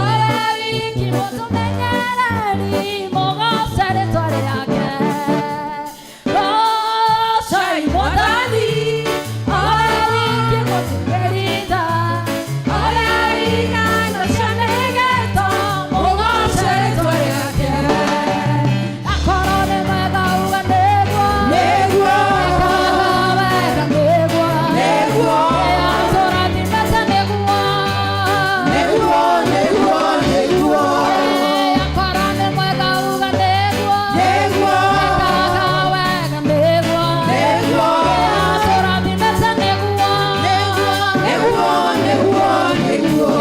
Owe wiki mũtũmenyereri, mũgoce rĩtwa rĩake. Goocai Mwathani, owe wiki mũtũgerita, owe wĩigana cia mĩgeto, mũgoce rĩtwa rĩake. Akorwo nĩ mwega uga nĩguo, Nĩguo. Ekaga wega nĩguo, Nĩguo. Atũrathimĩte nĩguo, Nĩguo, nĩguo, nĩguo. Akorwo nĩ mwega uga nĩguo, Nĩguo. Ekaga wega nĩguo, Nĩguo. Atũrathimĩte nĩguo, Nĩguo, nĩguo, nĩguo.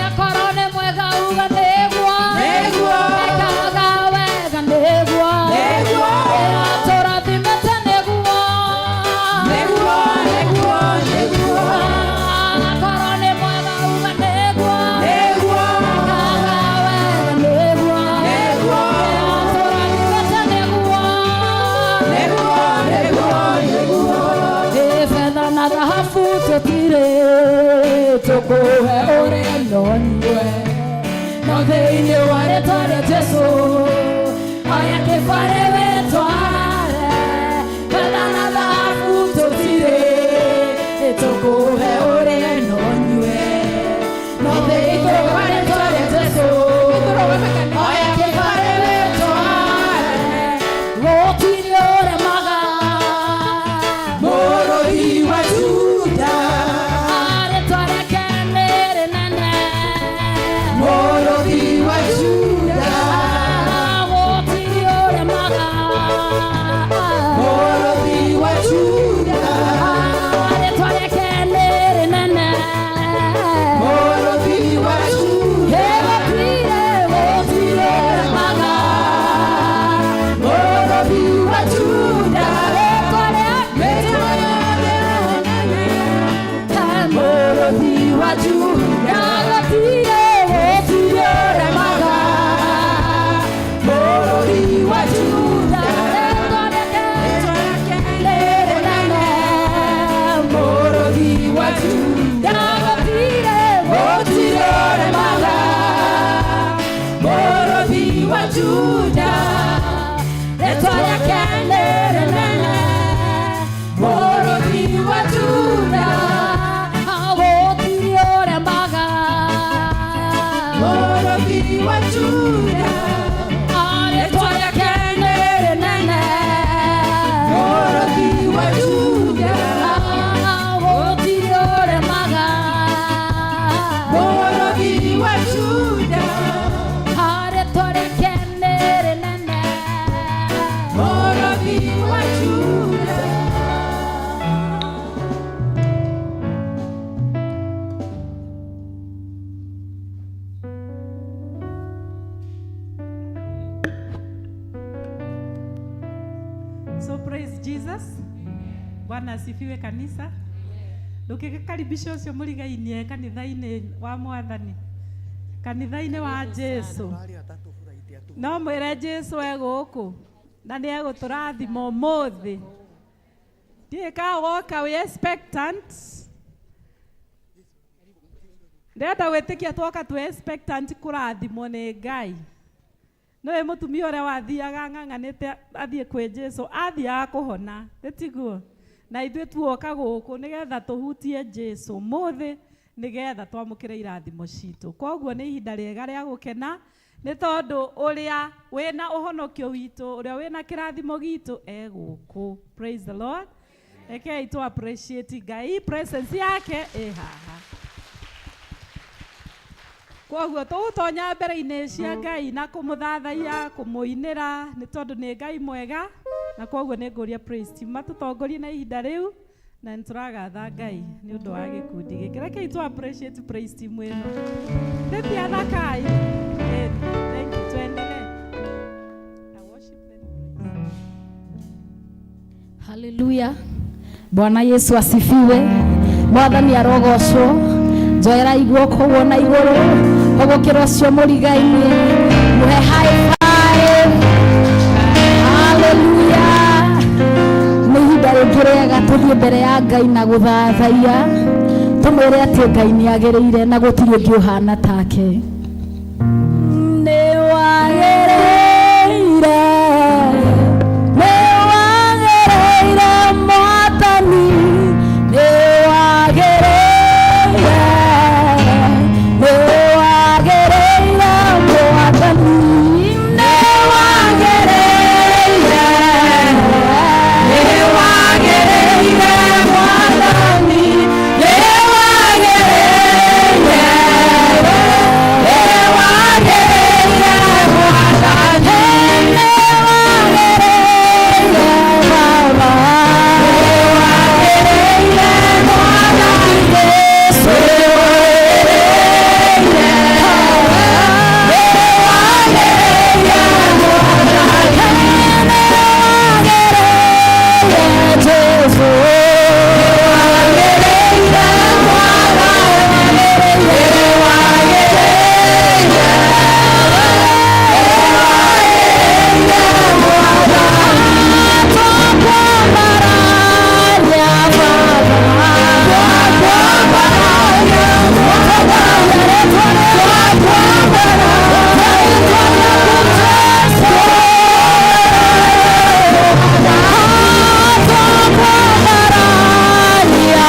Akorwo nĩ mwega uga nĩguo, Nĩguo. Ekaga wega nĩguo, Nĩguo. Atũrathimĩte nĩguo, Nĩguo, nĩguo, nĩguo. Akorwo nĩ mwega uga nĩguo, Nĩguo. Ekaga wega nĩguo, Nĩguo. Atũrathimĩte nĩguo, Nĩguo, nĩguo, nĩguo. Ĩ betha na thahabu tũtirĩ tũkũhe ũrĩa no nyue no thĩinĩ wa rĩtwa rĩa Jesũ oya kĩbarĩ wĩtware betha na thahabu tũtirĩ tũkũhe ũrĩa no nyue no thĩinĩ wa rĩtwa rĩa Jesũ oya kĩbarĩ wĩtware gũtirĩ ũremaga Mũrũthi wa Juda. Rĩtwa rĩake nĩ rĩnene. Mũrũthi wa Juda. Gũtirĩ ũremaga. Mũrũthi wa Juda. Rĩtwa rĩake nĩ rĩnene. Mũrũthi wa Juda. Ĩ gũtirĩ, gũtirĩ ũremaga. Mũrũthi wa Juda. Rĩtwa rĩake Mũrũthi wa Juda. Gũtirĩ, gũtirĩ ũremaga. Mũrũthi wa Juda. Rĩtwa rĩake nĩ rĩnene. Mũrũthi wa Juda. Gũtirĩ, Gũtirĩ ũremaga. Mũrũthi wa Juda. Rĩtwa rĩake nĩ rĩnene. Mũrũthi wa Juda. Gũtirĩ ũremaga. Mũrũthi wa Juda. Rĩtwa rĩake nĩ rĩnene. Mũrũthi wa Juda. Gũtirĩ ũremaga. Mũrũthi wa Juda. Rĩtwa rĩake nĩ rĩnene. Mũrũthi wa Juda. So praise Jesus. Bwana asifiwe kanisa. Ndũkĩkaribisha ũcio mũrigainie kanitha-inĩ wa Mwathani, kanitha-inĩ wa Jesu. No mwĩre Jesu e gũkũ na nĩ egũtũrathima ũmũthĩ. Ndiũĩ kana woka wĩ expectant. Ndĩrenda gwĩtĩkia twoka twĩ expectant kũrathimwo nĩ Ngai. Nĩwe mũtumia ũrĩa wathiaga ng'ang'anĩte athiĩ kwĩ Jesu, athiaga kũhona, tiguo? Na ithuĩ tuoka gũkũ nĩgetha tũhutie Jesu ũmũthĩ nĩgetha twamũkĩre irathimo citũ. Koguo nĩ ihinda rĩega rĩa gũkena nĩ tondũ ũrĩa wĩna ũhonokio witũ, ũrĩa wĩna kĩrathimo gitũ e gũkũ. Praise the Lord. Rekei tu appreciate Ngai, presence yake ĩ haha. Koguo tũgũtonya mbere-inĩ cia Ngai na kũmũthathaiya, kũmũinĩra nĩ tondũ nĩ Ngai mwega, na koguo nĩ ngũria praise team matũtongorie na ihinda rĩu na nĩ tũragatha Ngai nĩ ũndũ wa gĩkundi gĩkĩ. Rekei tu appreciate praise team ĩno. Nĩ athakai. Thank you. Tuendelee. Na worship then praise. Haleluya. Bwana Yesu asifiwe. Mwathani arogocwo. Njoerai guoko ũguo na igũrũ ũgũkĩra ũcio mũrigainie mũhe high five. Haleluya. Nĩ ihinda rĩngĩ rĩega tũthiĩ mbere ya Ngai na gũthathaiya. Tumwire ati Ngai ni agiriire na gutiri ungi uhana take. Ni wagiriire, ni wagiriire Mwathani, ni wagiriire, ni wagiriire Mwathani, ni wagiriire, ni wagiriire Mwathani, ni wagiriire, ni wagiriire Mwathani, ni wagiriire Baba, ni wagiriire Mwathani Yesu, ni wagiriire, ni wagiriire Mwathani, ni wagiriire Jesu, ni wagiriire Mwathani, ni wagiriire, ni wagiriire Mwathani, twakwambararia Baba, twakwambararia Mwathani, twakwambararia Jesu, twakwambararia,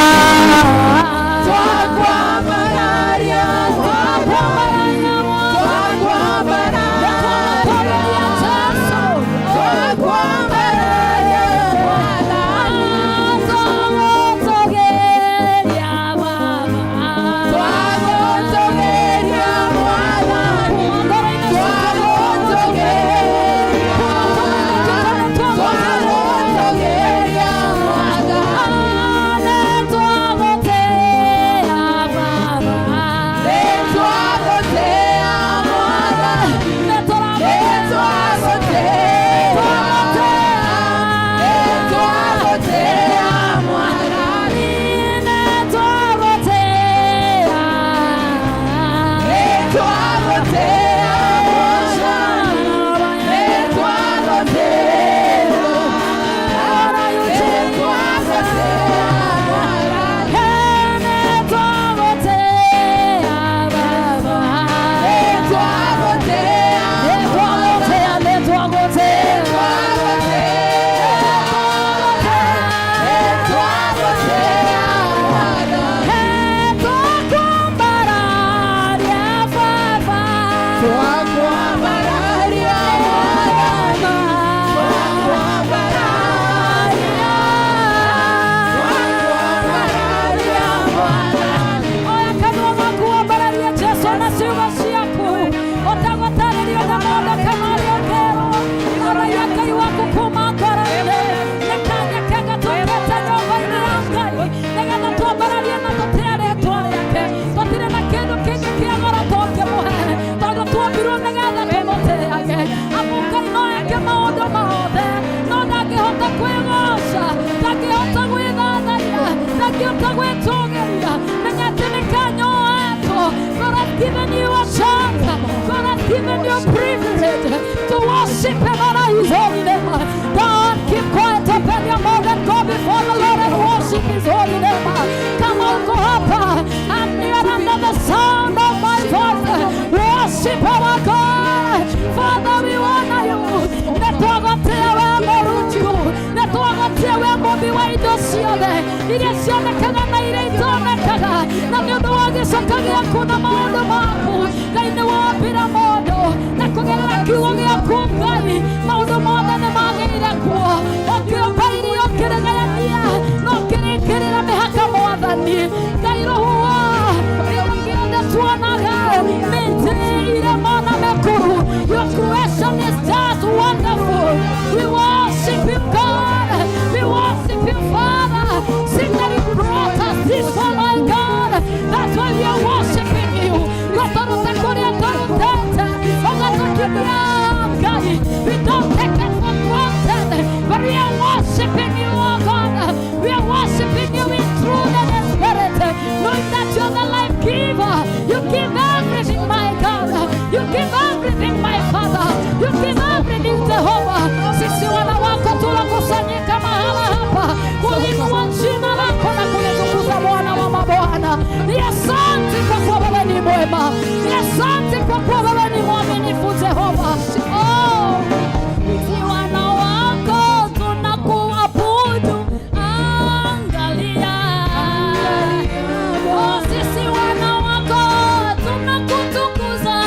Twakwambararia, twakwambararia twakwambararia, Jesu, twakwambararia Mwathani, twagũtũgĩria Baba, twagũtũgĩria Mwathani, twagũtũgĩria, twagũtũgĩria Mwathani, nĩtwagũtĩĩa Baba, nĩtwagũtĩĩa Mwathani, nĩtwagũtĩĩa, nĩtwagũtĩĩa Mwathani, nĩtwagũtĩĩa, nĩtwagũtĩĩa Mwathani, nĩtwagũtĩĩa, nĩtwagũtĩĩa Mwathani, nĩtwagũtĩĩa Baba, nĩtwagũtĩĩa, nĩtwagũtĩĩa, nĩtwagũtĩĩa. nĩtwagũtĩĩa Mwathani, Twakwambararia Baba, twakwambararia Mwathani, twakwambararia, twakwambararia Mwathani. Oya kanua gaku wambararie Jesu na ciugo ciaku ũtagũtarĩrio na maũndũ kana ũrĩa ũkerwo. Araia Ngai waku kuma ngoro-inĩ. Nĩ kanya kega tũkĩte nyũmba-inĩ ya Ngai nĩgetha twambararie na tũtĩe rĩtwa rĩake. Tũtirĩ na kĩndũ kĩngĩ kĩa goro tũngĩmũhe tondũ tuombirwo nĩgetha tũmũtĩage. Amu Ngai no eke maũndũ mothe no ndangĩhota kwĩgoca, ndangĩhota gwĩthathaiya, ndangĩhota gwĩtũgĩria. Menya atĩ nĩ kanya oetwo. God has given you a chance. God has given you a privilege to worship and honor His holy name. Don't keep quiet. Open your mouth and go before the Lord and worship His holy name. Kama uko hapa and you're under the sound of my voice, worship our God. Father, we honor you. Nĩtwagũtĩĩa we Mũrungu, nĩtwagũtĩĩa we Mũmbi wa indo ciothe iria cionekaga na iria itonekaga, na nĩ ũndũ wa gĩcoka gĩaku na maũndũ maku Ngai nĩ wombire mũndũ na kũgerera kiugo gĩaku Ngai maũndũ mothe nĩ magĩire kuo. Ũkĩũmba irio ũkĩrĩgayania na ũkĩrĩkĩrĩra mĩhaka Mwathani Ngai rũhuho kĩndũ gĩothe tuonaga mĩtĩ irĩma na mĩkuru. Your creation is just wonderful. We worship you, God. We worship you, Father. Sing that you brought us this far, my God. That's why we are worshiping you. Gataruta kũrĩa tũrutĩte, ũgatũkinyia Ngai. We don't take it for granted, but we are worshiping you, oh God. We are worshiping you in truth and in spirit, knowing that you're the life giver. You give everything, my God. You give everything, my Father. You give everything, Jehovah. Sisi wana wako tunakusanyika mahala hapa kuliinua jina lako na kulitukuza Bwana wa mabwana. mwema. Ni asante kwa kuwa wewe ni mwaminifu Jehova. Oh, sisi wana wako tunakuabudu, angalia. Oh, sisi wana wako tunakutukuza,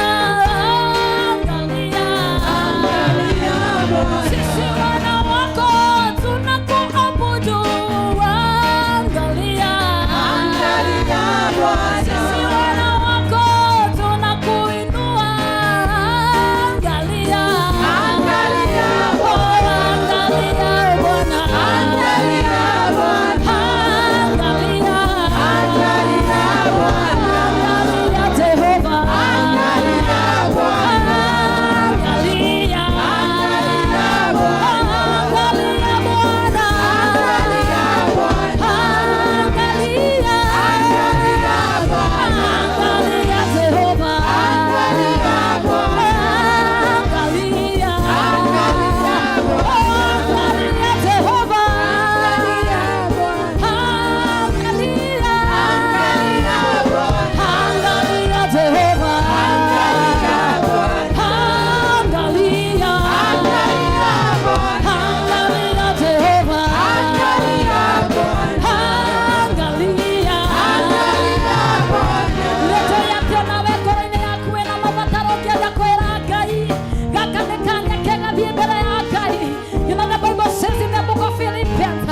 angalia. Sisi wana wako tunakuabudu, angalia. Sisi wana wako tunakuinua, angalia. Oh, angalia Bwana. Angalia. Angalia Jehova. Angalia. Angalia Bwana. Angalia. Angalia Jehova. Angalia. Angalia Jehova. Angalia. Angalia Jehova. Angalia. Angalia Jehova. Angalia. Ndeto yake nawe ngoro-inĩ yaku wĩna mabataro ũngĩenda kwĩra Ngai, gaka nĩ kanya kega, thiĩ mbere ya Ngai. You know the Bible says in the book of Philippians,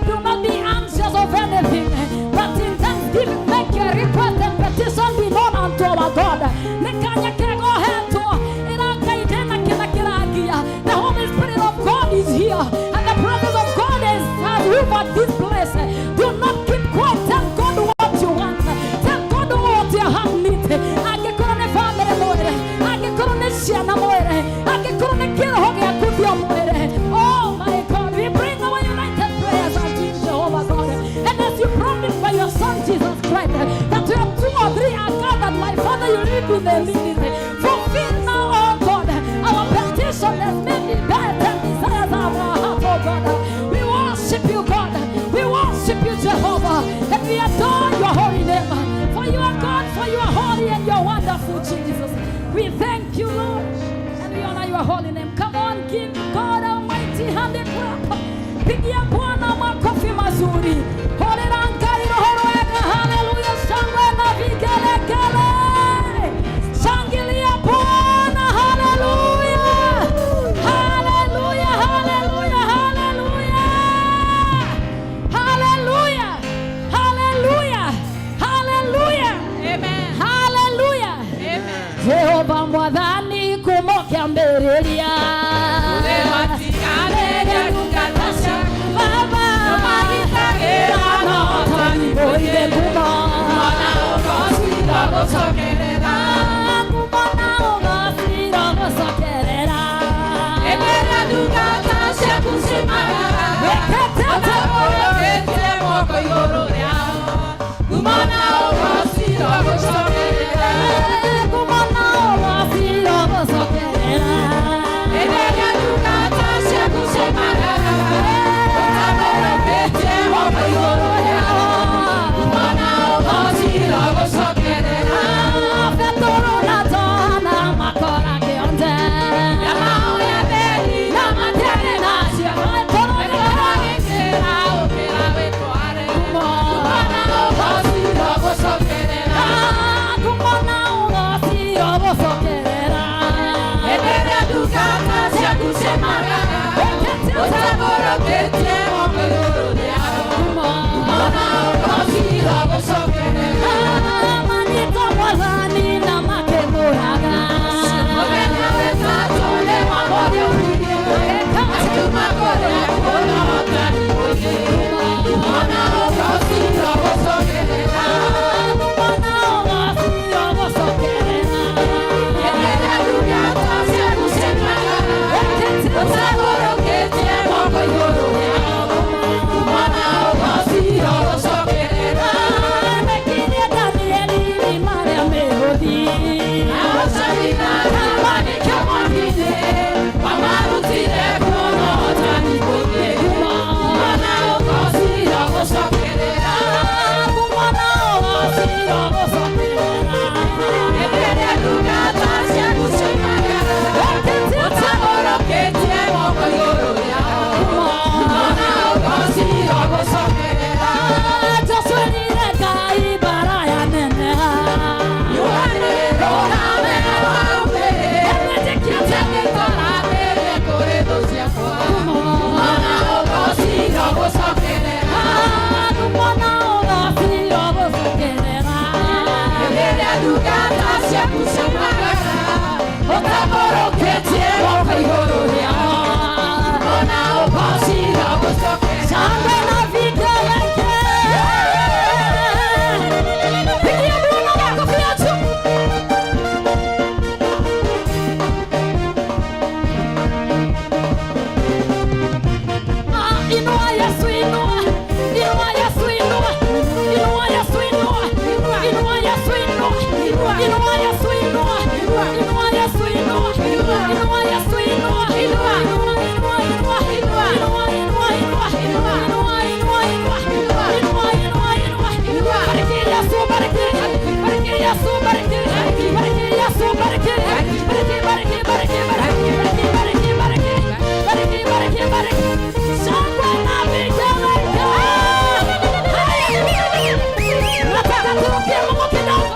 do not be anxious of anything, but in thanksgiving make your request and petition be known unto our God. Nĩ kanya kega ũhetwo, ĩra Ngai ndĩna kĩna kĩrangia. The Holy Spirit of God is here and the presence of God is has over this place. Do not keep quiet. Tell God what you want. Tell God what your heart needs. Angĩkorwo nĩ bamĩrĩ mwĩre, angĩkorwo nĩ ciana mwĩre, angĩkorwo nĩ kĩroho gĩaku thiĩ mwĩre. Oh my God, we bring our united prayers unto you, Jehovah God. And as you promised by your Son Jesus Christ, that we have two or three are gathered, my Father, you live in the midst. Fulfill now, oh God, our petition as many bad and desires of our heart, oh God. We worship you, God. We worship you, Jehovah, and we adore your holy name. For you are God, for you are holy and you are wonderful, Jesus. We thank you, Lord, and we honor your holy name. Come on, give God a mighty hand clap. Pigia Bwana makofi mazuri. Horera Ngai roho wega. Haleluya, shangwe na vigelegele. Shangilia Bwana, haleluya. Haleluya, haleluya, haleluya. Haleluya. Haleluya. Haleluya. Amen. Haleluya. Amen. Jehova mwathani kuma kĩambĩrĩria. Baba oige ngumo ngumo na ũgacira gũcokerera. Wĩkĩte atĩa? Ngumo na ũgacira gũcokerera. Yesu, bariki, bariki Yesu, bariki, bariki, bariki, bariki, bariki, bariki, bariki, bariki, bariki, bariki, bariki. Shangwe na vigelegele. Haya. Nataka turukie Mungu kidogo.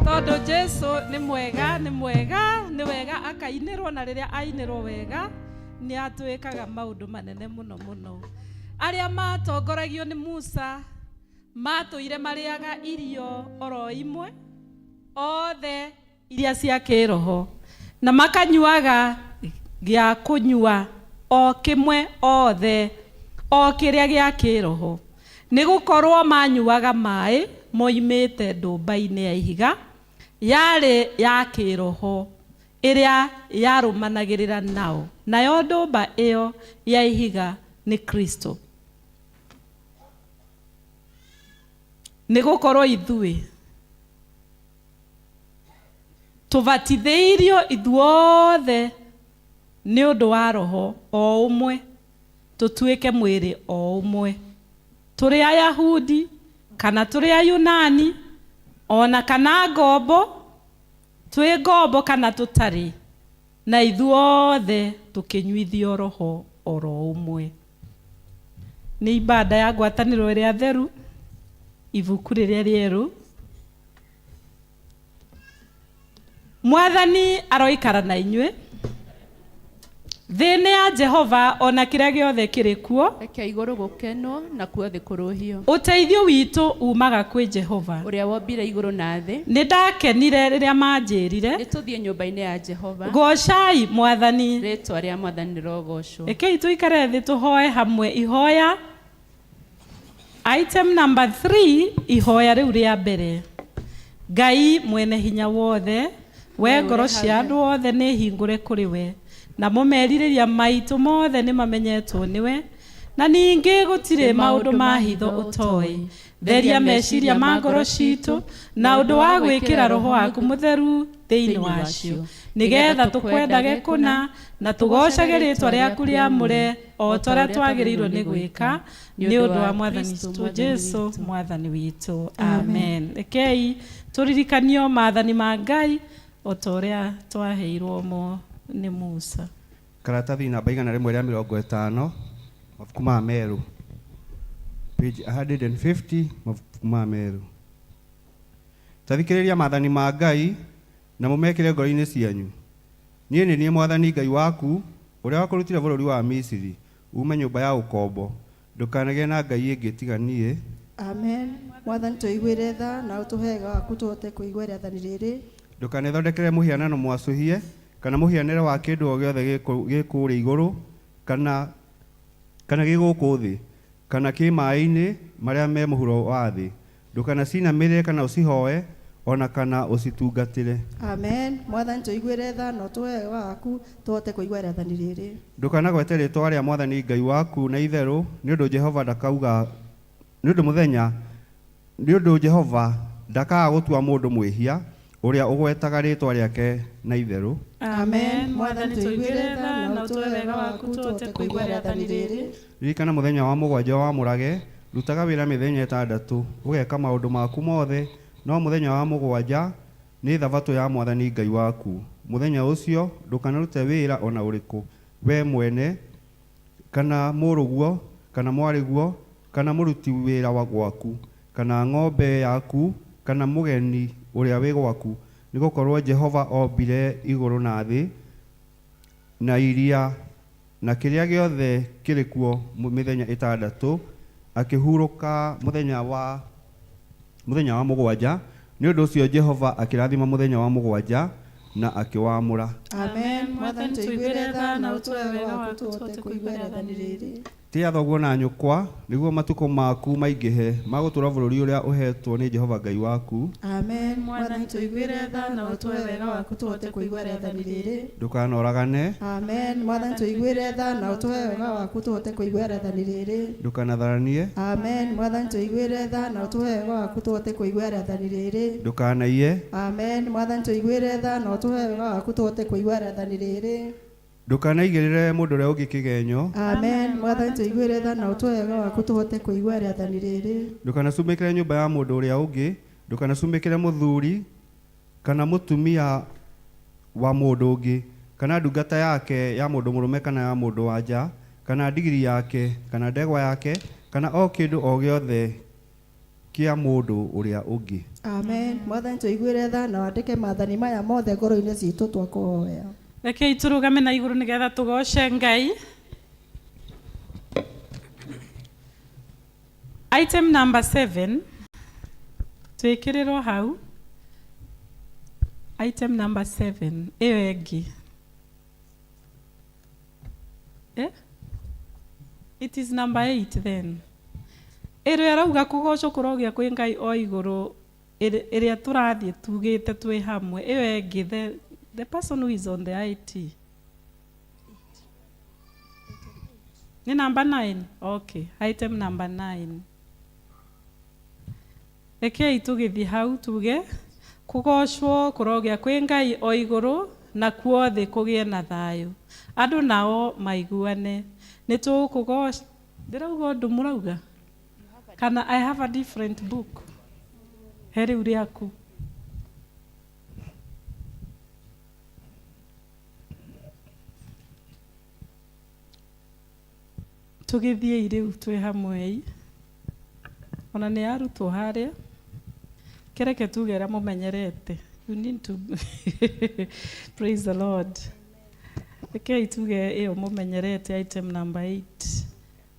Tondu Jesu nĩ mwega, nĩ mwega, nĩ wega akainĩrwo, na rĩrĩa ainĩrwo wega Nĩ atwĩkaga maũndũ manene mũno mũno. Arĩa matongoragio nĩ Musa matũire marĩaga irio oro imwe othe iria cia kĩroho, na makanyuaga gĩa kũnyua o kĩmwe othe o kĩrĩa gĩa kĩroho, nĩ gũkorwo manyuaga maĩ moimĩte ndũmba-inĩ ya ihiga yarĩ ya kĩroho ĩrĩa yarũmanagĩrĩra nao, nayo ndũmba ĩyo ya ihiga nĩ Kristo. Nĩ gũkorwo ithuĩ tũbatithĩirio ithuothe nĩ ũndũ wa roho o ũmwe, tũtuĩke mwĩrĩ o ũmwe, tũrĩ Ayahudi kana tũrĩ Ayunani, ona kana ngombo, twĩ ngombo kana tũtarĩ, na ithuothe tũkĩnyuithio roho oro ũmwe. Nĩ ibada ya ngwatanĩro ĩrĩa theru, ibuku rĩrĩa rĩerũ. Mwathani aroikara na inyuĩ. Thĩ nĩ ya Jehova ona kĩrĩa gĩothe kĩrĩ kuo. Reke igũrũ gũkenwo nakuo thĩ kũrũhio. Ũteithio witũ umaga kwĩ Jehova, ũrĩa wombire igũrũ na thĩ. Nĩ ndakenire rĩrĩa manjĩrire, nĩ tũthiĩ nyũmba-inĩ ya Jehova. Goocai Mwathani. Rĩĩtwa rĩa Mwathani rĩrogoocwo. Rekei tũikare thĩ tũhoe hamwe ihoya. Item number 3, ihoya rĩu rĩa mbere. Ngai mwene hinya wothe, we ngoro cia andũ othe nĩ hingũre kũrĩ we, namo merirĩria maitũ mothe nĩ mamenyetwo nĩwe, na ningĩ gũtirĩ maũndũ ma hitho ũtoĩ. Theria meciria ma ngoro citũ na ũndũ wa gwĩkĩra roho waku mũtheru thĩinĩ wacio, nĩgetha tũkwendage kũna na tũgoocage rĩĩtwa rĩaku rĩamũre o ta ũrĩa twagĩrĩirwo nĩ gwĩka, nĩ ũndũ wa Mwathani witũ Jesu Mwathani witũ, amen. Rekei tũririkanio maathani ma Ngai o ta ũrĩa twaheirwo mo nĩ Musa. Karatathi namba 150, mabuku ma Meru. Page 150, mabuku ma Meru. Tathikĩrĩria maathani ma Ngai na mũmekĩre ngoro-inĩ cianyu. Niĩ nĩ niĩ Mwathani Ngai waku ũrĩa wakũrutire bũrũri wa Misiri uume nyũmba ya ũkombo. Ndũkanagĩe na ngai ĩngĩ tiga niĩ. Amen. Mwathani tũiguĩre tha na ũtũhe wega waku tũhote kũigua rĩathani rĩrĩ. Ndũkanethondekere mũhianano mwacũhie kana mũhianĩre wa kĩndũ o gĩothe gĩ kũrĩa igũrũ kana gĩ gũkũ thĩ kana kĩ maĩ-inĩ marĩa me mũhuro wa thĩ. Ndũkanacinamĩrĩre kana ũcihoe ona kana ũcitungatĩre. Amen. Mwathani tũiguĩre tha na ũtũhe wega waku tũhote kũigua rĩathani rĩrĩ. Ndũkanagwete rĩĩtwa rĩa Mwathani Ngai waku na itherũ, nĩ ũndũ Jehova ndakauga, nĩ ũndũ mũthenya, nĩ ũndũ Jehova ndakaga gũtua mũndũ mwĩhia ũrĩa ũgwetaga rĩĩtwa rĩake na itherũ. Amen. Mwathani tũiguĩre tha na ũtũhe wega waku tũhote kũigua rĩathani rĩrĩ. Ririkana mũthenya wa mũgwanja wamũrage, rutaga wĩra mĩthenya ĩtandatũ, ũgeka maũndũ maku mothe, no mũthenya wa mũgwanja nĩ thabatũ ya Mwathani Ngai waku. Mũthenya ũcio ndũkanarute wĩra ona ũrĩkũ, we mwene kana mũrũguo kana mwarĩguo kana mũruti wĩra wa gwaku kana ng'ombe yaku kana mũgeni ũrĩa wĩ gwaku, nĩgũkorwo Jehova ombire igũrũ na thĩ na iria na kĩrĩa gĩothe kĩrĩ kuo mĩthenya ĩtandatũ, akĩhurũka mũthenya wa mũgwanja. Nĩ ũndũ ũcio Jehova akĩrathima mũthenya wa mũgwanja na akĩwamũra. Amen. Mwathani tũiguĩre tha na ũtũhe wega waku tũhote kũigua rĩathani rĩrĩ. Tĩa thoguo na nyũkwa, nĩguo matukũ maku maingĩhe ma gũtũũra bũrũri ũrĩa ũheetwo nĩ Jehova Ngai waku. Amen. Mwathani tũiguĩre tha na ũtũhe wega waku tũhote kũigua rĩathani rĩrĩ. Ndũkanoragane. Amen. Mwathani tũiguĩre tha na ũtũhe wega waku tũhote kũigua rĩathani rĩrĩ. Ndũkanatharanie. Amen. Mwathani tũiguĩre tha na ũtũhe wega waku tũhote kũigua rĩathani rĩrĩ. Ndũkanaiye. Amen. Mwathani tũiguĩre tha na ũtũhe wega waku tũhote kũigua rĩathani rĩrĩ. Ndũkanaigĩrĩre mũndũ ũrĩa ũngĩ kĩgenyo. Amen. Mwathani tũiguĩre tha na ũtũhe wega waku tũhote kũigua rĩathani rĩrĩ. Ndũkanacumĩkĩre nyũmba ya mũndũ ũrĩa ũngĩ. Ndũkanacumĩkĩre mũthuri kana mũtumia wa mũndũ ũngĩ, kana ndungata yake ya mũndũ mũrũme kana ya mũndũ wa nja, kana ndigiri yake kana ndegwa yake, kana o kĩndũ o gĩothe kĩa mũndũ ũrĩa ũngĩ. Amen. Mwathani tũiguĩre tha na wandĩke maathani maya mothe ngoro-inĩ citũ twakũhoya. Rekei tũrũgame na igũrũ nĩgetha tũgoce Ngai. Item number 7 twĩkĩrĩrwo hau. Item number 7 ĩyo ĩngĩ. Eh? It is number 8 then. Ĩrĩa ĩrauga kũgocwo kũrogĩa kwĩ Ngai o igũrũ ĩrĩa tũrathiĩ tugĩte twĩ hamwe. Ĩyo ĩngĩ the person who is on the IT. Ni number 9? Okay, item number 9. Rekei tũgĩthiĩ hau tuge kũgocwo kũrogĩa kwĩ Ngai o igũrũ nakuo thĩ kũgĩe na thayũ. Andũ nao maiguane. Nĩ tũkũgoca ndĩrauga ũndũ mũrauga? Kana I have a different book. He rĩu rĩaku. Tũgĩthiĩi rĩu twĩ hamwe ona nĩ arutwo harĩa kĩreke tuge ũrĩa mũmenyerete. You need to praise the Lord. Rekei tuge ĩyo mũmenyerete item number 8.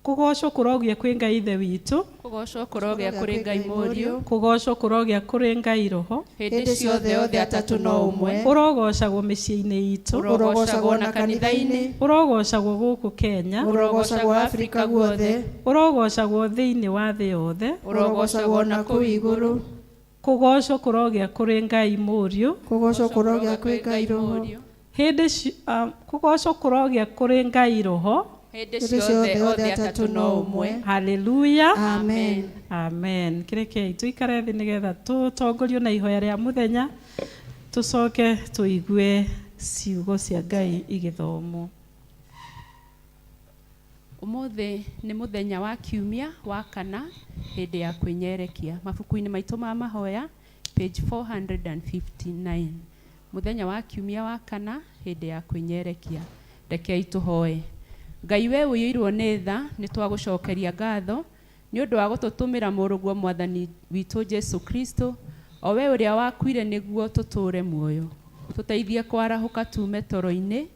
Kũgocwo kũrogĩa kwĩ Ngai Ithe witũ. Kũgocwo kũrogĩa kũrĩ Ngai Mũriũ. Kũgocwo kũrogĩa kũrĩ Ngai Roho. Hĩndĩ ciothe othe atatũ no ũmwe. Ũrogocagwo mĩciĩ-inĩ itũ. Ũrogocagwo na kanitha-inĩ. Ũrogocagwo gũkũ Kenya. Ũrogocagwo Afrika guothe. Ũrogocagwo thĩinĩ wa thĩ yothe. Ũrogocagwo na kũu igũrũ. Kũgocwo kũrogĩa kũrĩ Ngai Mũriũ. Kũgocwo kũrogĩa kwĩ Ngai Roho. Hĩndĩ kũgocwo kũrogĩa kũrĩ Ngai Roho. Hĩndĩ ciothe othe atatũ no ũmwe. Hallelujah. Amen. Amen. Kĩrekei tũikare thĩ nĩgetha tũtongorio na ihoya rĩa mũthenya tũcoke tũigue ciugo cia Ngai igĩthomwo. Ũmũthĩ nĩ mũthenya wa kiumia wa kana hĩndĩ ya kwĩnyerekia. Mabuku-inĩ maitũ ma mahoya page 459. Mũthenya wa kiumia wa kana hĩndĩ ya kwĩnyerekia. Rekei tũhoe. Ngai we ũiyũirwo nĩ tha nĩ twagũcokeria ngatho nĩ ũndũ wa gũtũtũmĩra mũrũguo mwathani witũ Jesu Kristo o we ũrĩa wakuire nĩguo tũtũũre muoyo. Tũteithie kwarahũka tume toro-inĩ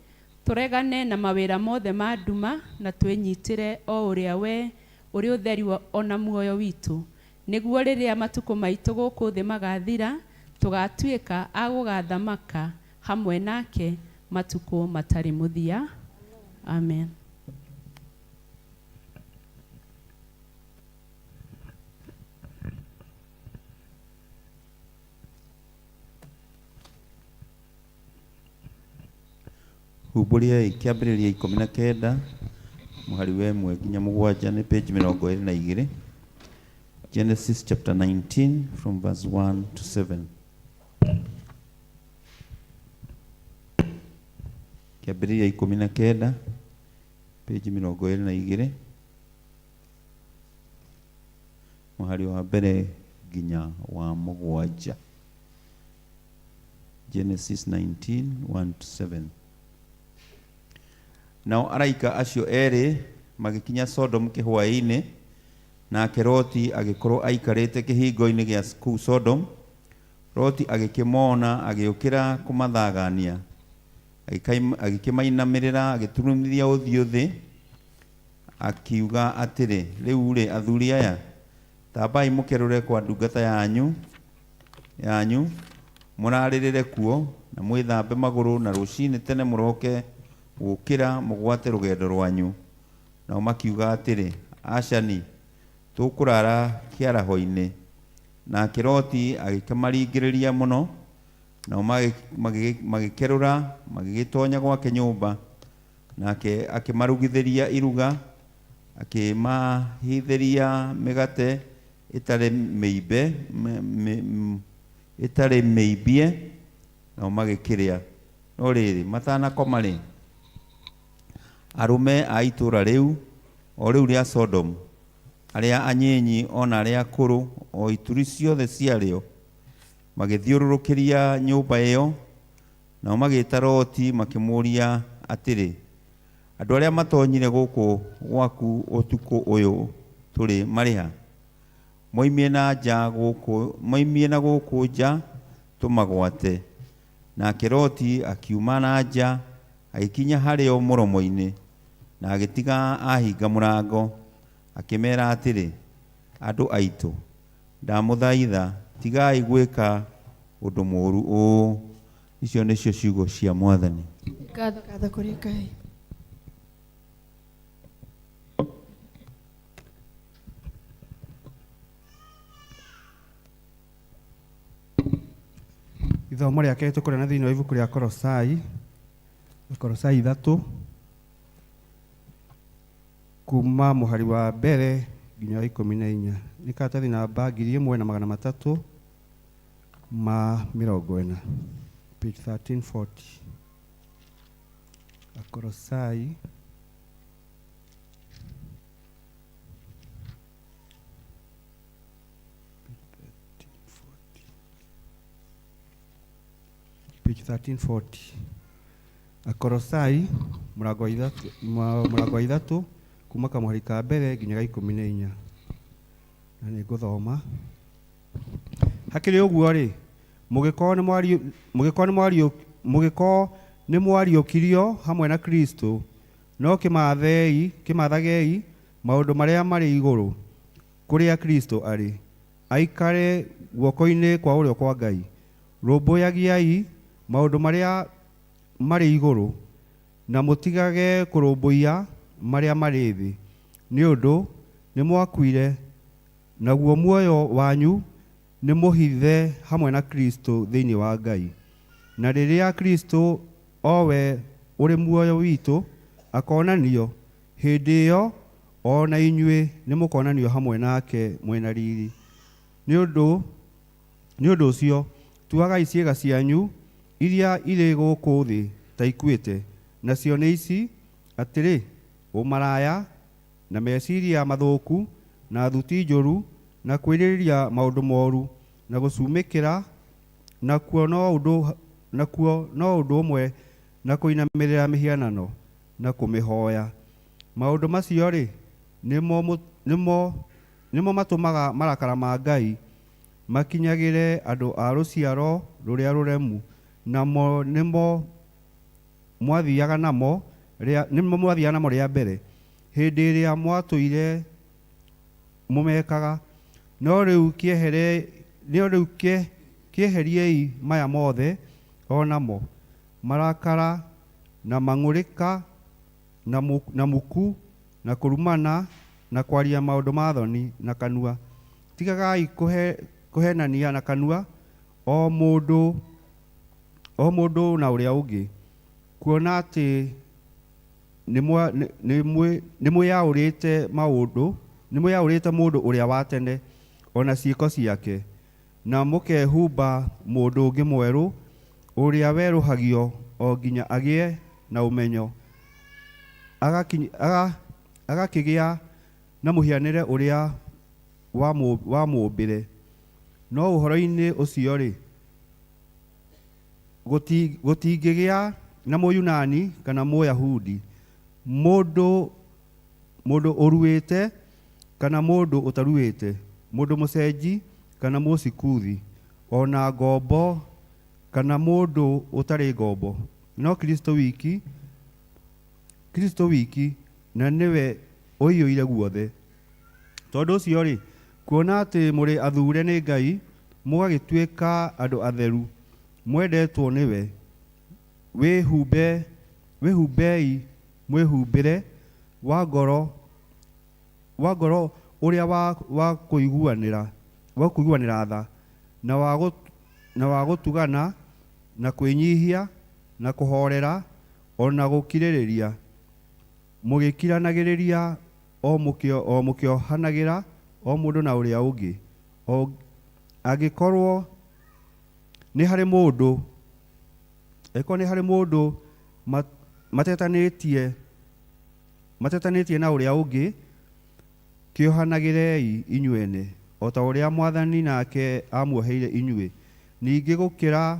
tũregane na mawĩra mothe ma nduma na twĩnyitĩre o ũrĩa we ũrĩ ũtheri ona muoyo witũ nĩguo rĩrĩa matukũ maitũ gũkũ thĩ magathira tũgatuĩka a gũgathamaka hamwe nake matukũ matarĩ mũthia. Amen. Humbũriai kĩambĩrĩria 19 mũhari wa 1 nginya 7 nĩ page 22. Genesis chapter 19 from verse 1 to 7. Kĩambĩrĩria 19 page 22 mũhari wa mbere nginya wa 7. Genesis 19 1 to 7. Nao araika acio erĩ magĩkinya Sodom kĩhwaĩ-inĩ, nake Loti agĩkorwo aikarĩte kĩhingo-inĩ gĩa kũu Sodom. Loti agĩkĩmona, agĩũkĩra kũmathagania, agĩkĩmainamĩrĩra, agĩturumithia ũthiũ thĩ, akiuga atĩrĩ, rĩu-rĩ, athuri aya, tambai mũkerũre kwa ndungata yanyu mũrarĩrĩre kuo na mwĩthambe magũrũ, na rũcinĩ tene mũroke gũkĩra mũgwate rũgendo rwanyu. Nao makiuga atĩrĩ, acani, tũkũrara kĩaraho-inĩ. Nake Loti agĩkĩmaringĩrĩria mũno, nao magĩkerũra magĩgĩtonya gwake nyũmba. Nake akĩmarugithĩria iruga, akĩmahithĩria mĩgate ĩtarĩ mĩimbe ĩtarĩ mĩimbie, nao magĩkĩrĩa. No rĩrĩ, matanakoma-rĩ, arũme a itũũra rĩu o rĩu rĩa Sodom, arĩa anyinyi ona arĩa akũrũ, o ituri ciothe ciarĩo, magĩthiũrũrũkĩria nyũmba ĩyo. Nao magĩĩta Loti makĩmũũria atĩrĩ, andũ arĩa matonyire gũkũ gwaku ũtukũ ũyũ tũrĩ marĩ ha? Moimie na gũkũ nja tũmagwate. Nake Loti akiuma na nja Agĩkinya harĩ o mũromo-inĩ, na agĩtiga ahinga mũrango, akĩmeera atĩrĩ, Andũ aitũ, ndamũthaitha, tigai gwĩka ũndũ mũũru ũũ. Icio nĩcio ciugo cia Mwathani. Ngatho ngatho kũrĩ Ngai. Ithomo rĩa kerĩ tũkũrĩa thĩinĩ wa ibuku rĩa Kolosai, Kolosai 3 kuma mũhari wa mbere nginya wa 14. Nĩ karatathi namba 1340, page 1340. Akolosai page 1340. Akolosai mũrango wa ithatũ, mũrango wa ithatũ kuma kamũhari ka mbere nginya ga 14. Na nĩ ngũthoma. Hakĩrĩ ũguo rĩ, mũgĩkorwo nĩ mwariũkirio hamwe na Kristo, no kĩmathagei maũndũ marĩa marĩ igũrũ, kũrĩa Kristo arĩ, aikare guoko-inĩ kwa ũrĩo kwa Ngai. Rũmbũyagiai maũndũ marĩa marĩ igũrũ, na mũtigage kũrũmbũiya marĩa marĩ thĩ, nĩ ũndũ nĩ mwakuire, naguo muoyo wanyu nĩ mũhithe hamwe na Kristo thĩinĩ wa Ngai. Na rĩrĩa Kristo owe ũrĩ muoyo witũ akonanio, hĩndĩ ĩyo o na inyuĩ nĩ mũkonanio hamwe nake mwĩna riri. Nĩ ũndũ ũcio tuagai ciĩga cianyu iria irĩ gũkũ thĩ ta ikuĩte, nacio nĩ ici, atĩrĩ, ũmaraya, na meciria mathũku, na thuti njũru, na kwĩrirĩria maũndũ moru, na gũcumĩkĩra, nakuo no ũndũ ũmwe na kũinamĩrĩra mĩhianano na kũmĩhooya. Maũndũ macio rĩ, nĩmo matũmaga marakara ma Ngai makinyagĩre andũ a rũciaro rũrĩa rũremu, namo nĩmo mwathiaga namo rĩa mbere hĩndĩ ĩrĩa mwatũire mũmekaga. No rĩu kĩeheriei maya mothe o namo, marakara na mang'ũrĩka na muku na kũrumana na kwaria maũndũ ma thoni na kanua. Tigagai kũhenania na kanua, o mũndũ na ũrĩa ũngĩ, kuona atĩ nĩ mwĩyaũrĩte mũndũ ũrĩa wa tene o na ciĩko ciake, na mũkehumba mũndũ ũngĩ mwerũ, ũrĩa werũhagio o nginya agĩe na ũmenyo, agakĩgĩa na mũhianĩre ũrĩa wa mũũmbĩre. No ũhoro-inĩ ũcio rĩ, gũtingĩgĩa na Mũyunani kana Mũyahudi, mũndũ ũruĩte kana mũndũ ũtaruĩte, mũndũ mũcenji kana mũcikuthi, o na ngombo kana mũndũ ũtarĩ ngombo, no Kristo wiki, na nĩwe ũiyũire guothe. Tondũ ũcio rĩ, kuona atĩ mũrĩ athure nĩ Ngai, mũgagĩtuĩka andũ atheru, mwendetwo nĩwe, wĩhumbei mwĩhumbĩre wa ngoro ũrĩa wa kũiguanĩra tha, na wa gũtugana, na kwĩnyihia, na kũhoorera, o na gũkirĩrĩria, mũgĩkiranagĩrĩria o mũkĩohanagĩra o mũndũ na ũrĩa ũngĩ. Angĩkorwo nĩ harĩ mũndũ matetanĩtie na ũrĩa ũngĩ, kĩohanagĩrei inyuene, o ta ũrĩa Mwathani nake amuoheire inyuĩ. Ningĩ gũkĩra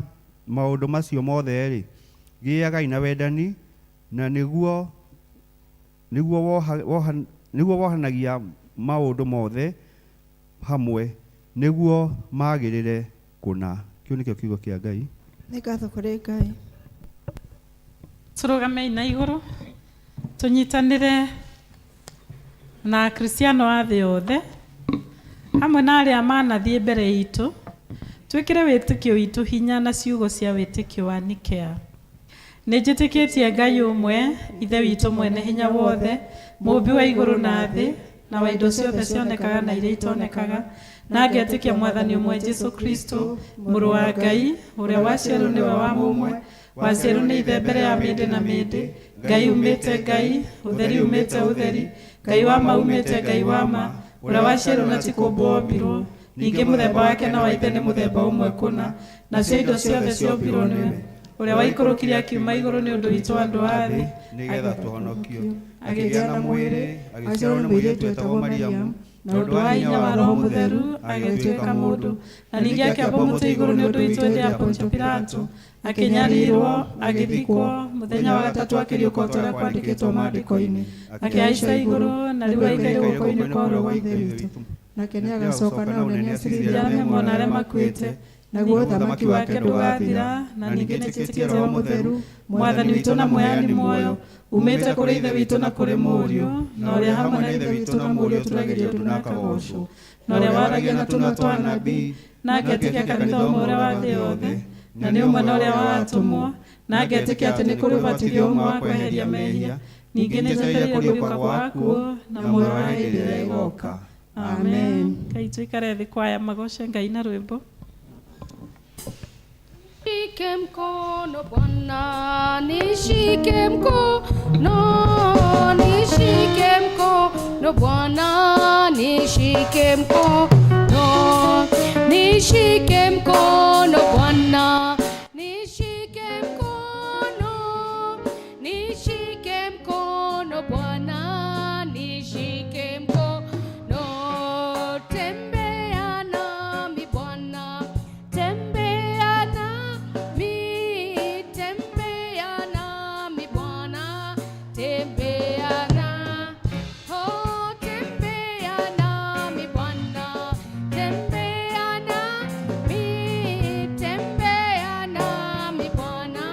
maũndũ macio mothe-rĩ, gĩagai na wendani, na nĩguo wohanagia maũndũ mothe hamwe, nĩguo magĩrĩre kũna. Kĩu nĩkĩo kiugo kĩa Ngai. Nĩ ngatho kũrĩ Ngai. Turugamei na iguru tunyitanire na Akristiano a thĩ yothe hamwe na arĩa manathiĩ mbere itũ twĩkĩre wĩtĩkio witũ hinya na ciugo cia wĩtĩkio wa Nikea. Nĩ njĩtĩkĩtie Ngai ũmwe, Ithe witũ mwene hinya wothe, mũũmbi wa igũrũ na thĩ, na wa indo ciothe cionekaga na iria itonekaga, na ngetĩkia Mwathani ũmwe Jesũ Kristo, mũrũ wa Ngai, ũrĩa waciarirwo nĩwe wa mũmwe, waciarirwo nĩ Ithe mbere ya mĩndĩ na mĩndĩ, Ngai umĩte Ngai, ũtheri umĩte ũtheri, Ngai wa ma umĩte Ngai wa ma, ũrĩa waciarirwo na ti kũũmbwo ombirwo, ningĩ mũthemba wake na wa Ithe nĩ mũthemba ũmwe kũna, nacio indo ciothe ciombirwo nĩwe, ũrĩa waikũrũkire akiuma igũrũ nĩ ũndũ witũ andũ a thĩ, nĩgetha tũhonokio. Akĩgĩa na mwĩrĩ, agĩciarwo nĩ mũirĩtu wetagwo Mariamu, na ũndũ wa hinya wa Roho Mũtheru agĩtuĩka mũndũ, na ningĩ akĩambwo mũtĩ igũrũ nĩ ũndũ witũ hĩndĩ ya Pontio Pilato, akĩnyarirwo, agĩthikwo, mũthenya wa gatatũ akĩriũka o ta ũrĩa kwandĩkĩtwo maandĩko-inĩ, akĩhaica igũrũ, na rĩu aikaire guoko-inĩ kwa ũrĩo gwa Ithe witũ. Nake nĩagacoka na ũnene acirithie Arĩa me muoyo na arĩa makuĩte, naguo ũthamaki wake ndũgathira, na ningĩ nĩnjĩtĩkĩtie Roho Mũtheru, Mwathani witũ na Mũheani muoyo, umĩte kũrĩ Ithe witũ na kũrĩ Mũriũ, na ũrĩa hamwe na Ithe witũ na Mũriũ tũragĩrio ndu na akagocwo, na ũrĩa waragia na tũnua twa anabii, na ngetĩkia kanitha ũmwe ũrĩa wa thĩ yothe, na nĩ ũmwe na ũrĩa wa atũmwo, na ngetĩkia atĩ nĩ kũrĩ ũbatithio ũmwe wa kweheria mehia, ningĩ nĩnjetereire kũriũka kwa akuũ na muoyo wa hĩndĩ ĩrĩa ĩgooka. Amen. Ngai tuikare thĩ kwaya magoce Ngai na rwĩmbo. Nishike mkono Bwana, nishike mkono, nishike mkono Bwana, nishike mkono, nishike mkono Bwana, nishike mkono, nishike mkono Bwana, nishike mkono, tembea nami Bwana, tembea nami, tembea nami Bwana, tembea na, oh, tembea nami Bwana, tembea nami, tembea nami Bwana,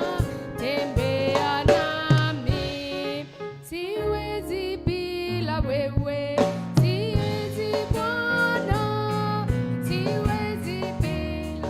tembea nami, siwezi bila wewe, siwezi Bwana, siwezi bila.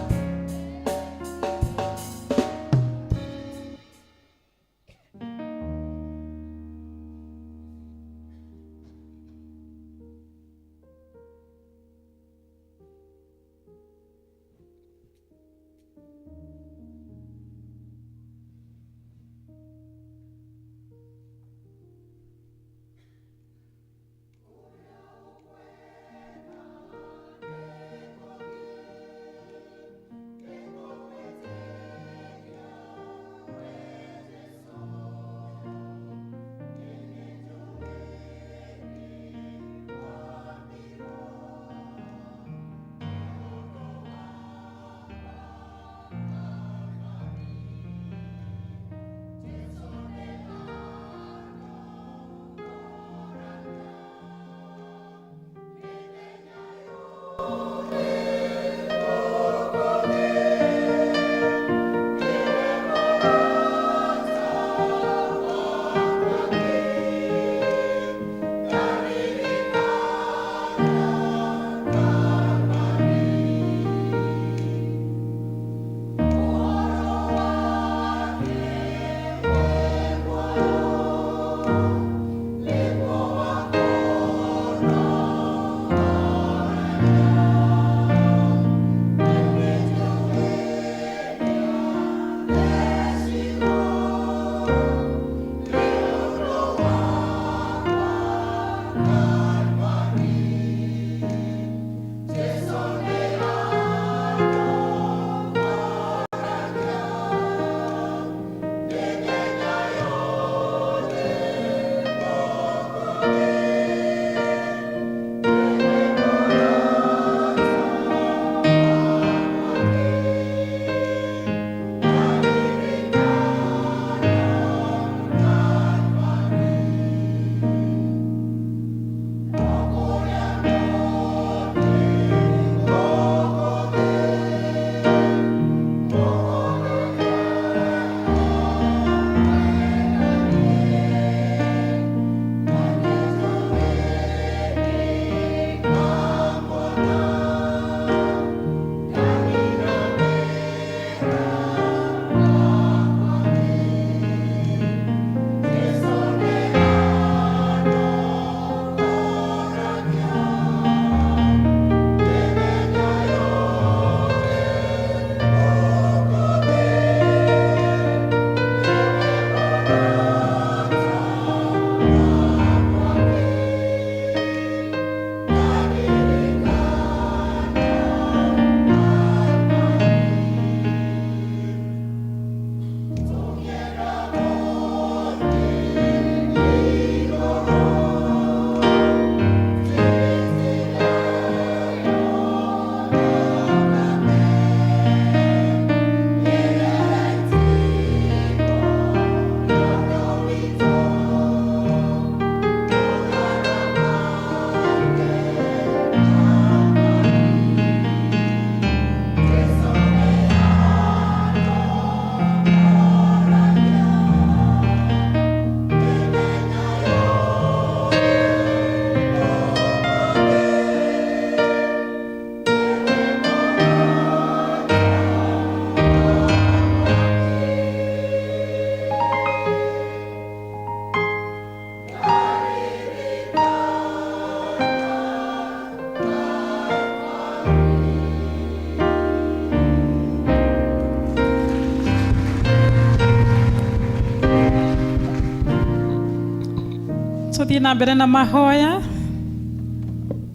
Tũgĩthiĩ na mbere na mahoya,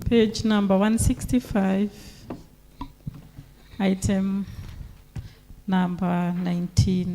page number 165, item number 19.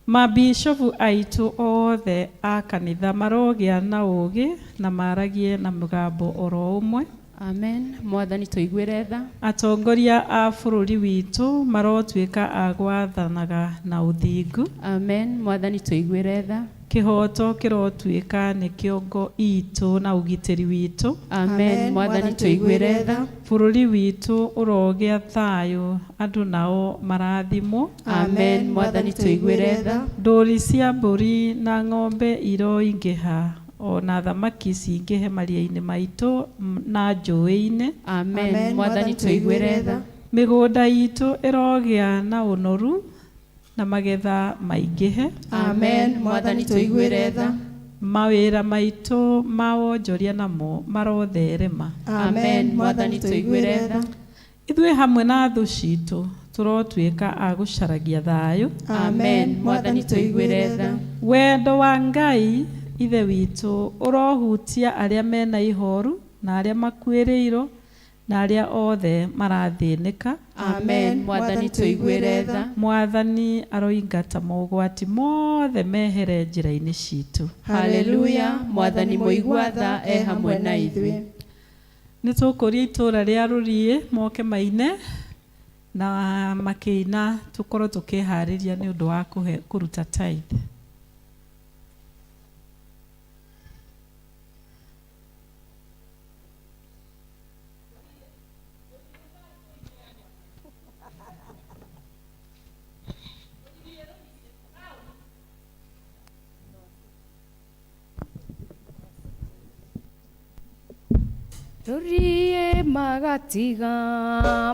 Mabishofu aitũ othe a kanitha marogĩa na ũũgĩ na maragie na mũgambo oro ũmwe. Amen. Mwathani tũiguĩre tha. Atongoria a bũrũri witũ marotuĩka a gwathanaga na ũthingu. Amen. Mwathani tũiguĩre tha. Kĩhooto kĩrotuĩka nĩ kĩongo itũ na ũgitĩri witũ. Amen. Mwathani tũiguĩre tha. Bũrũri witũ ũrogĩa thayũ, andũ nao marathimwo. Amen. Mwathani tũiguĩre tha. Ndũri cia mbũri na ng'ombe iroingĩha, ona thamaki cingĩhe maria-inĩ maitũ na njũĩ-inĩ. Amen. Mwathani tũiguĩre tha. Mĩgũnda itũ ĩrogĩa na ũnoru na magetha maingĩhe. Amen. Mwathani tũiguĩre tha. Mawĩra maitũ ma wonjoria namo marotherema. Amen. Mwathani tũiguĩre tha. Ithuĩ hamwe na thũ citũ tũrotuĩka a gũcaragia thayũ. Amen. Mwathani tũiguĩre tha. Wendo wa Ngai Ithe witũ ũrohutia arĩa mena ihoru na arĩa makuĩrĩirwo na arĩa othe marathĩnĩka. Amen. Mwathani tũiguĩre tha. Mwathani aroingata mogwati mothe mehere njĩra-inĩ citũ. Haleluya. Mwathani mũigua tha e hamwe na ithuĩ. Nĩ tũkũria itũra rĩa Rũriĩ moke maine na makĩina tũkorwo tũkĩharĩria nĩ ũndũ wa kũruta tithe. Rũriĩ magatiga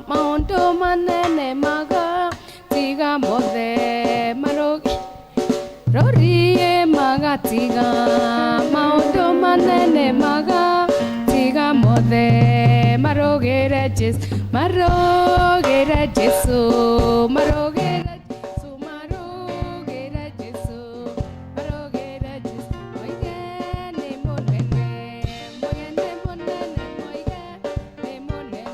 maũndũ manene magatiga mothe Rũriĩ magatiga maũndũ manene magatiga mothe marũgĩre Jesu, marũgĩre Jesu, marũgĩre Jesu, marũgĩre Jesu, marũgĩre Jesu. Moige nĩ mũnene, moige nĩ mũnene, moige nĩ mũnene.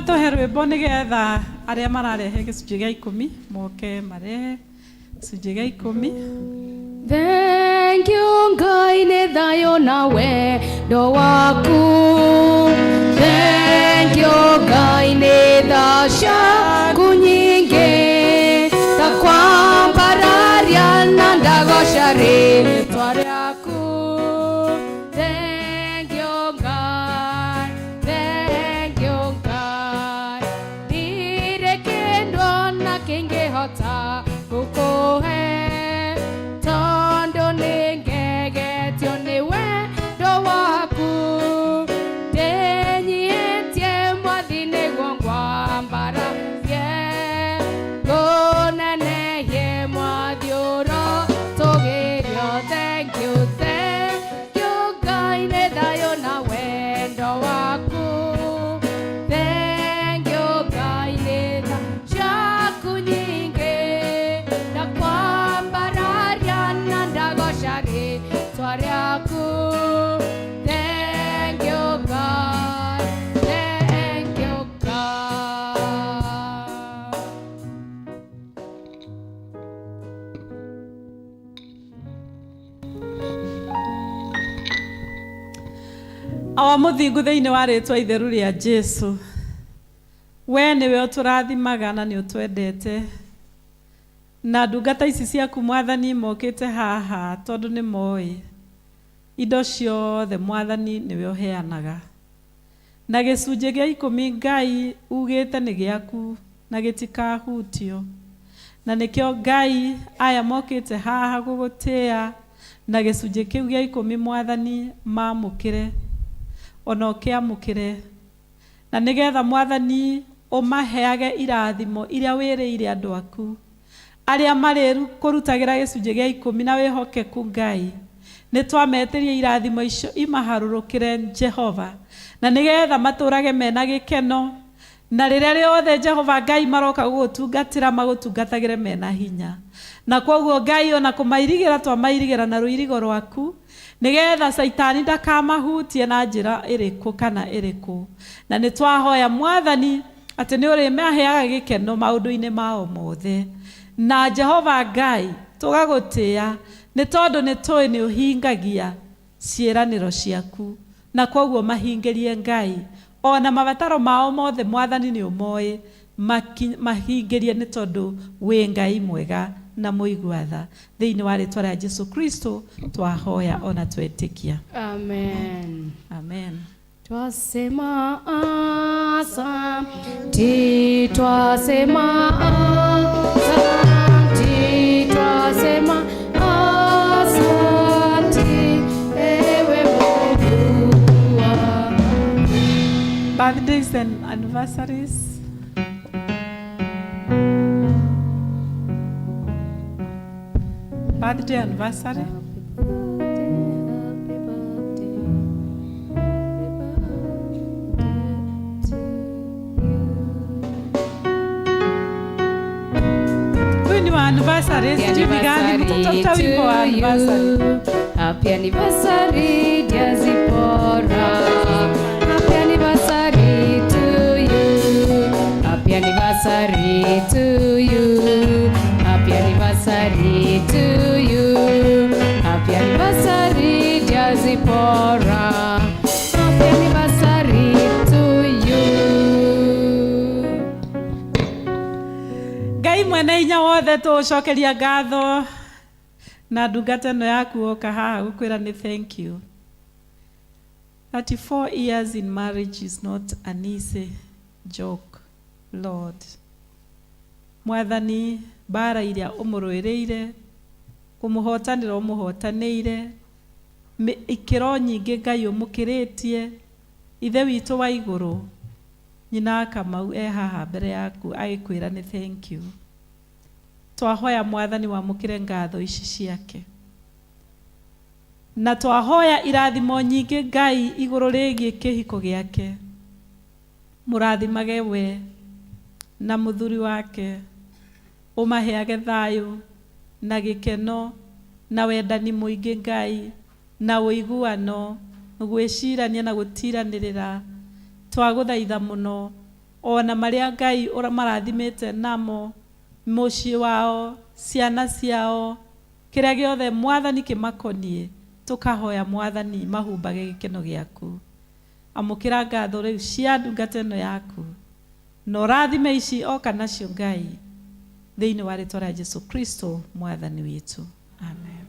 Matũhe rwĩmbo nĩgetha arĩa mararehe gĩcunjĩ gĩa ikũmi moke marehe gĩcunjĩ gĩa ikũmi. Thank you Ngai nĩ thayũ na wendo waku. Thank you Ngai nĩ tha ciaku nyingĩ ta kwambararia na ndagoca rĩtwa rĩaku. Thank you Ngai, thank you Ngai. Ndirĩ kĩndũ ona kĩngĩhota gũkũhe tondũ nĩngegetio nĩ wendo waku. Ndĩnyiihĩtie Mwathi nĩguo ngwambararie, ngũnenehie Mwathi ũrotũgĩrio. Thank you, thank you Ngai nĩ thayũ na wendo waku. Thank you Ngai nĩ tha ciaku nyingĩ na kwambararia na ndagoca rĩtwa rĩaku. Thank you God, thank you God. Awa mũthingu thĩinĩ wa rĩtwa itheru rĩa Jesu, we nĩwe ũtũrathimaga na nĩ ũtwendete, na ndungata ici ciaku Mwathani mokĩte haha tondũ nĩ moĩ indo ciothe Mwathani nĩwe ũheanaga, na gĩcunjĩ gĩa ikũmi Ngai ugĩte nĩ gĩaku na gĩtikahutio, na nĩkĩo Ngai aya mokĩte haha gũgũtĩa na gĩcunjĩ kĩu gĩa ikũmi Mwathani mamũkĩre ona ũkĩamũkĩre, na nĩgetha Mwathani ũmaheage irathimo iria wĩrĩire andũ aku arĩa marĩ kũrutagĩra gĩcunjĩ gĩa ikũmi na wĩhokeku Ngai. Nĩ twametĩria irathimo icio imaharũrũkĩre Jehova, na nĩgetha matũrage mena gĩkeno, na rĩrĩa rĩothe Jehova Ngai maroka gũgũtungatĩra magũtungatagĩre mena hinya. Na kwoguo Ngai ona kũmairigĩra twamairigĩra na rũirigo rwaku, nĩgetha Caitani ndakamahutie na njĩra ĩrĩkũ kana ĩrĩkũ. Na nĩ twahoya Mwathani atĩ nĩ ũrĩmaheaga gĩkeno maũndũ-inĩ mao mothe. Na Jehova Ngai tũgagũtĩa nĩ tondũ nĩ tũĩ nĩ ũhingagia ciĩranĩro ciaku, na kwoguo mahingĩrie Ngai ona mabataro mao mothe Mwathani nĩ ũmoĩ, mahingĩrie nĩ tondũ wĩ Ngai mwega na mũigua tha. Thĩinĩ wa rĩtwa rĩa Jesu Kristo twahoya ona twetĩkia. Amen. Amen. Twasema asante, twasema asante, twasema asante, ewe Mungu wangu. Birthdays and anniversaries. Birthday anniversary. Happy birthday, happy birthday to you. Huyu ni wa anniversary, sijui ni gani, mtatafuta wimbo wa anniversary. Happy anniversary, dear Zipporah. Happy anniversary to you. Happy anniversary to you. Happy anniversary to you. Happy anniversary, dear Zipporah. Happy anniversary to you. Ngai mwene hinya wothe tũgũcokeria ngatho na ndungata ĩno yaku woka haha gũkwĩra nĩ thank you. 34 years in marriage is not an easy joke, Lord. Mwathani, mbara iria ũmũrũĩrĩire, kũmũhotanĩra ũmũhotanĩire, ikĩro nyingĩ Ngai ũmũkĩrĩtie, Ithe witũ wa igũrũ, nyina Kamau e haha mbere yaku agĩkwĩra nĩ thank you. Twahoya Mwathani wamũkĩre ngatho ici ciake, na twahoya irathimo nyingĩ Ngai igũrũ rĩgiĩ kĩhiko gĩake. Mũrathimage we na mũthuri wake, ũmaheage thayũ na gĩkeno na wendani mũingĩ Ngai, na ũiguano, gwĩcirania na gũtiranĩrĩra. Twagũthaitha mũno Ona marĩa Ngai ũmarathimĩte namo, mũciĩ wao, ciana ciao, kĩrĩa gĩothe Mwathani kĩmakoniĩ, tũkahoya Mwathani mahumbage gĩkeno gĩaku. Amũkĩra ngatho rĩu cia ndungata ĩno yaku, na ũrathime ici oka nacio Ngai, thĩinĩ wa rĩtwa rĩa Jesu Kristo Mwathani witũ. Amen.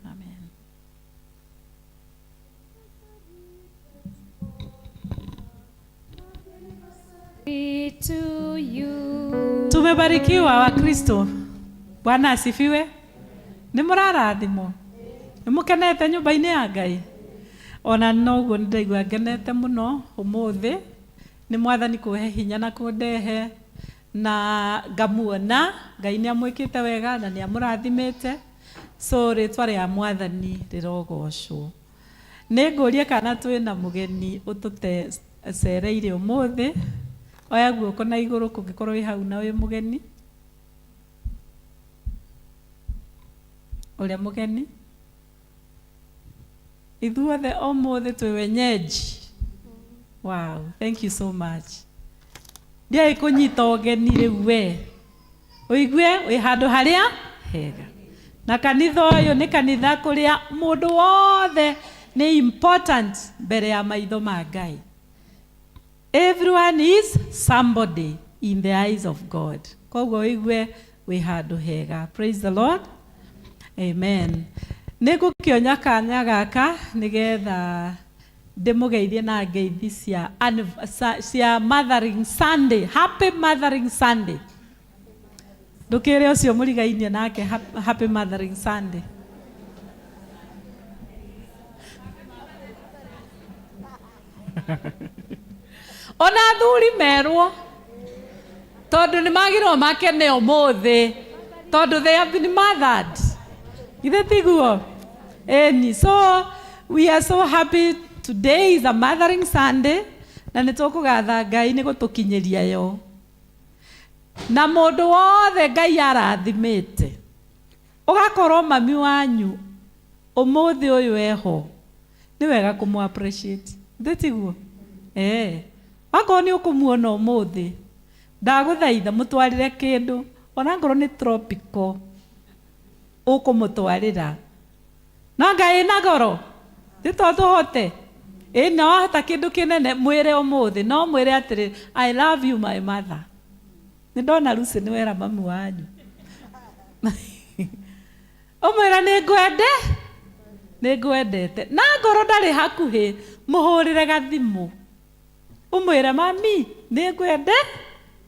Amen. Be to you. Tumebarikiwa Wakristo. Bwana asifiwe. Nĩ mũrarathimwo, nĩ mũkenete nyũmba-inĩ ya Ngai. Ona noguo nĩ ndaigua ngenete mũno ũmũthĩ nĩ Mwathani kũhe hinya na kũndehe na ngamuona. Ngai nĩ amwĩkĩte wega na nĩ amũrathimĩte, so rĩtwa rĩa Mwathani rĩrogocwo. Nĩ ngũrie kana twĩna mũgeni ũtũtecereire ũmũthĩ. Oya guoko na igũrũ kũngĩkorwo wĩ hau na wĩ mũgeni. Ũrĩa mũgeni, ithuothe ũmũthĩ twĩ wenyeji. Wow, thank you so much. Ndiaĩ kũnyita ũgeni rĩu we ũigue wĩ handũ harĩa hega. Na kanitha ũyũ nĩ kanitha kũrĩa mũndũ wothe nĩ important mbere ya maitho ma Ngai. Everyone is somebody in the eyes of God. Koguo ũigue wĩ handũ hega. Praise the Lord. Amen. Nĩ ngũkĩonya kanya gaka nĩgetha ndĩmũgeithie na ngeithi cia, cia Mothering Sunday. Happy Mothering Sunday. Ndũkĩre ũcio mũrigainie nake Happy Mothering Sunday. Ona athuri merwo, tondũ nĩ magĩrĩirwo makene ũmũthĩ, tondũ they have been mothered. Githĩ tiguo? Ĩni. So we are so happy today is a Mothering Sunday, na nĩ tũkũgatha Ngai nĩ gũtũkinyĩria yo. Na mũndũ wothe Ngai arathimĩte, ũgakorwo mami wanyu ũmũthĩ ũyũ eho, nĩ wega kũmũ appreciate. Githĩ tiguo? Eh. Wakorwo nĩ ũkũmuona ũmũthĩ, ndagũthaitha mũtwarĩre kĩndũ, ona ngorwo nĩ tropical ũkũmũtwarĩra. No Ngai ĩna goro, ti to tũhote. Ĩ na wahota kĩndũ kĩnene mwĩre ũmũthĩ, no mwĩre atĩrĩ, I love you my mother. Nĩ ndona Lucy nĩ wera mami wanyu. Ũmwĩra nĩ ngwende, nĩ ngwendete. Na ngorwo ndarĩ hakuhĩ, mũhũrĩre gathimũ. Ũmwĩre mami, nĩ ngwende,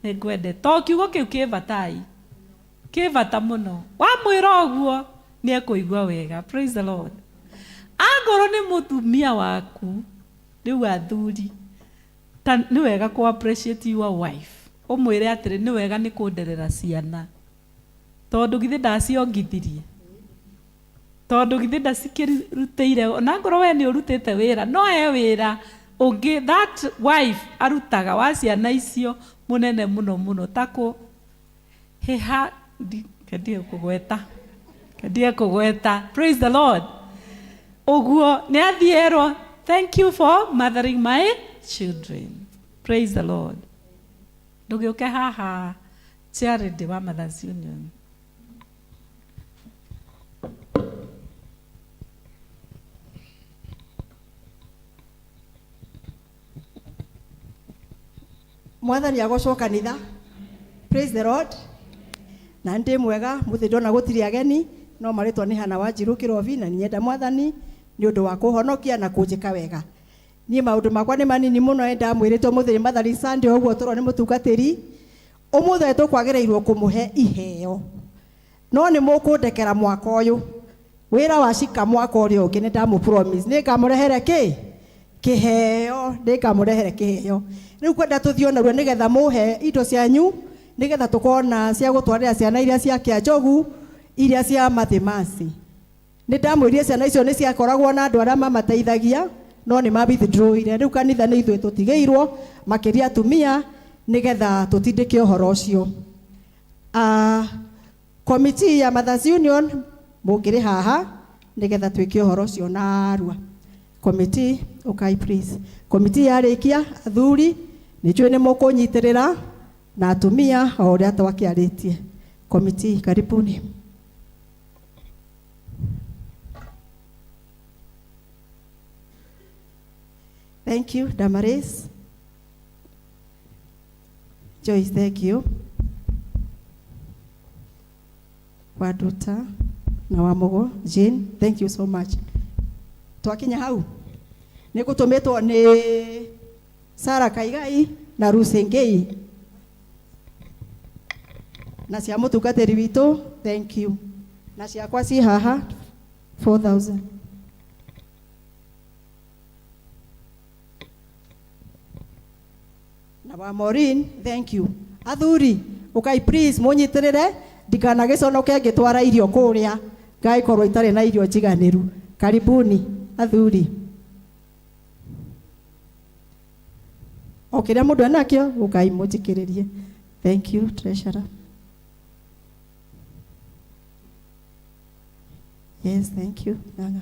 nĩ ngwende. To kiugo kĩu kĩ batai. Kĩ bata mũno. Wamwĩra ũguo, nĩ ekũigua wega. Praise the Lord. Angorwo nĩ mũtumia waku, rĩu athuri, ta nĩ wega kũ appreciate your wife. Ũmwĩre atĩrĩ, nĩ wega nĩ kũnderera ciana. Tondũ githĩ ndaciongithirie. Tondũ githĩ ndacikĩrutĩire, ona ngorwo we nĩ ũrutĩte wĩra, no he wĩra ũngĩ that wife arutaga wa ciana icio mũnene mũno mũno, ta kũ heha, kendige kũgweta, kendige kũgweta. Praise the Lord. Ũguo nĩ athiĩ erwo, thank you for mothering my children. Praise the Lord. Ndũgĩũke haha Charity wa Mothers Union. Mwathani agocwo kanitha. Praise the Lord. Na ndĩ mwega muthi ndona gũtirĩ ageni, no marĩtwa nĩ Hana Wanjiru Kĩrobi, na nyenda Mwathani nĩ ũndũ wa kũhonokia na kũnjĩka wega. Niĩ maũndũ makwa nĩ manini mũno, ĩ ndamwĩrĩte ũmũthĩ nĩ Mothering Sunday, ũguo tũrwo nĩ mũtungatĩri. Ũmũthĩ tũkwagĩrĩirwo kũmũhe iheo, no nĩ mũkũndekera mwaka ũyũ. Wĩra wa cika mwaka ũrĩa ũngĩ nĩ ndamũ promise nĩ ngamũrehere kĩ kĩheo, nĩ ngamũrehere kĩheo. Rĩu kwenda tũthiĩ o narua nĩgetha mũhe indo cianyu, nĩgetha tũkorwo na cia gũtwarĩra ciana iria cia Kĩanjogu, iria cia Mathimasi. Nĩ ndamwĩrire ciana icio nĩ ciakoragwo na andũ arĩa mamateithagia, no nĩ ma withdrawire. Rĩu kanitha nĩ ithuĩ tũtigĩirwo, makĩria atumia, nĩgetha tũtindĩke ũhoro ũcio. Committee ya Mothers Union mũngĩrĩ haha nĩgetha twĩke ũhoro ũcio narua. Committee, ũkai please. Committee yarĩkia, athuri Nĩ njũĩ nĩ mũkũnyitĩrĩra na atumia o ũrĩa twakĩarĩtie. Committee, karibuni. Thank you, Damaris. Joyce, thank you. Waduta na Wamugo, Jane, thank you so much. Twakinya hau. Nĩ gũtũmĩtwo nĩ Sarah Kaigai na Ruth Ngei. Na cia mũtungatĩri witũ, thank you. Na ciakwa ci haha 4000. Na wa Maureen, thank you. Athuri, ukai please munyitirire ndikanagĩconoke ngĩtwara irio kũrĩa ngagĩkorwo itarĩ na irio njiganĩru. Karibuni athuri. O kĩrĩa mũndũ enakĩo ũkai mũnjikĩrĩrie. Thank you, treasurer. Yes, thank you. Ng'ang'a.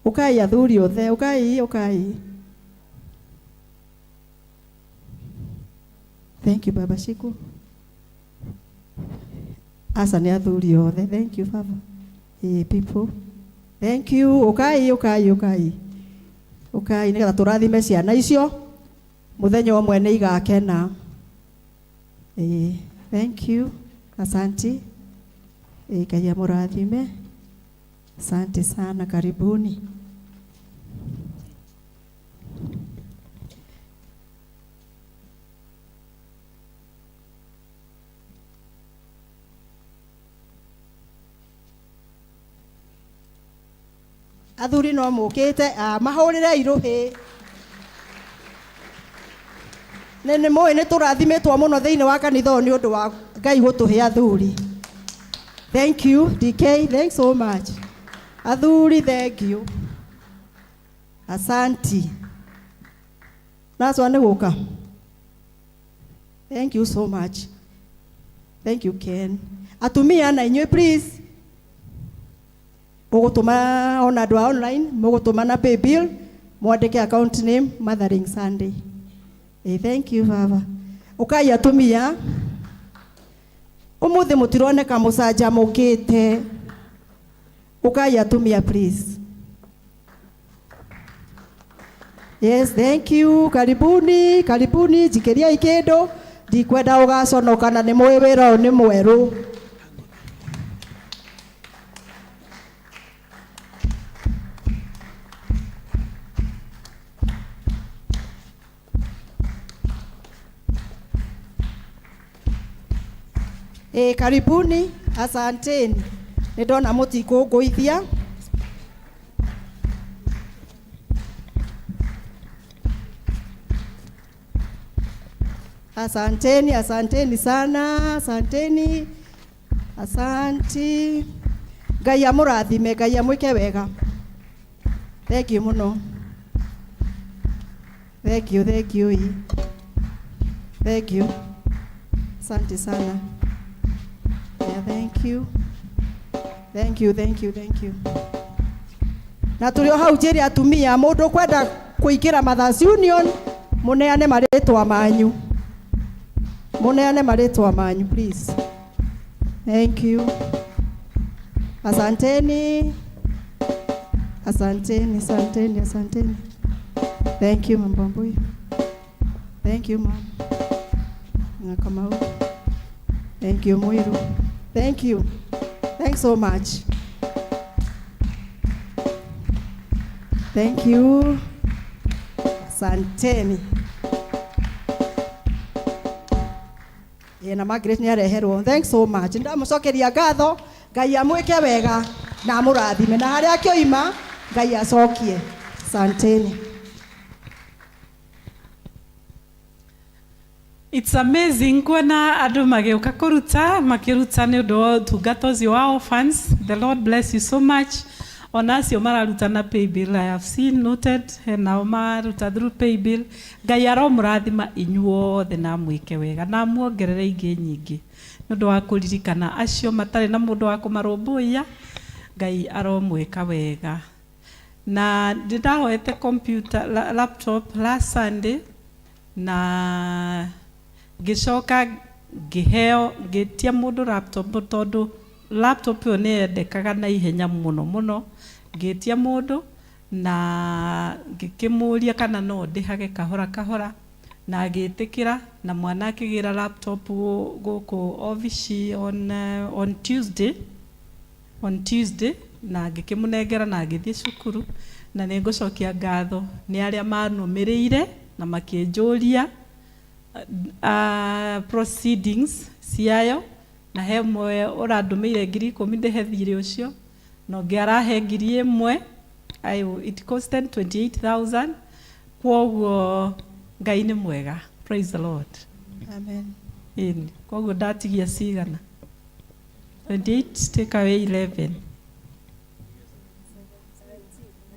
Ukai athuri othe, ukai, ukai. Thank you, Baba Shiku. Asa nĩ athuri othe. Thank you, Baba. Hey, people. Thank you. Ukai, ukai, ukai. Ukai nĩgetha tũrathime ciana icio. Mũthenya ũmwe nĩ igakena. Eh, thank you. Asanti. Eh, Ngai amũrathime. Asante sana, karibuni. Athuri no mũkĩte mahũrĩre irũhĩ. Nĩ nĩ mũĩ nĩ tũrathimĩtwo mũno thĩinĩ wa kanitha ũyũ nĩ ũndũ wa Ngai gũtũhe athuri. Thank you, DK, thanks so much. Athuri, thank you. Asanti. Naswa nĩ gũka. Thank you so much. Thank you, Ken. Atumia na inyuĩ please. Mũgũtũma ona andũ a online, mũgũtũma na paybill, mwandĩke account name Mothering Sunday. Hey, thank you, Baba. Ũkai atumia. Ũmũthĩ mũtironeka mũcanjamũkĩte. Ũkai atumia please. Yes, thank you. Karibuni, karibuni, njikĩriai kĩndũ. Ndikwenda ũgaconoka na nĩ mũĩ wĩra ũyũ nĩ mwerũ. E, karibuni, asanteni. Nĩ ndona mũtikũngũithia. Asanteni, asanteni sana, asanteni. Asanti. Ngai amũrathime, Ngai amwĩke wega. Thank you mũno. Thank you, thank you. Thank you. Asante sana. Yeah, thank you. Thank you, thank you, thank you. Na tũrĩ o hau njĩre atumia mũndũ ũkwenda kũingĩra Mothers Union mũneane marĩtwa manyu. Mũneane marĩtwa manyu please. Thank you. Asanteni. Asanteni, asanteni, asanteni. Thank you, Mama Mbuyu. Thank you, Mom. Kamau. Thank you, Muiru. Thank you. Thanks so much. Thank you. Asanteni. Ĩ na Margaret nĩ areherwo. Thanks so much. Ndamũcokeria ngatho. Ngai amwĩke wega na amũrathime na harĩa akĩoima Ngai acokie. Asanteni. It's amazing kuona andũ magĩũka kũruta makĩruta nĩ ũndũ wa ũtungata ũcio wa orphans. The Lord bless you so much. Ona acio mararuta na paybill I have seen noted nao maruta through paybill. Ngai aromũrathima inyuothe na amwĩke wega na amuongerere ingĩ nyingĩ nĩ ũndũ wa kũririkana acio matarĩ na mũndũ wa kũmarũmbũiya. Ngai aromwĩka wega. Na ndĩrahoete computer laptop last Sunday. Na ngĩcoka ngĩheo ngĩtia mũndũ laptop tondũ laptop ĩyo nĩ yendekaga na ihenya mũno mũno. Ngĩtia mũndũ na ngĩkĩmũria kana no ndĩhage kahora kahora, na agĩtĩkĩra, na mwana akĩgĩra laptop gũkũ obici on Tuesday, on Tuesday, na ngĩkĩmũnengera na agĩthiĩ cukuru. Na nĩ ngũcokia ngatho nĩ arĩa manũmĩrĩire na makĩnjũria proceedings ciayo, na he ũmwe ũrandũmĩire 10,000 ndĩhe thirĩ ũcio, na ũngĩ arahe 1,000. It costed 28,000. Kwoguo Ngai nĩ mwega. Praise the Lord. Amen. Ĩni, kwoguo ndatigia cigana? 28 take away 11.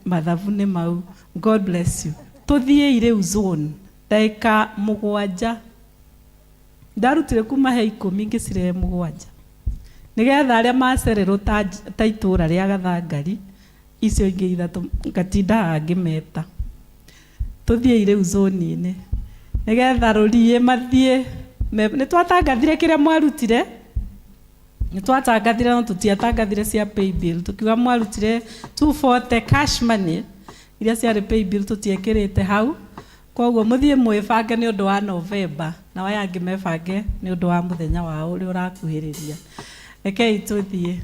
Mathabu nĩ mau. God bless you. Tũthiĩi rĩu zone ndagĩka 7. Ndarutire kuma he 10 ngĩcirehe 7, nĩgetha arĩa macererwo ta itũra rĩa Gathangari icio ingĩ 3 ngatinda ngĩmeta. Tũthiĩi rĩu zone-inĩ nĩgetha rũriĩ mathiĩ. Nĩ twatangathire kĩrĩa mwarutire, nĩ twatangathire, no tũtiatangathire cia pay bill. Tukiuga mwarutire 240 cash money, iria ciarĩ pay bill tũtiekĩrĩte hau. Koguo mũthiĩ mwĩbange nĩ ũndũ wa November, na aya angĩ mebange nĩ ũndũ wa mũthenya wao ũrĩa ũrakuhĩrĩria. Rekei tũthiĩ.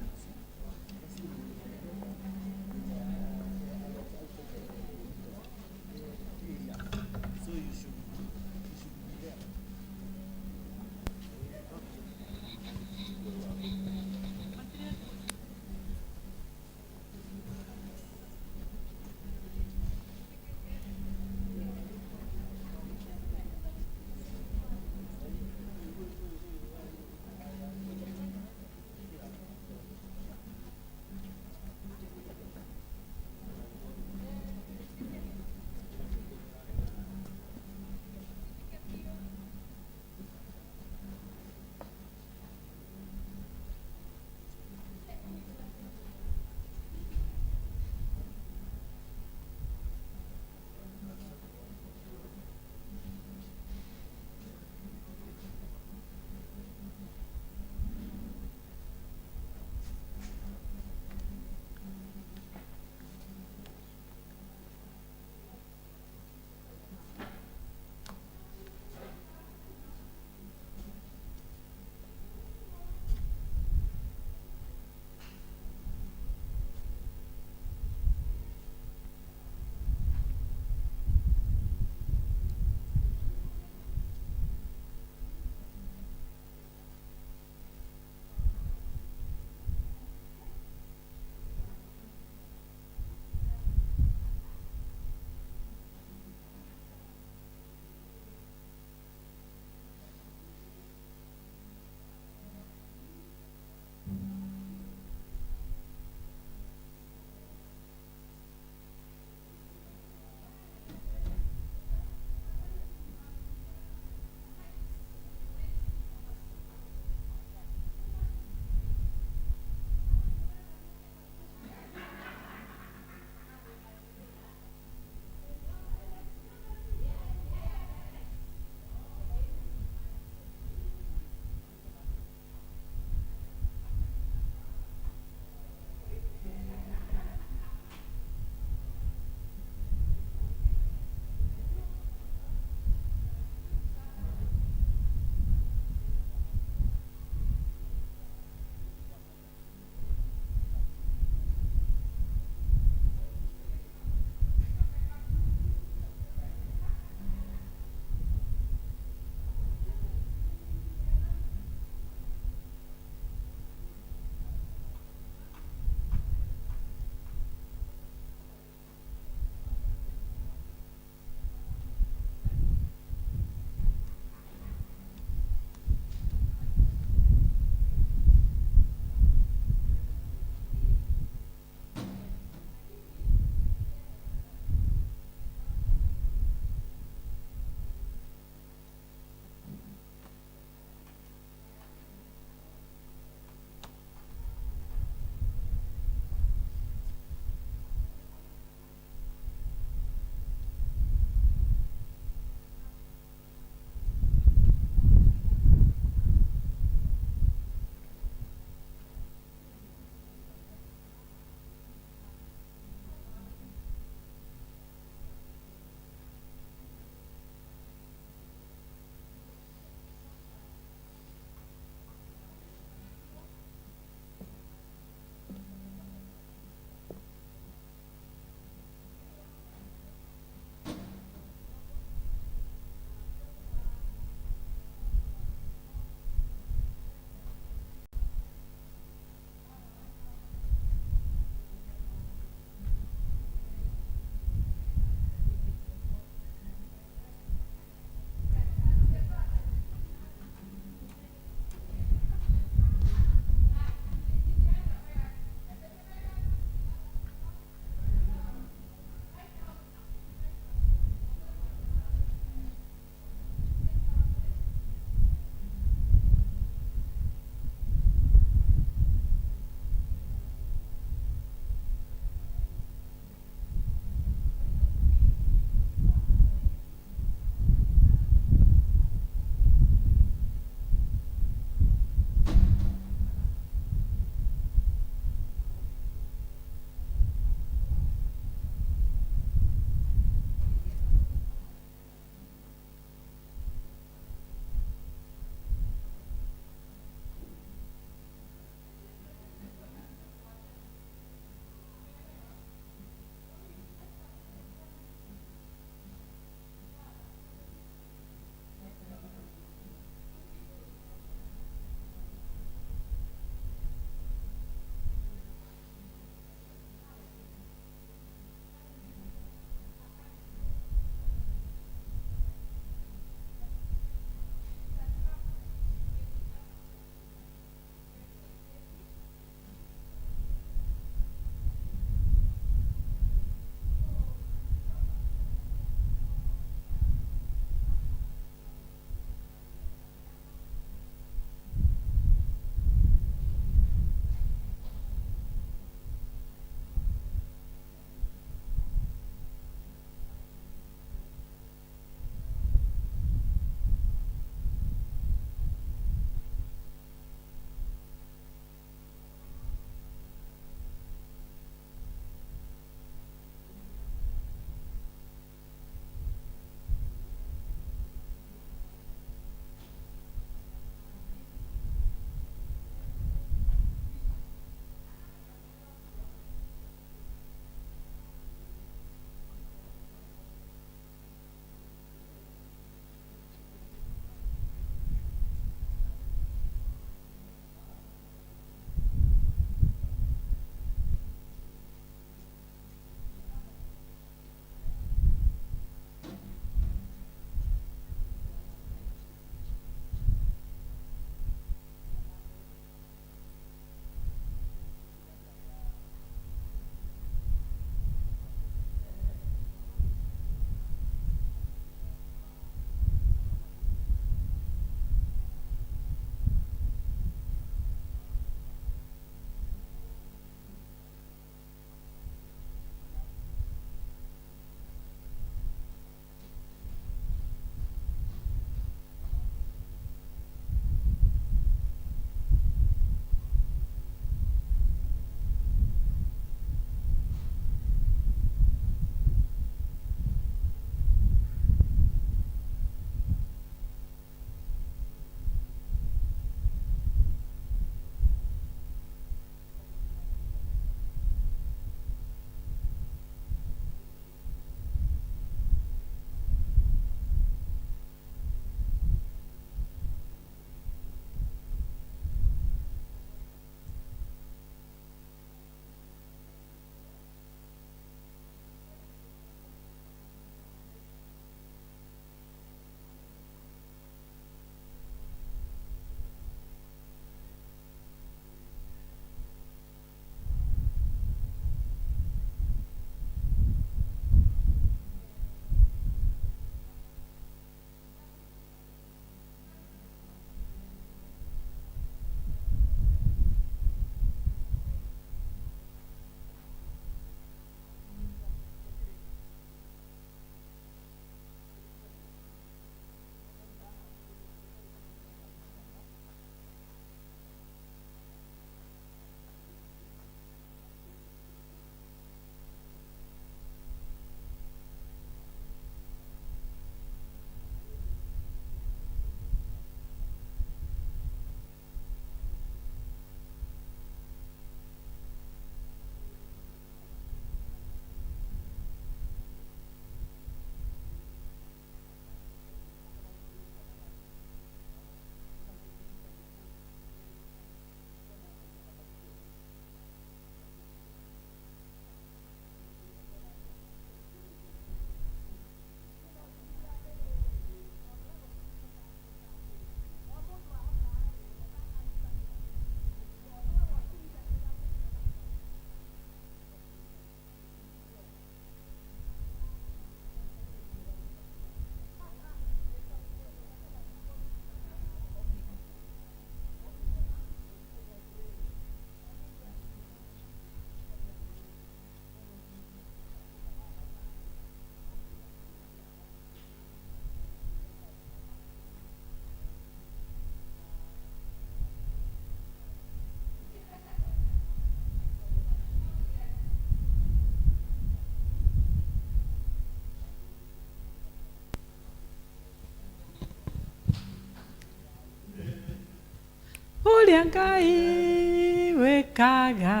Ũrĩa Ngai wĩkaga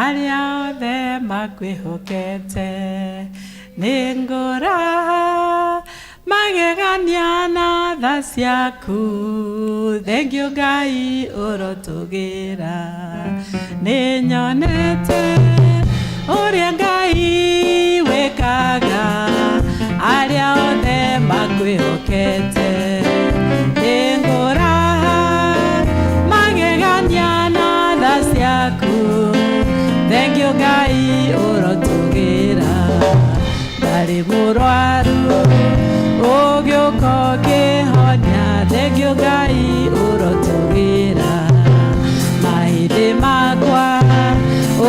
arĩa othe makwĩhokete. Nĩ ngũraha magegania na tha ciaku. Thengiũ Ngai ũrotũgĩra. Nĩ nyonete ũrĩa Ngai wĩkaga arĩa othe makwĩhokete. Nĩ ngũraha magegania na tha ciaku. Thengiũ Ngai ũrotũgĩra. Ndarĩ mũrwaru ũgĩũka ũkĩhonia. Thengiũ Ngai ũrotũgĩra. Mahĩndĩ makwa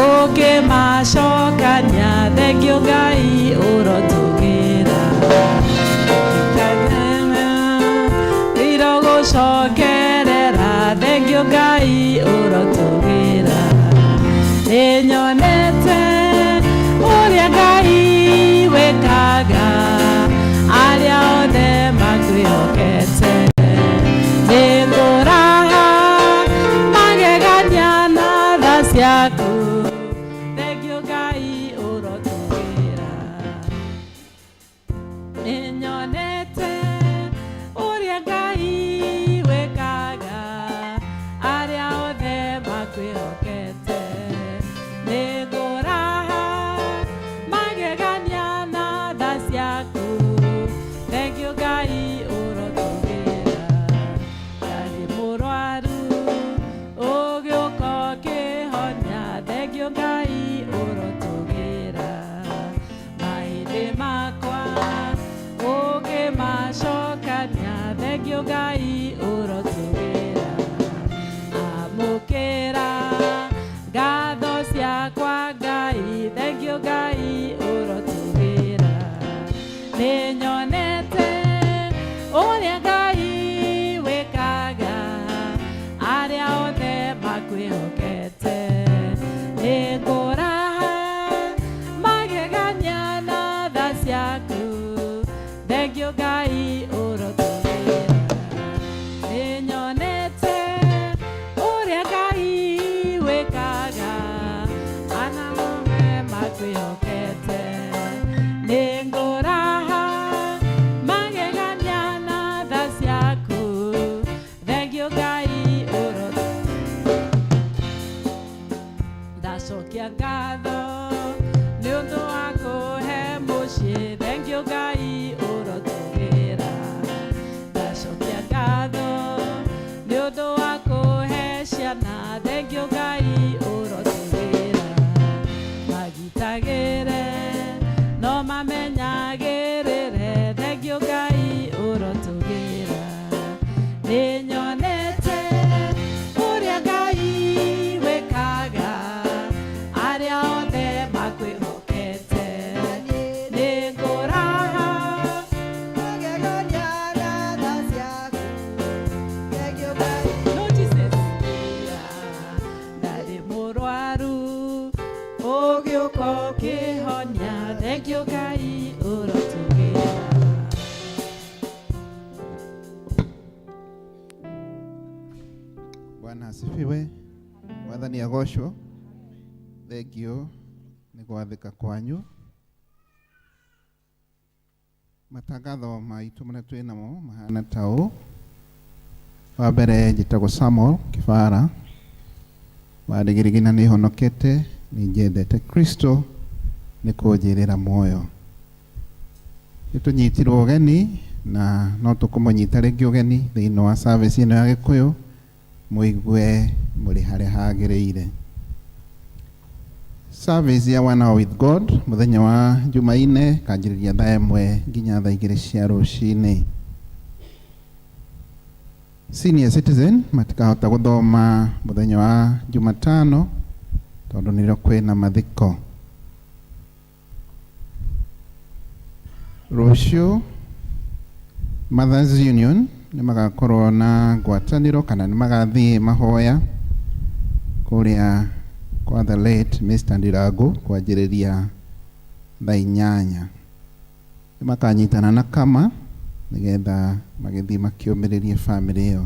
ũkĩmacokania. Thengiũ Ngai ũrotũgĩra. Irogũcokerera. Thengiũ Ngai ũrotũgĩra. Nĩnyonete ũrĩa Ngai wĩkaga arĩa othe makwĩhokete. Nĩngũraha magegania na tha ciaku. Thengiũ Ngai ũrotũgĩra. Nĩnyonete ũrĩa Ngai wĩkaga arĩa othe makwĩhokete. Nĩngũraha magegania na tha ciaku. Thengiũ Ngai ũrotũgĩra. Ndarĩ mũrwaru ũgĩũka ũkĩhonia. Thengiũ Ngai ũrotũgĩra. Mahĩndĩ makwa ũkĩmacokania. Thengiũ Ngai ũrotũgĩra. Amũkĩra ngatho ciakwa Ngai. Thengiũ Ngai ũrotũgĩra. Nĩnyonete ũrĩa Ngai wĩkaga arĩa othe makwĩhokete. Nĩngũraha magegania na tha ciaku. Thengiũ Ngai ũrotũgĩra. Nĩnyonete ũrĩa Ngai wĩkaga arĩa othe makwĩhokete. Nĩngũraha magegania na tha ciaku. Thengiũ Ngai ũrotũgĩra. Ndacokia ngatho nĩ ũndũ wa kũhe mũciĩ. Thengiũ Ngai ũrotũgĩra. Ndacokia ngatho nĩ ũndũ wa kũhe ciana. Thengiũ Ngai ũrotũgĩra. Magitagĩre no mamenyagĩrĩre. Thengiũ Ngai ũrotũgĩra. Nĩnyonete ũrĩa Ngai wĩkaga arĩa othe makwĩhokete. Nĩngũraha Magegania na tha ciaku. Thengiũ Ngai. No Jesus. Ndarĩ mũrwaru ũgĩũka ũkĩhonia. Thengiũ Ngai ũrotũgĩra. Bwana asifiwe. Mwathani agocwo. Thengio nĩ gwathĩka kwanyu. Matangatho maitũ marĩa twĩ namo mahana ta ũũ. Wa mbere njĩtagwo Samuel Kibara wa Rĩgĩrĩgĩ na nĩ honokete, nĩ njendete Kristo nĩ kũnjĩrĩra muoyo. Nĩ tũnyitirwo ũgeni na no tũkũmũnyita rĩngĩ ũgeni thĩinĩ wa service ĩno ya Gĩkũyũ mũigue mũrĩ harĩa hagĩrĩire. Service ya One Hour with God mũthenya wa Jumaine kanjĩrĩria thaa 1 nginya thaa 2 cia rũcinĩ. Senior citizen matikahota gũthoma mũthenya wa Jumatano tondũ nĩrĩo kwĩna mathiko. Rũciũ Mothers Union nĩ magakorwo na ngwatanĩro kana nĩ magathiĩ mahoya kũrĩa kwa the late Mr. Ndirangu kwanjĩrĩria thaa 8. Nĩ makanyitana na kama nĩgetha magĩthiĩ makĩũmĩrĩrie family ĩyo.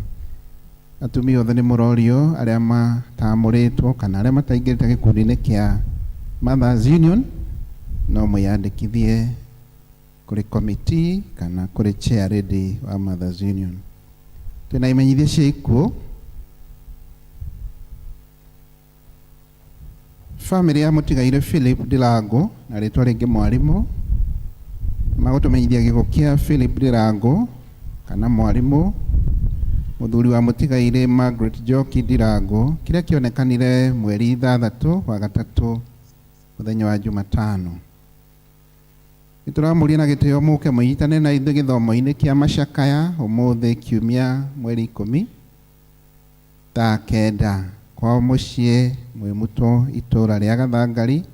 Atumia othe nĩ mũrorio arĩa matamũrĩtwo kana arĩa mataingĩrĩte gĩkundi-inĩ kĩa Mothers Union no mwĩyandĩkithie kũrĩ committee kana kũrĩ chair lady wa Mothers Union. Twĩna imenyithia cia ikuũ. Famĩlĩ ya mũtigaire Philip Ndirango na rĩtwa rĩngĩ mwarimũ magũtũmenyithia gĩkuũ kĩa Philip Ndirango kana mwarimũ mũthuri wa mũtigaire Margaret Njoki Ndirango kĩrĩa kĩonekanire mweri 6 wa 3 mũthenya wa Jumatano. Nĩtũramũria na gĩtĩo mũke mũnyitane na ithuĩ gĩthomo-inĩ kĩa macakaya ũmũthĩ kiumia mweri 10 thaa 9 kwao mũciĩ Mwĩmuto itũra rĩa Gathangari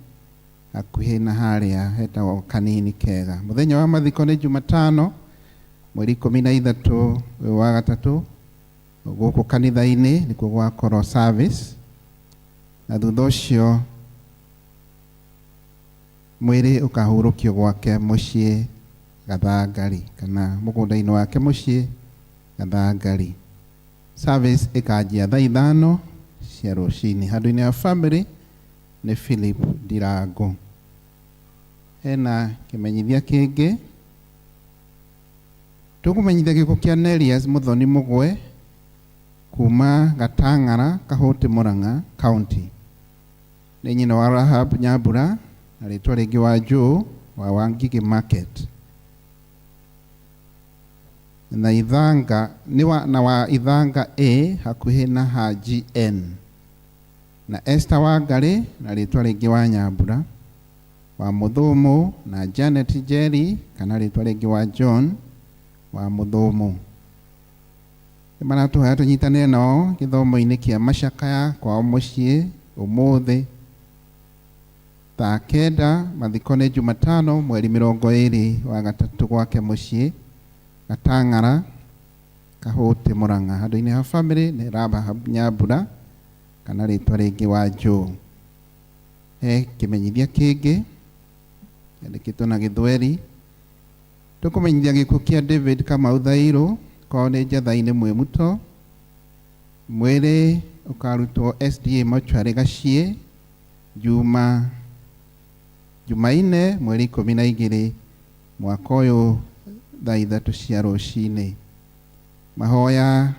hakuhĩ na harĩa hetagwo Kanini Kega. Mũthenya wa mathiko nĩ Jumatano mweri 13 ũyũ wa 3 gũkũ kanitha-inĩ nĩkuo gwakorwo service, na thutha ũcio mwĩrĩ ũkahurũkio gwake mũciĩ Gathangari kana mũgũnda-inĩ wake mũciĩ Gathangari. Service ĩkanjia thaa 5 cia rũcinĩ. Handũ-inĩ ha family nĩ Philip Ndirango. Hena kĩmenyithia kĩngĩ tũkũmenyithia gĩkuũ kĩa Nelias Muthoni Mũgwe kuma Gatang'ara Kahũti Murang'a County. Nĩ nyina wa Rahab Nyambura na rĩtwa rĩngĩ wa Joe wa Wangigĩ Market. Na Ithanga nĩ wa, na wa Ithanga A hakuhĩ na Haji N. Na Esther Wangari na rĩtwa rĩngĩ wa Nyambura wa Mũthũmũ na Janet Njeri kana rĩtwa rĩngĩ wa John wa Mũthũmũ. Nĩ maratũhoya tũnyitanĩre nao gĩthomo-inĩ kĩa macakaya kwao mũciĩ ũmũthĩ thaa 9. Mathiko nĩ Jumatano mweri 20 wa 3 gwake mũciĩ Gatang'ara Kahũti Murang'a. Handũ-inĩ ha family nĩ Rahab Nyambura kana rĩtwa rĩngĩ wa Joe. He kĩmenyithia kĩngĩ kĩandĩkĩtwo na gĩthweri. Tũkũmenyithia gĩkuũ kĩa David Kamau Thairũ kwao nĩ Njatha-inĩ Mwĩmuto. Mwĩrĩ ũkarutwo SDA mortuary Gaciĩ Jumaine mweri 12 mwaka ũyũ thaa 3 cia rũcinĩ. Mahoya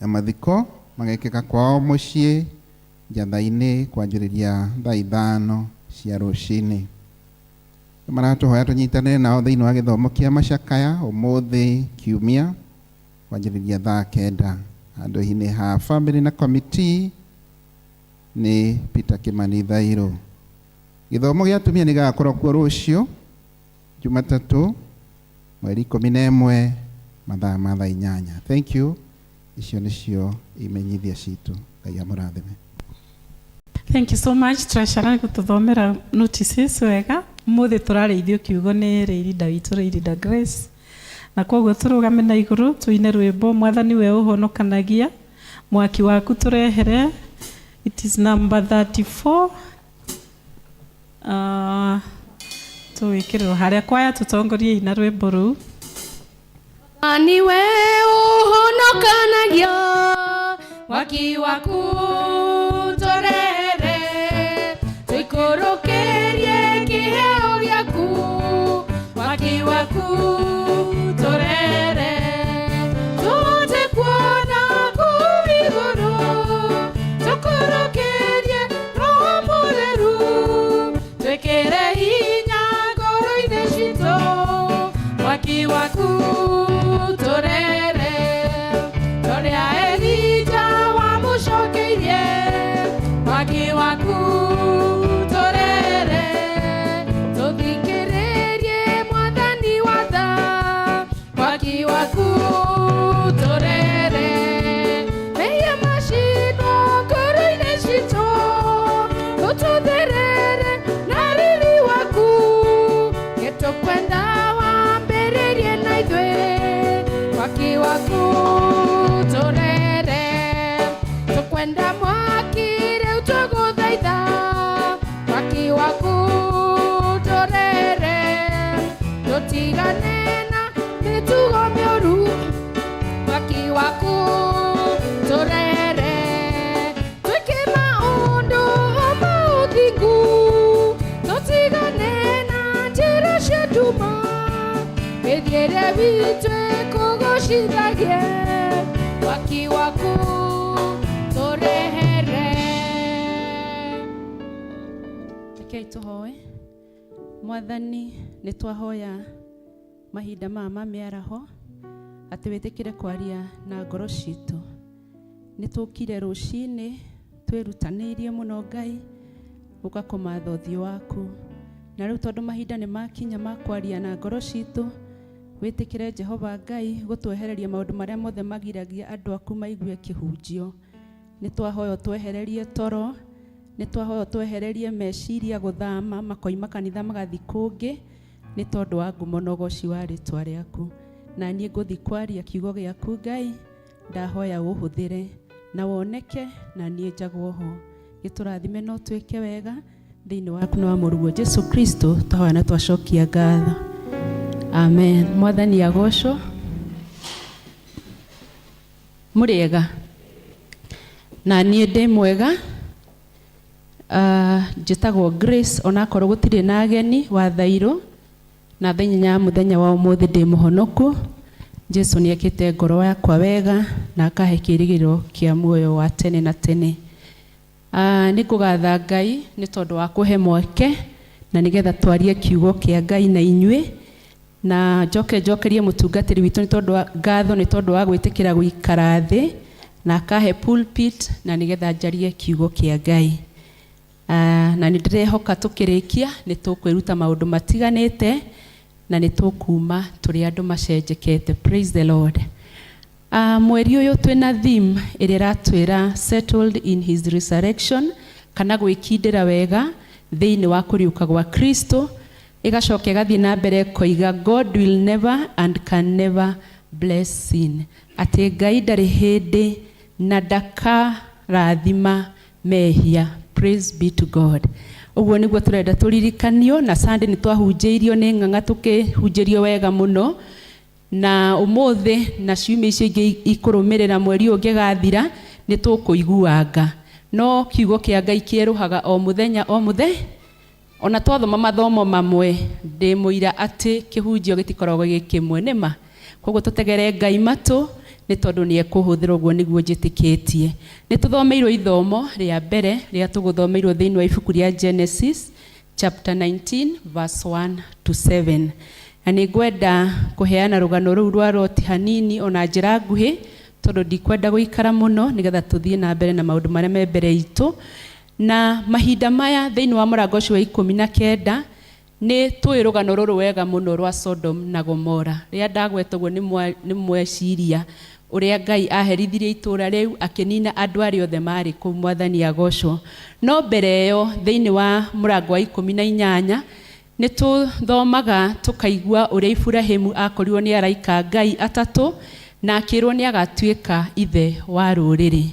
na mathiko magekĩka kwao mũciĩ Njatha-inĩ kwanjĩrĩria thaa 5 cia rũcinĩ. Maratũhoya tũnyitanĩre nao thĩinĩ wa gĩthomo kĩa macakaya ũmũthĩ kiumia kwanjĩrĩria thaa 9. Handũ-inĩ ha family na committee nĩ Peter Kimani Thairũ. Gĩthomo gĩa atumia nĩ gĩgakorwo kuo rũciũ Jumatatũ mweri 11 mathaa ma thaa 8. Thank you. Icio nĩcio imenyithia citũ. Ngai amũrathime. Thank you so much Treasurer gũtũthomera notices wega. Ũmũthĩ tũrarĩithio kiugo nĩ Rĩirinda witũ Rĩirinda Grace. Na koguo tũrũgame na igũrũ tũine rwĩmbo Mwathani we ũhonokanagia mwaki waku tũrehere. It is number 34. Tũwĩkĩrĩrwo harĩa kwaya tũtongorie ina rwĩmbo rũu. Mwathani we ũhonokanagia mwaki waku tũrehere tũikũrũkĩrie kĩheo gĩaku mwaki waku tũrehere tũhote kuona kũu igũrũ tũkũrũkĩrie Roho Mũtheru twĩkĩre hinya ngoro-inĩ citũ mwaki waku tũrere torĩa Elija wamũcokeirie mwaki waku tũrere tũthikĩrĩrie Mwathani wa tha mwaki waku tũrere mehia macinwo ngoro-inĩ citũ ũtũtherere na riri waku nĩtũkwenda wambĩrĩrie na ithuĩ mwaki waku tũrere tũkwenda mwaki rĩu tũgũthaitha mwaki waku tũrere tũtigane na mĩtugo mĩũru mwaki waku Mĩthiĩre witũ ĩkũgocithagie, mwaki waku tũrehere. Rekei tũhoe. Mwathani, nĩ twahoya mahinda maya ma mĩaraho atĩ wĩtĩkĩre kwaria na ngoro citũ. Nĩ tũkire rũcinĩ twĩrutanĩirie mũno Ngai gũka kũmatha ũthiũ waku, na rĩu tondũ mahinda nĩ makinya ma kwaria na ngoro citũ, wĩtĩkĩre Jehova Ngai gũtwehereria maũndũ marĩa mothe magiragia andũ aku maigue kĩhunjio. Nĩ twahoya ũtwehererie toro, nĩ twahoya ũtwehererie meciria gũthama makoima kanitha magathiĩ kũngĩ, nĩ tondũ wa ngumo na ũgoci wa rĩtwa rĩaku. Na niĩ ngũthiĩ kwaria kiugo gĩaku Ngai, ndahoya ũhũthĩre na woneke na niĩ njagwo ho. Gĩtũrathime na ũtwĩke wega thĩinĩ waku na wa mũrũguo Jesu Kristo, twahoya na twacokia ngatho. Amen. Mwathani agocwo. Mũrĩega? Na niĩ ndĩ mwega. Njĩtagwo Grace, onakorwo gũtirĩ na ageni wa thairũ, na thaa inya ya mũthenya wa ũmũthĩ ndĩ mũhonoku. Jesu nĩ ekĩte ngoro yakwa wega na akahe kĩĩrĩgĩrĩro kĩa muoyo wa tene na tene. Nĩ ngũgatha Ngai nĩ tondũ wa kũhe mweke na nĩgetha twarie kiugo kĩa Ngai na inyuĩ, na njoke njokerie mũtungatĩri witũ nĩ tondũ wa ngatho nĩ tondũ wa gwĩtĩkĩra gũikara thĩ na akahe pulpit na nĩgetha njarie kiugo kĩa Ngai. Na nĩ ndĩrehoka tũkĩrĩkia nĩ tũkwĩruta maũndũ matiganĩte na nĩ tũkuma tũrĩ andũ macenjekete. Praise the Lord. Mweri ũyũ twĩna theme ĩrĩa ĩratwĩra settled in his resurrection, kana gwĩkindĩra wega thĩinĩ wa kũriũka gwa Kristo. Ĩgacoka ĩgathiĩ na mbere ĩkoiga God will never and can never bless sin, atĩ Ngai ndarĩ hĩndĩ na ndakarathima mehia. Praise be to God. Ũguo nĩguo tũrenda tũririkanio, na Sunday nĩ twahunjĩirio nĩ ng'ang'a tũkĩhunjĩrio wega mũno, na ũmũthĩ na ciumia icio ingĩ ikũrũmĩrĩra mweri ũyũ ũngĩgathira nĩ tũkũiguanga. No kiugo kĩa Ngai kĩerũhaga o mũthenya o mũthenya. Ona twathoma mathomo mamwe, ndĩ mũira atĩ kĩhunjio gĩtikoragwo gĩ kĩmwe, nĩ ma. Koguo tũtegere Ngai matũ nĩ tondũ nĩ ekũhũthĩra, ũguo nĩguo njĩtĩkĩtie. Nĩ tũthomeirwo ithomo rĩa mbere rĩa tũgũthomeirwo thĩinĩ wa ibuku rĩa Genesis chapter 19 verse 1 to 7. Na nĩ ngwenda kũheana rũgano rũu rwa Loti hanini ona njĩra nguhĩ, tondũ ndikwenda gũikara mũno nĩgetha tũthiĩ na mbere na maũndũ marĩa me mbere itũ. Na mahinda maya thĩinĩ wa mũrango ũcio wa 19 nĩ tũĩ rũgano rũrũ wega mũno rwa Sodom na Gomora. Rĩrĩa ndagweta ũguo nĩ mweciria ũrĩa Ngai aherithirie itũũra rĩu akĩnina andũ arĩa othe marĩ kũu. Mwathani agocwo. No mbere ĩyo thĩinĩ wa mũrango wa 18 nĩ tũthomaga tũkaigua ũrĩa Iburahĩmu akorirwo nĩ araika Ngai atatũ na akĩrwo nĩ agatuĩka ithe wa rũrĩrĩ.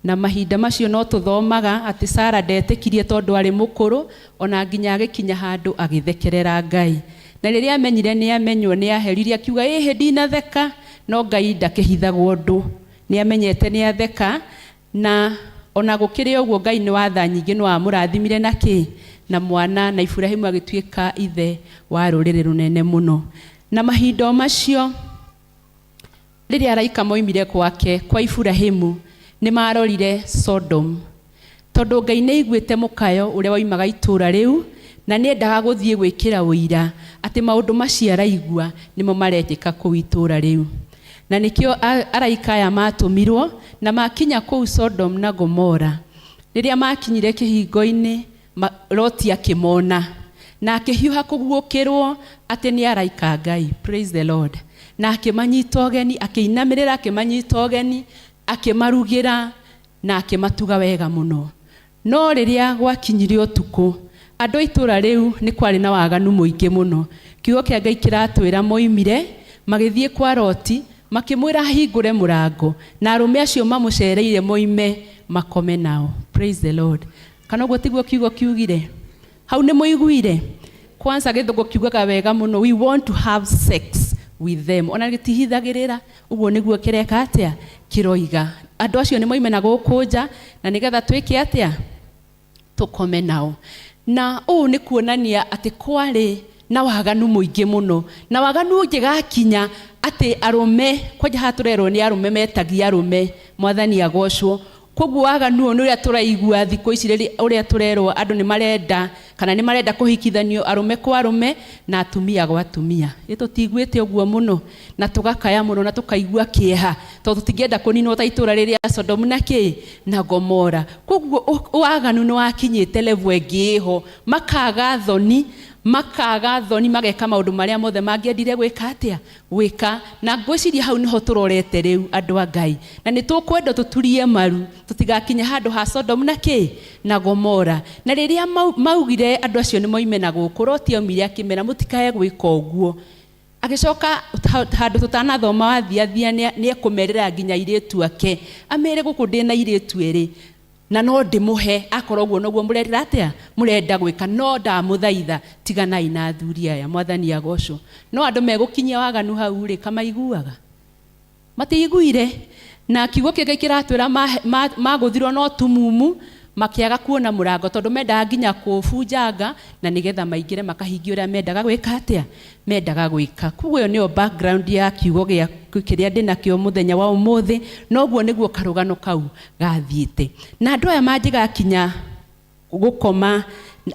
Na mahinda macio no tũthomaga atĩ Sara ndetĩkirie tondũ arĩ mũkũrũ, ona nginya agĩkinya handũ agĩthekerera Ngai. Na rĩrĩa amenyire nĩ amenywo nĩ aheririe akiuga ĩhĩ ndinatheka, no Ngai ndakĩhithagwo ũndũ. Nĩ amenyete nĩ atheka, na ona gũkĩrĩ ũguo Ngai nĩ wa tha nyingĩ no amũrathimire na kĩ? Na mwana, na Iburahĩmu agĩtuĩka ithe wa rũrĩrĩ rũnene mũno. Na mahinda o macio rĩrĩa araika moimire gwake kwa Iburahĩmu nĩ marorire Sodom, tondũ Ngai nĩ aiguĩte mũkayo ũrĩa woimaga itũũra rĩu na nĩ endaga gũthiĩ gwĩkĩra ũira atĩ maũndũ macio araigua nĩmo marekĩka kũu itũũra rĩu. Na nĩkĩo araika aya matũmirwo na makinya kũu Sodom na Gomora. Rĩrĩa makinyire kĩhingo-inĩ, Loti akĩmona na akĩhiũha kũguũkĩrwo atĩ nĩ araika Ngai. Praise the Lord. Na akĩmanyita ũgeni, akĩinamĩrĩra akĩmanyita ũgeni, akĩmarugĩra na akĩmatuga wega mũno. No rĩrĩa gwakinyire ũtukũ, andũ a itũũra rĩu nĩ kwarĩ na waganu mũingĩ mũno. Kiugo kĩa Ngai kĩratwĩra moimire magĩthiĩ kwa Loti, makĩmwĩra ahingũre mũrango na arũme acio mamũcereire moime makome nao. Praise the Lord. Kana ũguo tiguo kiugo kiugire? Hau nĩ mũiguire? Kwanza gĩthũngũ kiugaga wega mũno, we want to have sex with them. Ona gĩtihithagĩrĩra, ũguo nĩguo kĩreka atĩa? Kĩroiga. Andũ acio nĩ moime na gũkũ nja na nĩgetha twĩke atĩa? Tũkome nao. Na ũũ nĩ kuonania atĩ kwarĩ Na waganu mũingĩ mũno, na waganu ũngĩgakinya atĩ arũme kwanja haha tũrerwo nĩ arũme metagia arũme. Mwathani agocwo. Koguo waganu ũyũ nĩ ũrĩa tũraigua thikũ ici, ũrĩa tũrerwo andũ nĩ marenda kana nĩ marenda kũhikithanio arũme kwa arũme na atumia gwa atumia. Ĩ tũtiguĩte ũguo mũno na tũgakaya mũno na tũkaigua kĩeha, tondũ tũtingĩenda kũninwo ta itũra rĩrĩa Sodomu na kĩ na Gomora. Koguo waganu nĩ wakinyĩte level ĩngĩ ĩho, makaga thoni, makaga thoni, mageka maũndũ marĩa mothe mangĩendire gwĩka atĩa, gwĩka. Na ngwĩciria hau nĩho tũrorete rĩu, andũ a Ngai, na nĩ tũkwenda tũturie maru tũtigakinye handũ ha Sodomu na kĩ na Gomora. Na rĩrĩa maugire andũ acio nĩ moime na gũkũ, Loti aumire akĩmera mũtikae gwĩka ũguo. Agĩcoka handũ tũtanathoma wathiathia nĩ ekũmerĩra nginya airĩtu ake, amere gũkũ ndĩna airĩtu erĩ na no ndĩmũhe, akorwo ũguo noguo mũrendera atĩa, mũrenda gwĩka, no ndamũthaitha tiganai na athuri aya. Mwathani agocwo. No andũ megũkinyia waganu hau rĩ, kamaiguaga matiiguire. Na kiugo kĩngĩ kĩratwĩra magũthirwo no tumumu, makĩaga kuona mũrango, tondũ mendaga nginya kũbunjanga na nĩgetha maingĩre makahingie ũrĩa mendaga gwĩka atĩa, mendaga gwĩka. Koguo ĩyo nĩyo background ya kiugo gĩa kĩrĩa ndĩnakĩo mũthenya wa ũmũthĩ. Noguo nĩguo karũgano kau gathiĩte. Na andũ aya mangĩgakinya gũkoma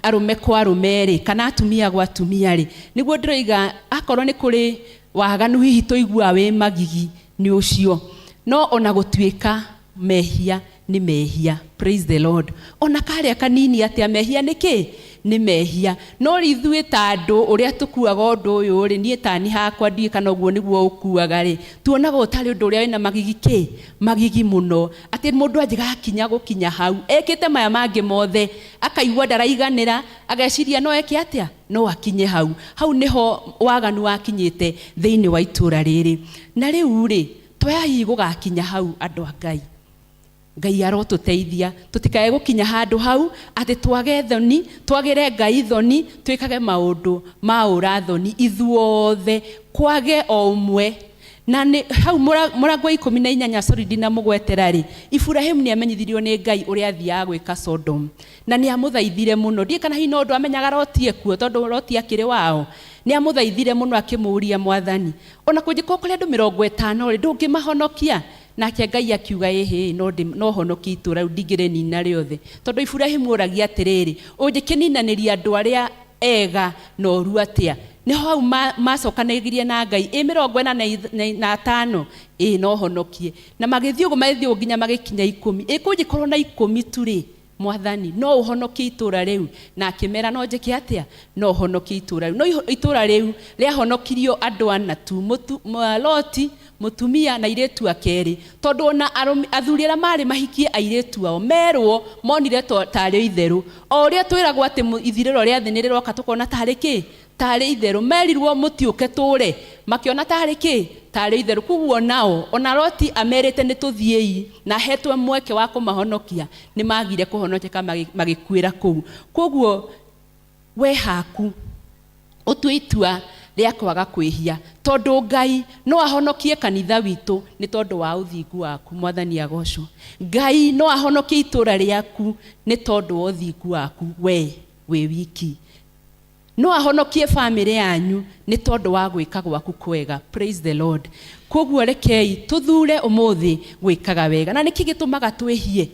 arũme kwa arũme rĩ, kana atumia gwa atumia rĩ, nĩguo ndĩroiga akorwo nĩ kũrĩ waganu hihi tũiguaga wĩ magigi nĩ ũcio. No ona gũtuĩka mehia nĩ mehia, praise the Lord, ona karĩa kanini atĩa, mehia nĩ kĩ, nĩ mehia. No ithuĩ ta andũ ũrĩa tũkuaga ũndũ ũyũ rĩ, niĩ tani hakwa ndiũĩ kana ũguo nĩguo ũkuaga rĩ, tuonaga ũtarĩ ũndũ ũrĩa wĩna magigi kĩ, magigi mũno, atĩ mũndũ angĩgakinya gũkinya hau ekĩte maya mangĩ mothe, akaigua ndaraiganĩra, ageciria no eke atĩa, no akinye hau. Hau nĩho waganu wakinyĩte thĩinĩ wa itũra rĩrĩ. Na rĩu rĩ, twaya hihi gũgakinya hau, andũ a Ngai, Ngai arotũteithia tũtikae gũkinya handũ hau atĩ twage thoni, twagĩre Ngai thoni, twĩkage maũndũ ma ũra thoni ithuothe, kwage o ũmwe. Na nĩ hau mũrango wa 18, sorry ndinamũgwetera rĩ, Iburahĩmu nĩ amenyithirio nĩ Ngai ũrĩa athiaga gwĩka Sodom, na nĩ amũthaithire mũno. Ndiũĩ kana hihi no ũndũ amenyaga Loti ekuo, tondũ Loti akĩrĩ wao. Nĩ amũthaithire mũno akĩmũũria, Mwathani, ona kũngĩkorwo kũrĩ andũ 50 rĩ, ndũngĩmahonokia? Nake Ngai akiuga, ĩhĩ, no honokie itũra rĩu, ndingĩrĩnina rĩothe. Tondũ Iburahĩmu oragia atĩrĩrĩ, ũngĩkĩninanĩria andũ arĩa ega na ũru atĩa? Nĩho hau macokanĩrĩirie na Ngai, ĩ 45, ĩ no honokie. Na magĩthiĩ ũguo, magĩthiĩ ũguo nginya magĩkinya 10. Ĩ kũngĩkorwo na 10 tu rĩ, Mwathani, no ũhonokie itũra rĩu? Na akĩmera, no njĩke atĩa, no honokie itũra rĩu. No itũra rĩu rĩahonokirio andũ ana tu, Loti, mũtumia na airĩtu ake erĩ, tondũ ona athuri arĩa marĩ mahikie airĩtu ao merwo monire tarĩ itherũ. O ũrĩa twĩragwo atĩ ithirĩro rĩa thĩ nĩ rĩroka, tũkona tarĩ kĩ, tarĩ itherũ. Merirwo mũtiũke tũre, makĩona tarĩ kĩ, tarĩ itherũ. Koguo nao ona Loti amerite nĩ tũthiĩi na hetwe mweke wa kũmahonokia, nĩ magire kũhonokeka, magĩkuĩra kũu. Koguo we haku ũtue itua rĩa kwaga kwĩhia, tondũ Ngai no ahonokie kanitha witũ nĩ tondũ wa ũthingu waku. Mwathani agocwo. Ngai no ahonokie itũra rĩaku nĩ tondũ wa ũthingu waku we wĩ wiki. No ahonokie bamĩrĩ yanyu nĩ tondũ wa gwĩka gwaku kwega. Praise the Lord. Koguo rekei tũthure ũmũthĩ gwĩkaga wega. Na nĩkĩ gĩtũmaga twĩhie?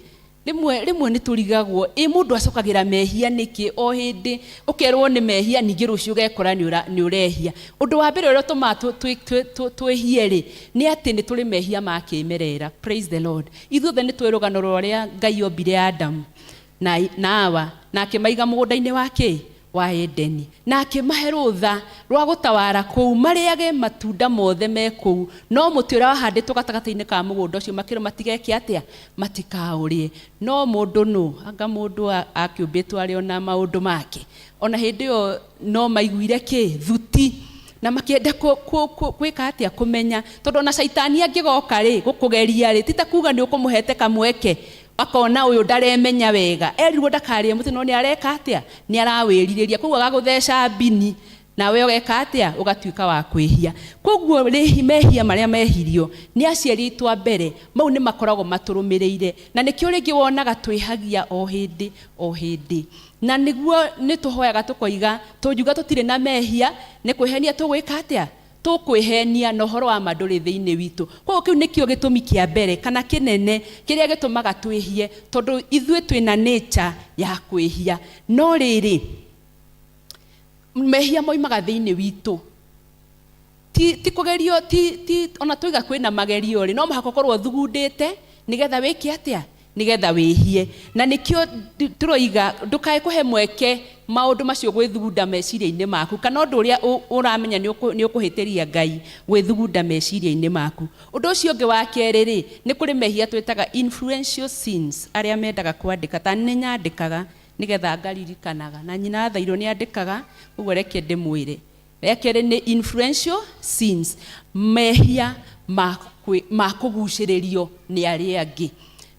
Rĩmwe rĩmwe nĩ tũrigagwo, ĩ mũndũ acokagĩra mehia nĩkĩ? O hĩndĩ ũkerwo nĩ mehia, ningĩ rũciũ ũgekora nĩ ũrehia. Ũndũ wa mbere ũrĩa ũtũmaga twĩhie rĩ, nĩ atĩ nĩ tũrĩ mehia ma kĩmerera. Praise the Lord. Ithuothe nĩ tũĩ rũgano rwa ũrĩa Ngai ombire Adamu na Hawa, na akĩmaiga mũgũnda-inĩ wa kĩ, wa Edeni, na akĩmahe rũtha rwa gũtawara kũu, marĩage matunda mothe me kũu, no mũtĩ ũrĩa wahandĩtwo gatagatĩ-inĩ ka mũgũnda ũcio makĩrwo matigeke atĩa, matikaũrĩe. No mũndũ nũ, anga mũndũ akĩũmbĩtwo arĩ ona maũndũ make. Ona hĩndĩ ĩyo no maiguire kĩ, thuti, na makĩenda gwĩka atĩa, kũmenya. Tondũ ona caitani angĩgoka rĩ, gũkũgeria rĩ, ti ta kuga nĩ ũkũmũhete kamweke, akona ũyũ ndaremenya wega, erirwo ndakarĩe mũtĩ, no nĩ areka atĩa, nĩ arawĩrirĩria. Koguo agagũtheca mbini. Nawe ũgeka atĩa? Ũgatuĩka wa kwĩhia. Koguo rĩhi mehia marĩa mehirio nĩ aciari aitũ a mbere, mau nĩ makoragwo matũrũmĩrĩire. Na nĩkĩo rĩngĩ wonaga twĩhagia o hĩndĩ o hĩndĩ. Na nĩguo nĩ tũhoyaga tũkoiga, tũngiuga tũtirĩ na mehia, nĩ kwĩhenia tũgwĩka atĩa? Tũkwĩhenia na ũhoro wa ma ndũrĩ thĩinĩ witũ. Koguo kĩu nĩkĩo gĩtũmi kĩa mbere kana kĩnene kĩrĩa gĩtũmaga twĩhie, tondũ ithuĩ twĩna nature ya kwĩhia. No rĩrĩ, mehia moimaga thĩinĩ witũ. Ti, ti kũgerio, ti, ti, ona tũiga kwĩna magerio rĩ, no mũhaka ũkorwo ũthugundĩte nĩgetha wĩke atĩa? Nĩgetha wĩhie. Na nĩkĩo tũroiga ndũkae kũhe mweke maũndũ macio gwĩthugunda meciria-inĩ maku, kana ũndũ ũrĩa ũramenya nĩ ũkũhĩtĩria Ngai gwĩthugunda meciria-inĩ maku. Ũndũ ũcio ũngĩ wa kerĩ rĩ, nĩ kũrĩ mehia twĩtaga influential sins, arĩa mendaga kwandĩka, ta nĩ nyandĩkaga nĩgetha ngaririkanaga, na nyina athairwo nĩ andĩkaga, ũguo reke ndĩmwĩre. Rĩa kerĩ nĩ influential sins, mehia ma ma kũgucĩrĩrio nĩ arĩa angĩ.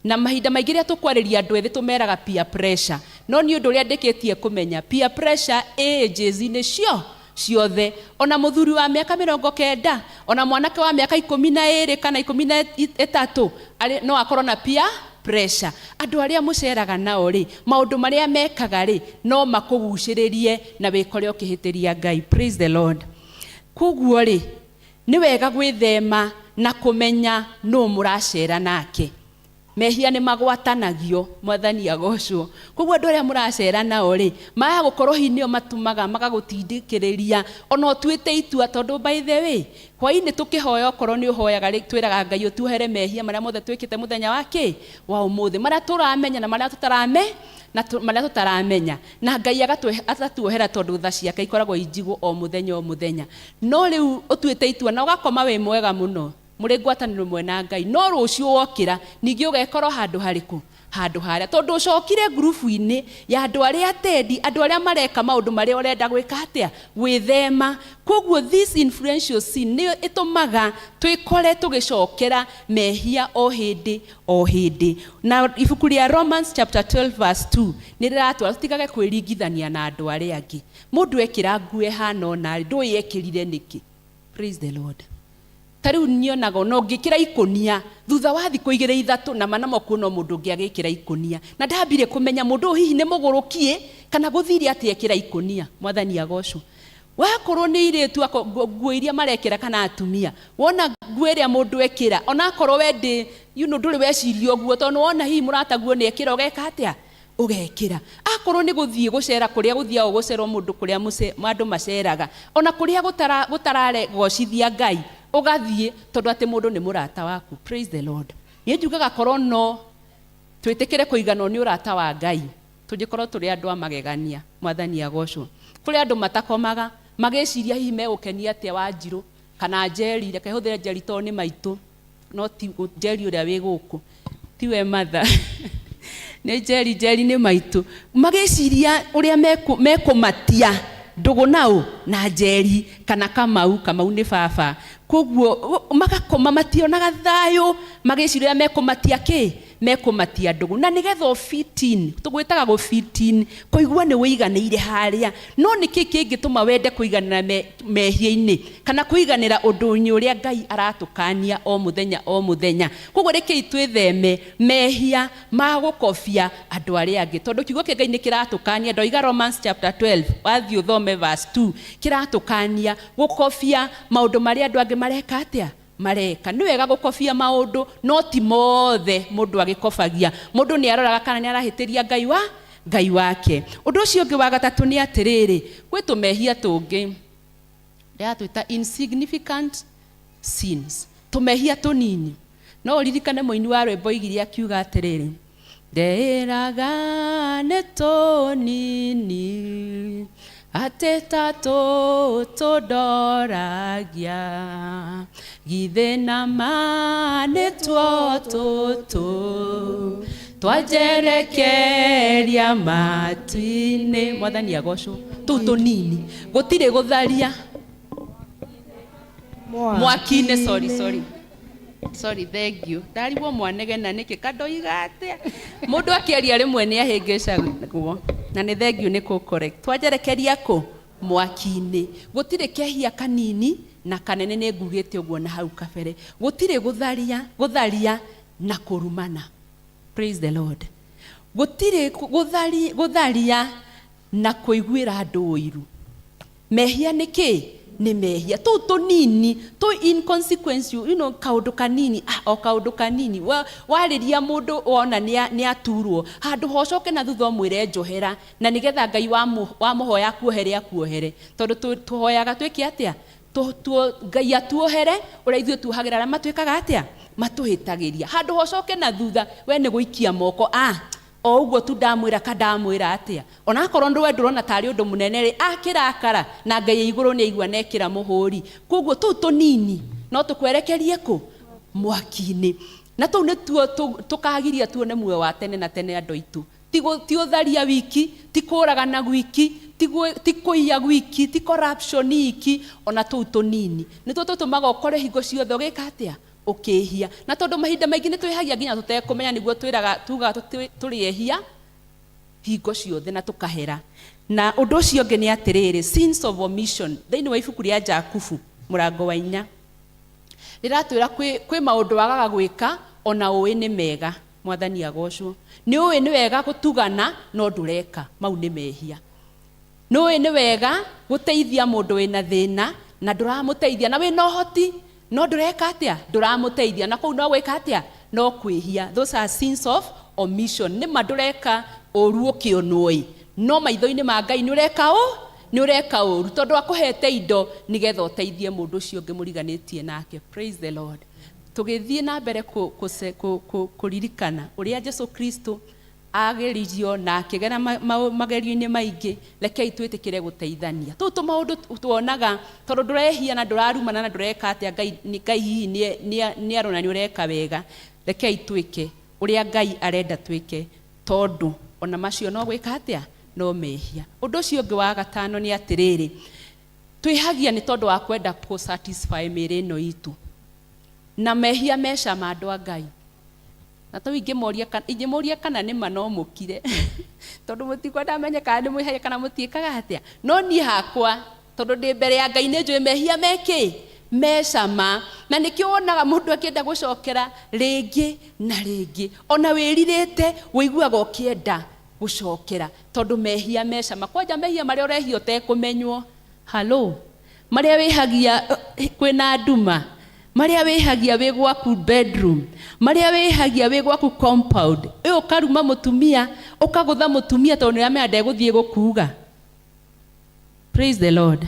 Na mahinda maingĩ rĩrĩa tũkwarĩria andũ ethĩ tũmeraga peer pressure, no niĩ ũndũ ũrĩa ndĩkĩtie kũmenya, peer pressure ĩ ages-inĩ cio ciothe. Ona mũthuri wa mĩaka 90, ona mwanake wa mĩaka 12 kana 13 arĩ no akorwo na peer pressure. Andũ arĩa mũceraga nao rĩ, maũndũ marĩa mekaga rĩ, no makũgucĩrĩrie na wĩkore ũkĩhĩtĩria Ngai. Praise the Lord. Koguo rĩ, nĩ wega gwĩthema na kũmenya nũ mũracera nake. Mehia nĩ magwatanagio, Mwathani agocwo. Koguo andũ arĩa mũracera nao rĩ, maya gũkorwo hihi nĩo matũmaga magagũtindĩkĩrĩria ona ũtuĩte itua, tondũ by the way, hwainĩ tũkĩhoya okorwo nĩ ũhoyaga rĩ, twĩraga Ngai ũtuohere mehia marĩa mothe twĩkĩte mũthenya wa kĩ? Wa ũmũthĩ. Marĩa tũramenya na marĩa tũtarame, na marĩa tũtaramenya. Na Ngai agatuohera tondũ tha ciake ikoragwo i njigũ o mũthenya o mũthenya. No rĩu ũtuĩte itua na ũgakoma wĩ mwega mũno, mũrĩ ngwatanĩro ĩmwe na Ngai, no rũciũ wokĩra ningĩ ũgekorwo handũ harĩkũ? Handũ harĩa. Tondũ ũcokire ngurubu-inĩ ya andũ arĩa atendi, andũ arĩa mareka maũndũ marĩa ũrenda gwĩka atĩa? Gwĩthema. Koguo this influential sin nĩyo ĩtũmaga twĩkore tũgĩcokera mehia o hĩndĩ o hĩndĩ. Na ibuku rĩa Romans chapter 12 verse 2 nĩ rĩratwĩra tũtigage kwĩringithania na andũ arĩa angĩ. Mũndũ ekĩra nguo ĩhana ũna rĩ, ndũĩ ekĩrire nĩkĩ. Praise the Lord. Ta rĩu nyonaga ona ũngĩkĩra ikũnia thutha wa thikũ igĩrĩ ithatũ, na ma namo kuona mũndũ ũngĩ agĩkĩra ikũnia, na ndambire kũmenya mũndũ ũyũ hihi nĩ mũgũrũkie kana gũthire atĩa ekĩra ikũnia. Mwathani agocwo. Wakorwo nĩ irĩtu nguo iria marekĩra kana atumia, wona nguo ĩrĩa mũndũ ekĩra, ona akorwo we ndĩ, you know, ndũrĩ weciria ũguo, tondũ wona hihi mũrataguo nĩ ekĩra ũgeka atĩa? Ũgekĩra. Akorwo nĩ gũthiĩ gũcera kũrĩa gũthiagwo gũcerwo mũndũ kũrĩa andũ maceraga, ona kũrĩa gũtararegocithia Ngai, ũgathiĩ tondũ atĩ mũndũ nĩ mũrata waku. Praise the Lord. Niĩ njugaga korwo no twĩtĩkĩre kũiganwo nĩ ũrata wa Ngai, tũngĩkorwo tũrĩ andũ a magegania. Mwathani agocwo. Kũrĩ andũ matakomaga magĩciria hihi megũkenia atĩa Wanjirũ kana Njeri, reke hũthĩre Njeri tondũ nĩ maitũ, no ti Njeri ũrĩa wĩ gũkũ, tiwe mother. Nĩ Njeri, Njeri nĩ maitũ. Magĩciria ũrĩa mekũmatia ndũgũ nao na Njeri kana Kamau, Kamau nĩ baba. Koguo magakoma mationaga thayũ magĩciria ũrĩa mekũmatia kĩ? Mekũmatia ndũgũ. Na nĩgetha ũ fit in, tũgwĩtaga gũ fit in, kũigua nĩ wĩiganĩire harĩa. No nĩkĩ kĩngĩtũma wende kũiganĩra mehia-inĩ kana kũiganĩra ũndũ-inĩ ũrĩa Ngai aratũkania o mũthenya o mũthenya? Koguo rekei twĩtheme mehia ma gũkobia andũ arĩa angĩ, tondũ kiugo kĩa Ngai nĩ kĩratũkania. Ndoiga Romans chapter 12, wathiĩ ũthome verse 2, kĩratũkania gũkobia maũndũ marĩa andũ angĩ mareka atĩa? Mareka. Nĩ wega gũkobia maũndũ, no ti mothe mũndũ agĩkobagia. Mũndũ nĩ aroraga kana nĩ arahĩtĩria Ngai wa Ngai wake. Ũndũ ũcio ũngĩ wa gatatũ nĩ atĩrĩrĩ, gwĩ tũmehia tũngĩ ndĩratwĩta insignificant sins, tũmehia tũnini. No ũririkane mũini wa rwĩmbo oigire akiuga atĩrĩrĩ, ndeĩraga nĩ tũnini atĩ ta tũtũ ndoragia, githĩ na ma nĩ tuo tũtũ twanjerekeria matu-inĩ. Mwathani agocwo. Tũu tũnini, gũtirĩ gũtharia mwaki-inĩ. Sorry, sorry, sorry, thank you. Ndarigwo mwanegena nĩkĩ kandoiga atĩa. Mũndũ akĩaria rĩmwe nĩ ahĩngĩcagwo, na nĩ thank you nĩ kũ correct. Twanjerekeria kũ? Mwaki-inĩ. Gũtirĩ kehia kanini na kanene, nĩ ngugĩte ũguo na hau kabere. Gũtirĩ gũtharia, gũtharia na kũrumana. Praise the Lord. Gũtirĩ gũtharia na kũiguĩra andũ ũiru. Mehia nĩ kĩ? Nĩ mehia. Tũu tũnini, tũ inconsequential, kaũndũ kanini, o kaũndũ kanini. Warĩria mũndũ wona nĩ aturwo, handũ ha ũcoke na thutha ũmwĩre njohera, na nĩgetha Ngai wamũhoya akuohere akuohere. Tondũ tũhoyaga twĩke atĩa? Ngai atuohere ũrĩa ithuĩ tuohagĩra arĩa matwĩkaga atĩa? Matũhĩtagĩria. Handũ ha ũcoke na thutha, we nĩ gũikia moko, o ũguo tu ndamwĩra ka ndamwĩra atĩa. Onakorwo we ndũrona tarĩ ũndũ mũnene rĩ, akĩrakara na Ngai igũrũ nĩ aigua na ekĩra mũhũri. Koguo tũu tũnini no tũkwerekerie kũ? Mwaki-inĩ. Na tũu nĩtuo tũkagiria tuone muoyo wa tene na tene andũ aitũ. Ti ũtharia wiki, ti kũragana gwiki, ti kũiya gwiki, ti corruption iki, ona tũu tũnini. Nĩtuo tũtũmaga ũkore hingo ciothe ũgĩka atĩa? Ũkĩhia. Na tondũ mahinda maingĩ nĩ twĩhagia nginya tũtekũmenya, nĩguo twĩraga tugaga tũrĩ ehia hingo ciothe na tũkahera. Na ũndũ ũcio ũngĩ nĩ atĩrĩrĩ, sins of omission, thĩinĩ wa ibuku rĩa Jakubu mũrango wa 4 rĩratwĩra kwĩ maũndũ wagaga gwĩka ona ũĩ nĩ mega. Mwathani agocwo. Nĩ ũĩ nĩ wega gũtugana no ndũreka, mau nĩ mehia. Nĩ ũĩ nĩ wega gũteithia mũndũ wĩna thĩna na ndũramũteithia, na wĩna ũhoti no ndũreka atĩa? Ndũramũteithia. Na kũu no gwĩka atĩa? No kwĩhia. Those are sins of omission. Nĩ ma ndũreka ũru ũkĩonwo ĩ, no maitho-inĩ ma Ngai nĩ ũreka ũ? Nĩ ũreka ũru, tondũ akũhete indo nĩgetha ũteithie mũndũ ũcio ũngĩ mũriganĩtie nake. Praise the Lord. Tũgĩthiĩ na mbere kũririkana ũrĩa Jesu Kristo ageririo na akĩgera magerio-inĩ maingĩ, rekei twĩtĩkĩre gũteithania. Tũu tũmaũndũ tuonaga tondũ ndũrehia na ndũrarumana na ndũreka atĩa, Ngai hihi nĩ arona nĩ ũreka wega. Rekei twĩke ũrĩa Ngai arenda twĩke, tondũ ona macio no gwĩka atĩa? No mehia. Ũndũ ũcio ũngĩ wa gatano nĩ atĩrĩrĩ, twĩhagia nĩ tondũ wa kwenda kũ satisfy mĩĩrĩ ĩno itũ. Na mehia me cama andũ a Ngai. Na tau ingĩmũria kana nĩ ma no mũkire. Tondũ mũtikwenda menye kana nĩ mwĩhagia kana mũtiĩkaga atĩa. No niĩ hakwa, tondũ ndĩ mbere ya Ngai nĩ njũĩ mehia me kĩ? Me cama. Na nĩkĩo wonaga mũndũ akĩenda gũcokera rĩngĩ na rĩngĩ. Ona wĩrirĩte, ũiguaga ũkĩenda gũcokera. Tondũ mehia me cama. Kwanja mehia marĩa ũrehia ũtekũmenywo. Hello. Marĩa wĩhagia kwĩna nduma. Marĩa wĩhagia wĩ gwaku bedroom. Marĩa wĩhagia wĩ gwaku compound. Ĩ ũkaruma mũtumia, ũkagũtha mũtumia tondũ nĩ ũramenya ndegũthiĩ gũkuga. Praise the Lord.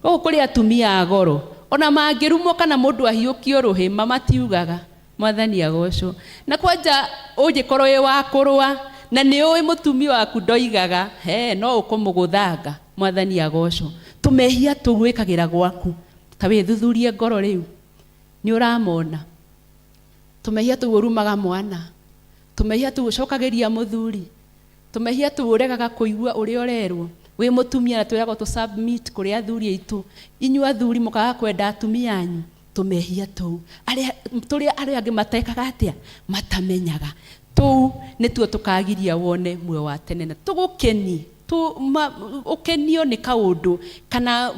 Gũkũ kũrĩ atumia a goro. Ona mangĩrumwo kana mũndũ ahiũkio rũhĩ, matiugaga. Mwathani agocwo. Na kwanja ũngĩkorwo wĩ wa kũrũa, na nĩ ũĩ mũtumia waku ndoigaga, he, no ũkũmũgũthanga. Mwathani agocwo. Tũmehia tũu wĩkagĩra gwaku. Ta wĩthuthurie ngoro rĩu. Nĩ ũramona. Tũmehia tũu ũrumaga mwana. Tũmehia tũu ũcokagĩria mũthuri. Tũmehia tũu ũregaga kũigua ũrĩa ũrerwo. Wĩ mũtumia na twĩragwo tũ submit kũrĩ athuri aitũ. Inyuĩ athuri mũkaga kwenda atumia anyu. Tũmehia tũu. Arĩa, tũrĩa arĩa angĩ matekaga atĩa? Matamenyaga. Tũu nĩtuo tũkagiria wone muoyo wa tene na tũgũkeni. Ũkenio nĩ kaũndũ kana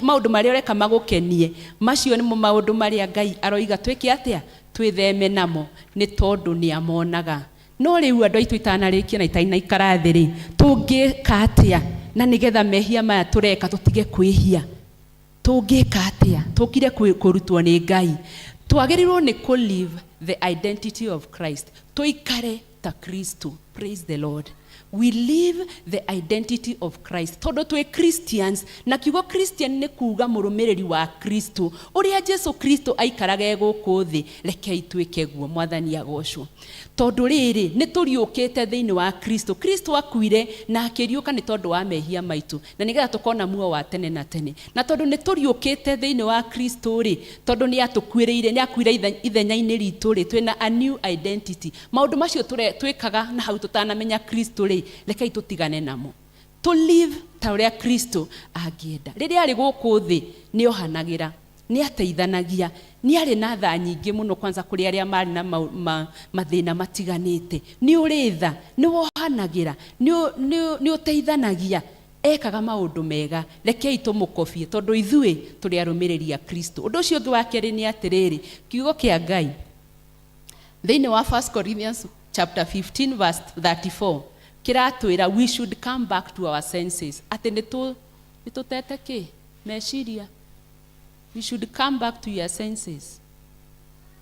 maũndũ marĩa ũreka magũkenie. Macio nĩmo maũndũ marĩa Ngai aroiga twĩke atĩa? Twĩtheme namo nĩ tondũ nĩ amonaga. No rĩu andũ aitũ itanarĩkia na itanaikara thĩ rĩ, tũngĩka atĩa na nĩgetha mehia maya tũreka tũtige kwĩhia? Tũngĩka atĩa? Tũkire kũrutwo nĩ Ngai. Twagĩrĩirwo nĩ kũ live the identity of Christ. Tũikare ta Kristo. Praise the Lord. We live the identity of Christ. Tondũ twĩ Christians, na kiugo Christian nĩ kuuga mũrũmĩrĩri wa Kristo. Ũrĩa Jesu Kristo aikaraga e gũkũ thĩ, rekei twĩke guo. Mwathani agocwo. Tondũ rĩrĩ, nĩ tũriũkĩte thĩinĩ wa Kristo. Kristo akuire na akĩriũka nĩ tondũ wa mehia maitũ, na nĩgetha tũkona muoyo wa tene na tene. Na tondũ nĩ tũriũkĩte thĩinĩ wa Kristo rĩ, tondũ nĩ atũkuĩrĩire, nĩ akuire ithenya-inĩ ritũ rĩ, twĩna a new identity. Maũndũ macio twĩkaga na hau tũtanamenya Kristo rĩ, rekei tũtigane namo. To live ta ũrĩa Kristo angĩenda. Rĩrĩa arĩ gũkũ thĩ, nĩ ohanagĩra, nĩ ateithanagia, nĩ arĩ na tha nyingĩ mũno kwanza kũrĩ arĩa marĩ na mathĩna matiganĩte. Nĩ ũrĩ tha, nĩ wohanagĩra, nĩ ũteithanagia. Ekaga maũndũ mega, rekei tũmũkobie tondũ ithuĩ tũrĩ arũmĩrĩri a Kristo. Ũndũ ũcio ũngĩ wa kerĩ nĩ atĩrĩrĩ, kiugo kĩa Ngai thĩinĩ wa 1 Corinthians chapter 15 verse 34 kĩratwĩra we should come back to our senses, atĩ nĩ tũtete kĩ meciria. We should come back to your senses,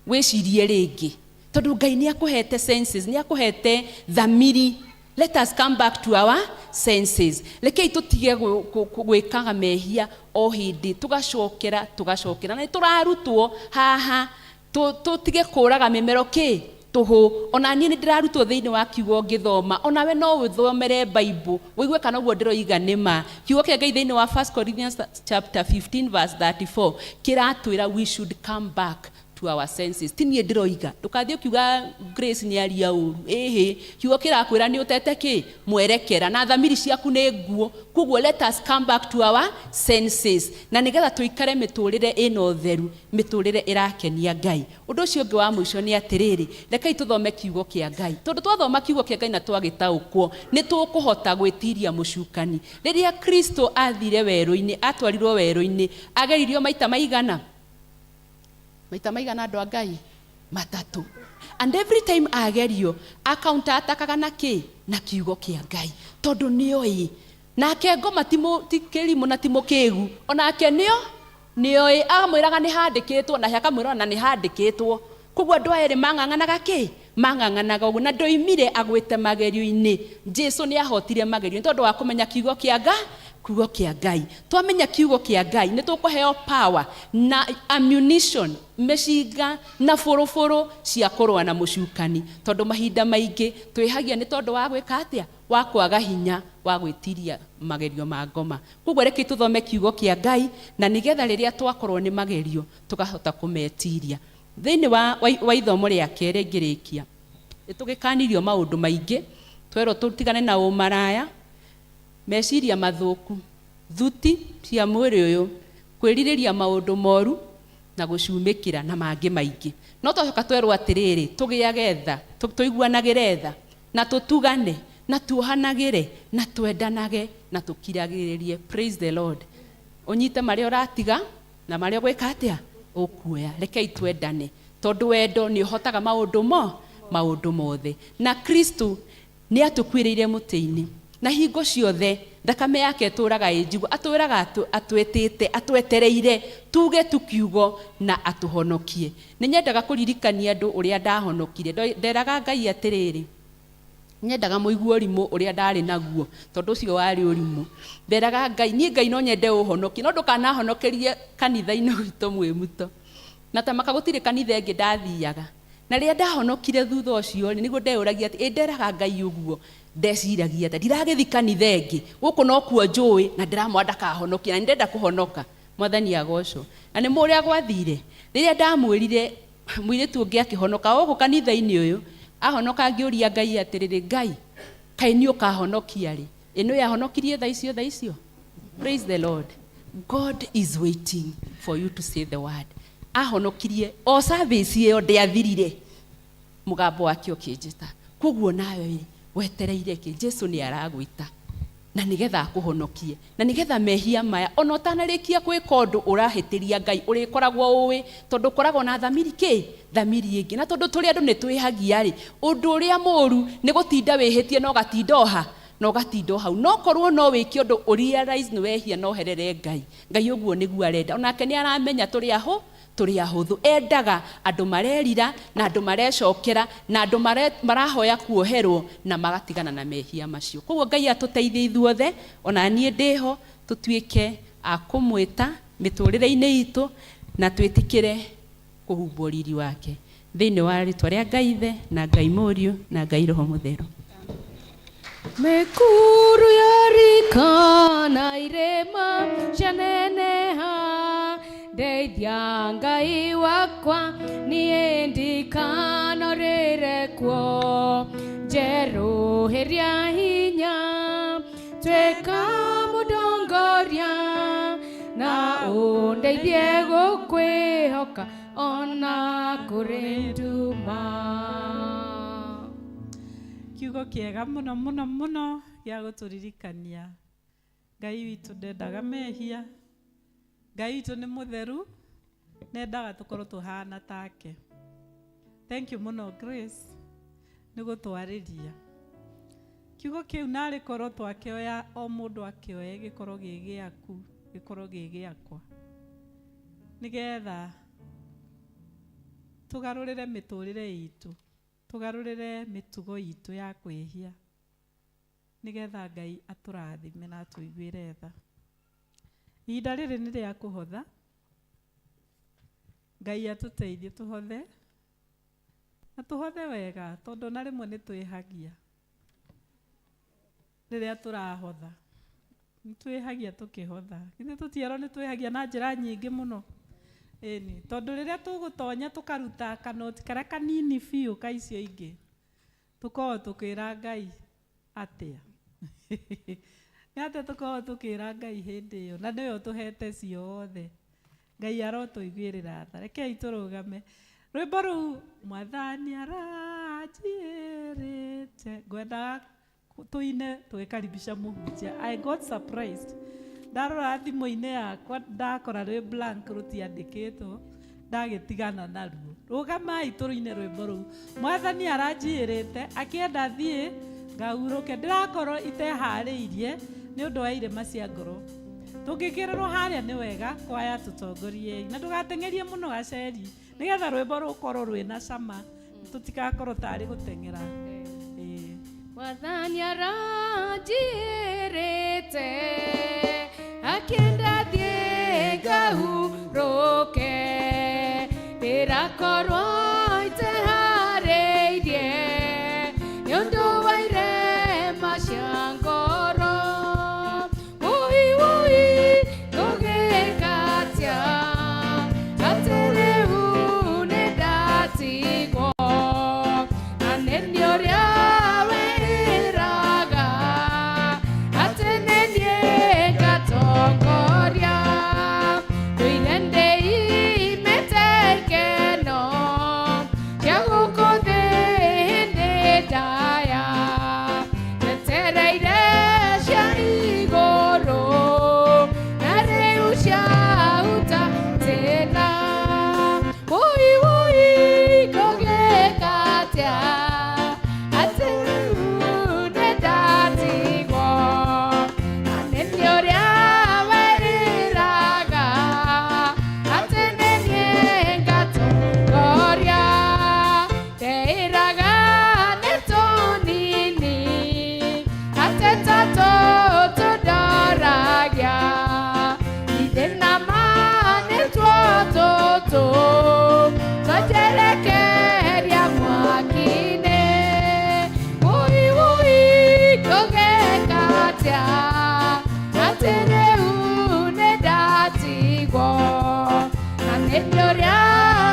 wĩcirie rĩngĩ tondũ Ngai nĩ akũhete senses, nĩ akũhete thamiri. Let us come back to our senses. Rekei tũtige gwĩkaga mehia o hĩndĩ, tũgacokera tũgacokera, na nĩ tũrarutwo haha tũtige kũraga mĩmero kĩ tũhũ. Ona niĩ nĩ ndĩrarutwo thĩinĩ wa kiugo ngĩthoma, onawe no ũthomere Bible ũigue kana ũguo ndĩroiga nĩ ma. Kiugo kĩa Ngai thĩinĩ wa 1 Corinthians chapter 15 verse 34 kĩratwĩra we should come back to our senses. Ti niĩ ndĩroiga, ndũkathiĩ ũkiuga Grace nĩ aria ũru. Ĩhĩ, kiugo kĩrakwĩra nĩ ũtete kĩ mwerekera na thamiri ciaku nĩ nguo. Koguo let us come back to our senses, na nĩgetha tũikare mĩtũrĩre ĩna ũtheru, mĩtũrĩre ĩrakenia Ngai. Ũndũ ũcio ũngĩ wa mũico nĩ atĩrĩrĩ, rekei tũthome kiugo kĩa Ngai, tondũ twathoma kiugo kĩa Ngai na twagĩtaũkwo nĩ tũkũhota gwĩtiria mũcukani. Rĩrĩa Kristo athire werũ-inĩ, atwarirwo werũ-inĩ, ageririo maita maigana? Maita maigana andũ a Ngai? Matatũ. And every time agerio, akaunta atakaga na kĩ? Na kiugo kĩa Ngai, tondũ nĩoĩ nake ngoma ti kĩrimũ na ti mũkĩgu, onake nĩoĩ. Akamwĩraga nĩ handĩkĩtwo, nake akamwĩra ona nĩ handĩkĩtwo. Koguo andũ aya erĩ mang'ang'anaga kĩ? Mang'ang'anaga ũguo. Na ndoimire agwĩte magerio-inĩ. Jesu nĩ ahotire magerio nĩ tondũ wa kũmenya kiugo kĩa Ngai. Kiugo kĩa Ngai, twamenya kiugo kĩa Ngai nĩ tũkũheo power na ammunition, mĩcinga na bũrũbũrũ cia kũrũa na mũcukani, tondũ mahinda maingĩ twĩhagia nĩ tondũ wa gwĩka atĩa? Wa kwaga hinya wa gwĩtiria magerio ma ngoma. Koguo rekei tũthome kiugo kĩa Ngai, na nĩgetha rĩrĩa twakorwo nĩ magerio tũkahota kũmetiria. Thĩinĩ wa ithomo rĩa kerĩ ngĩrĩkia, nĩ tũgĩkanirio maũndũ maingĩ, twerwo tũtigane na ũmaraya, meciria mathũku, thuti cia mwĩrĩ ũyũ, kwĩrirĩria maũndũ moru na gũcumĩkĩra na mangĩ maingĩ. No twacoka twerwo atĩrĩrĩ, tũgĩage tha, tũiguanagĩre tha, na tũtugane, na tuohanagĩre, na twendanage, na tũkiragĩrĩrie. Praise the Lord. Ũnyite marĩa ũratiga na marĩa ũgwĩka atĩa? Ũkuoya. Rekei twendane, tondũ wendo nĩ ũhotaga maũndũ mothe. Na Kristo nĩ atũkuĩrĩire mũtĩ-inĩ, na hingo ciothe thakame yake ĩtũraga ĩ njigũ, atwĩraga atwĩtĩte, atwetereire tuge tu kiugo na atũhonokie. Nĩ nyendaga kũririkania andũ ũrĩa ndahonokire. Nderaga Ngai atĩrĩrĩ, nyendaga mũigue ũrimũ ũrĩa ndarĩ naguo, tondũ ũcio warĩ ũrimũ. Nderaga Ngai, niĩ Ngai no nyende ũhonokie, no ndũkanahonokerie kanitha-inĩ witũ mwĩmuto. Na ta maka gũtirĩ kanitha ĩngĩ ndathiaga. Na rĩrĩa ndahonokire thutha ũcio rĩ, nĩguo ndeyũragia atĩ, ĩ nderaga Ngai ũguo, ndeciragia atĩ ndiragĩthiĩ kanitha ĩngĩ, gũkũ nokuo njũĩ na ndĩramwĩra ndakahonokia, na nĩndĩrenda kũhonoka. Mwathani agocwo. Na nĩ mũĩ ũrĩa gwathire, rĩrĩa ndamwĩrire mũirĩtu ũngĩ akĩhonoka gũkũ kanitha-inĩ ũyũ, ahonoka ngĩũria Ngai atĩrĩrĩ, Ngai, kaĩ niĩ ũkahonokia rĩ? Ĩ nĩ yahonokirie thaa icio thaa icio? Praise the Lord. God is waiting for you to say the word. Ahonokirie o service ĩyo ndĩathirire, mũgambo wake ũkĩnjĩta. Koguo nawe rĩ, wetereire kĩ? Jesu nĩ aragwĩta na nĩgetha akũhonokie, na nĩgetha mehia maya ona ũtanarĩkia gwĩka ũndũ ũrahĩtĩria Ngai, ũrĩkoragwo ũĩ, tondũ ũkoragwo na thamiri kĩ? Thamiri ĩngĩ. Na tondũ tũrĩ andũ nĩ twĩhagia rĩ, ũndũ ũrĩa mũru nĩ gũtinda wĩhĩtie na ũgatinda oha, na ũgatinda o hau. No korwo no wĩke ũndũ ũrealize nĩ wehia na ũherere Ngai, Ngai ũguo nĩguo arenda. Onake nĩ aramenya tũrĩ ahũ, tũrĩ ahũthũ. Endaga andũ marerira na andũ marecokera na andũ marahoya kuoherwo na magatigana na mehia macio. Koguo Ngai atũteithie ithuothe, ona niĩ ndĩho, tũtuĩke a kũmwĩta mĩtũrĩre-inĩ itũ na twĩtĩkĩre kũhumbwo riri wake. Thĩinĩ wa rĩtwa rĩa Ngai Ithe na Ngai Mũriũ na Ngai Roho Mũtheru. Mĩkuru yarika na irĩma cianeneha, ndeithia Ngai wakwa niĩ ndikanorĩre kuo. Njerũhĩria hinya tuĩka mũndongoria, na ũndeithie gũkwĩhoka ona kũrĩ nduma. Kiugo kĩega mũno mũno mũno gĩa gũtũririkania. Ngai witũ ndendaga mehia, Ngai witũ nĩ mũtheru, nendaga tũkorwo tũhana take. Thank you mũno Grace nĩ gũtwarĩria kiugo kĩu, narĩ korwo twakĩoya o mũndũ akĩoye gĩkorwo gĩ gĩaku, gĩkorwo gĩ gĩakwa, nĩgetha tũgarũrĩre mĩtũrĩre itũ, tũgarũrĩre mĩtugo itũ ya kwĩhia, nĩgetha Ngai atũrathime na atũiguĩre tha. Ihinda rĩrĩ nĩ rĩa kũhotha. Ngai atũteithie tũhothe na tũhothe wega, tondũ na rĩmwe nĩ twĩhagia rĩrĩa tũrahotha, nĩ twĩhagia tũkĩhotha. Githĩ tũtierwo nĩ twĩhagia na njĩra nyingĩ mũno? Ĩni, tondũ rĩrĩa tũgũtonya tũkaruta kanoti karĩa kanini biũ ka icio ingĩ, tũkoragwo tũkĩra Ngai atĩa? Nĩ atĩa tũkoragwo tũkĩra Ngai hĩndĩ ĩyo, na nĩwe ũtũhete ciothe? Ngai arotũiguĩrĩra tha. Rekei tũrũgame rwĩmbo rũu, Mwathani aranjĩrĩte, ngwendaga tũine tũgĩkaribisha mũhunjia. I got surprised ndarora thimũ-inĩ yakwa ndakora rwĩ blank, rũtiandĩkĩtwo, ndagĩtigana naruo. Rũgamai tũrũine rwĩmbo rũu, Mwathani aranjiyĩrĩte akĩenda thiĩ ngahurũke, ndĩrakorwo iteharĩirie nĩ ũndũ wa irĩma cia ngoro. Tũngĩkĩrĩrwo harĩa nĩ wega, kwaya tũtongoriei na ndũgateng'erie mũno gaceri, nĩgetha rwĩmbo rũkorwo rwĩna cama, tũtigakorwo tarĩ gũteng'era. Ĩĩ. Mwathani aranjĩrĩte akĩenda thiĩ ngahurũke, ndĩrakorwo iteharĩirie nĩ ũndũ wa irema cia ngoro. Wũi wũi, ngũgĩka atĩa atĩ rĩu nĩ ndatigwo, na nĩ niĩ ũrĩa wĩraga atĩ nĩ niĩ ngatongoria, ndũire ndĩimĩte ikeno cia gũkũ thĩ hĩndĩ ndaya, njetereire cia igũrũ na rĩu ciahutatĩra. Wũi wũi, ngũgĩka atĩa atĩ rĩu nĩ ndatigwo, na nĩ niĩ ũrĩa wĩraga atĩ nĩ niĩ ngatongoria, ndeĩraga nĩ tũnini atĩ ta tũtũ ndoragia, ithe na ma nĩ tuo tũtũ twanjerekeria mwaki-inĩ. Wũi wũi, ngũgĩka atĩa atĩ rĩu nĩ ndatigwo, na nĩ niĩ ũrĩa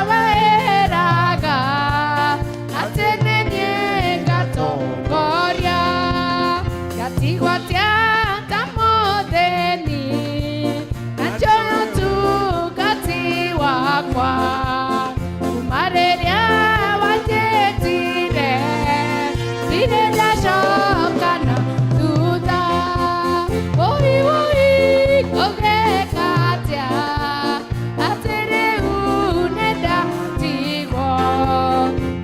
wĩraga atĩ nĩ niĩ ngatongoria, ngatigwo atĩa ta mũthĩni na njoya ũtungati wakwa, kuma rĩrĩa wanjĩtire ndirĩ ndacoka na thutha. Wũi wũi, ngũgĩka atĩa atĩ rĩu nĩ ndatigwo,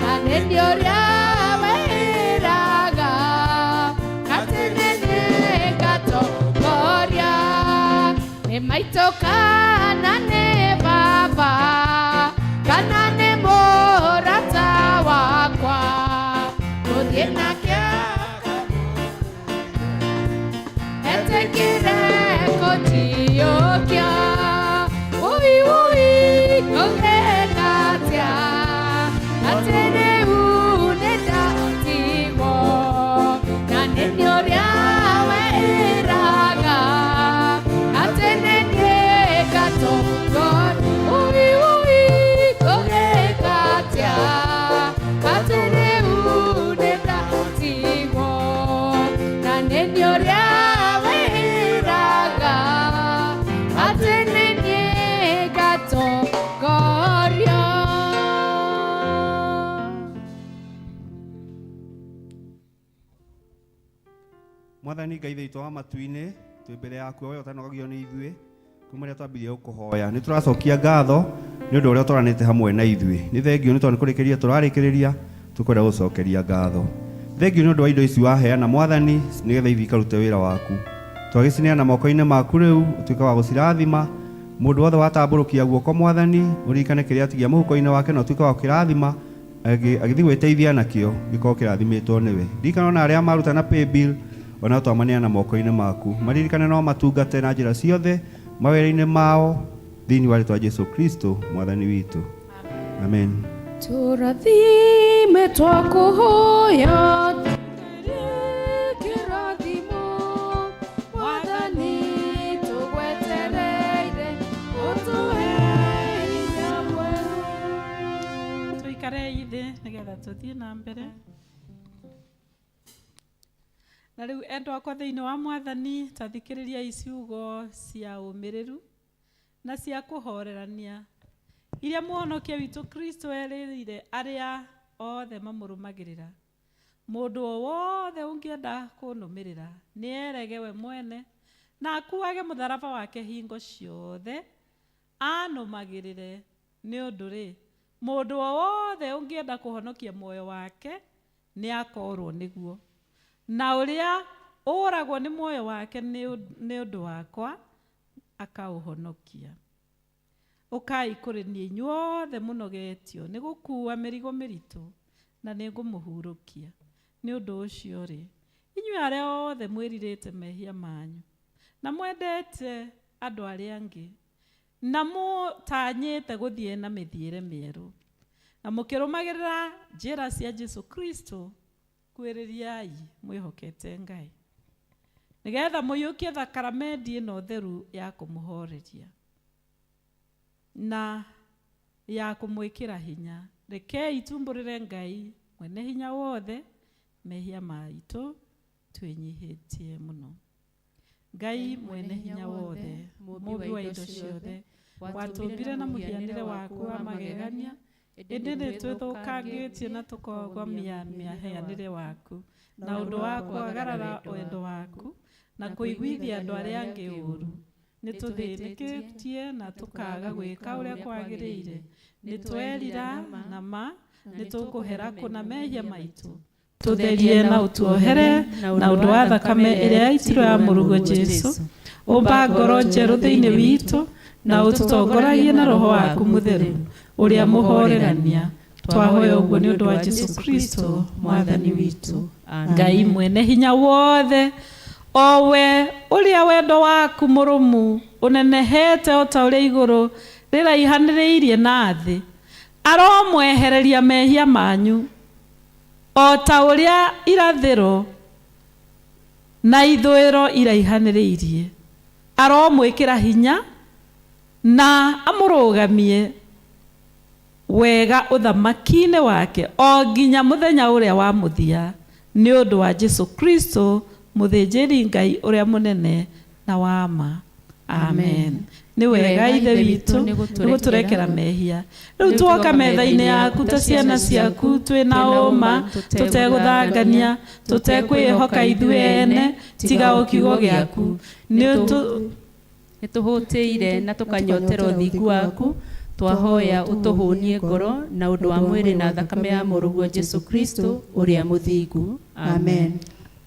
na nĩ niĩ ũrĩa wĩraga atĩ nĩ niĩ ngatongoria, nĩ maitũ kana nĩ baba kana nĩ mũrata wakwa, gũthiĩ nake etĩkĩre kũnjiyũkia. Wũi wũi, ngũgĩka atĩa atĩ rĩu nĩ ndatigwo, na nĩ niĩ ũrĩa wĩraga atĩ nĩ niĩ ngatongoria. Wũi wũi, ngũgĩka atĩa atĩ rĩu nĩ ndatigwo, na nĩ niĩ ũrĩa wĩraga atĩ nĩ niĩ ngatongoria. Mwathani Ngai witũ wa matu-inĩ, Twĩ mbere yaku we ũtanogagio nĩ ithuĩ kuma rĩrĩa twambirie gũkũhoya. Nĩ tũracokia ngatho nĩ ũndũ ũrĩa ũtwaranĩte hamwe na ithuĩ. Nĩ thengio nĩ tondũ nĩ kũrĩkĩrĩria tũrarĩkĩrĩria, tũkwenda gũcokeria ngatho. Thengio nĩ ũndũ wa indo ici waheana Mwathani, nĩgetha ithiĩ ikarute wĩra waku. Twagĩcineana moko-inĩ maku rĩu, ũtuĩke wa gũcirathima. Mũndũ wothe watambũrũkia guoko Mwathani, ũririkane kĩrĩa atigia mũhuko-inĩ wake na ũtuĩke wa gũkĩrathima, agĩthiĩ gwĩteithia nakĩo, gĩkorwo kĩrathimĩtwo nĩwe. Ririkana ona arĩa maruta na paybill, ona twamaneana moko-inĩ maku. Maririkane no matungate na njĩra ciothe mawĩra-inĩ mao, thĩinĩ wa rĩtwa Jesu Kristo Mwathani witũ. Amen. Tũrathime twakũhoya kĩrathimo Mwathani tũgwetereire ũtũhe hinya mwerũ. Tuikarei thĩ nĩgetha tũthiĩ na mbere. Na rĩu endwa akwa thĩinĩ wa Mwathani, ta thikĩrĩriai ciugo cia ũmĩrĩru na cia kũhorerania iria mũhonokia witũ Kristo erĩire arĩa othe mamũrũmagĩrĩra. Mũndũ o wothe ũngĩenda kũnũmĩrĩra nĩ erege we mwene na akuage mũtharaba wake hingo ciothe anũmagĩrĩre. Nĩ ũndũ rĩ, mũndũ o wothe ũngĩenda kũhonokia muoyo wake nĩ akorwo nĩguo, na ũrĩa ũragwo nĩ muoyo wake nĩ ũndũ wakwa akaũhonokia. Ũkai kũrĩ niĩ inyuothe mũnogetio nĩ gũkuua mĩrigo mĩritũ, na nĩ ngũmũhurũkia. Nĩ ũndũ ũcio rĩ, inyuĩ arĩa othe mwĩrirĩte mehia manyu na mwendete andũ arĩa angĩ na mũtanyĩte gũthiĩ na mĩthiĩre mĩerũ na mũkĩrũmagĩrĩra njĩra cia Jesu Kristo, kwĩrĩriai mwĩhokete Ngai nĩgetha mũiyũkie thakaramendi ĩno theru ya kũmũhoreria na ya kũmwĩkĩra hinya. Rekei tumbũrĩre Ngai mwene hinya wothe mehia maitũ twĩnyihĩtie mũno. Ngai mwene hinya wothe, mũmbi wa indo ciothe, watũmbire na mũhianĩre waku wa magegania, ĩndĩ nĩ twĩthũkangĩtie na tũkogomia mĩhianĩre waku na ũndũ wa kwagarara wendo waku na kũiguithia andũ arĩa angĩ ũũru. Nĩ tũthĩnĩkĩtie na tũkaga gwĩka ũrĩa kwagĩrĩire. Nĩ twerira na ma nĩ tũkũhera kũna mehia maitũ. Tũtherie na ũtuohere na ũndũ wa thakame ĩrĩa yaitirwo ya mũrũguo Jesu. Ũmba ngoro njerũ thĩinĩ witũ na ũtũtongoragie na roho waku mũtheru ũrĩa mũhorerania. Twahoya ũguo nĩ ũndũ wa Jesu Kristo Mwathani witũ. Ngai mwene hinya wothe, o we ũrĩa wendo waku mũrũmu ũnenehete o ta ũrĩa igũrũ rĩraihanĩrĩirie na thĩ, aromwehereria mehia manyu o ta ũrĩa irathĩro na ithũĩro iraihanĩrĩirie. Aromwĩkĩra hinya na amũrũgamie wega ũthamaki-inĩ wake o nginya mũthenya ũrĩa wa mũthia, nĩ ũndũ wa Jesu Kristo mũthĩnjĩri Ngai ũrĩa mũnene na wa ma. Amen. Nĩ wega Ithe witũ nĩ gũtũrekera mehia. Rĩu tuoka metha-inĩ yaku ta ciana ciaku twĩna ũma, tũtegũthangania, tũtekwĩhoka ithuĩ ene, tiga o kiugo gĩaku. Nĩ tũhũtĩire na tũkanyotera ũthingu waku, twahoya ũtũhũnie ngoro na ũndũ wa mwĩrĩ na thakame ya mũrũguo Jesu Kristo ũrĩa mũthingu. Amen.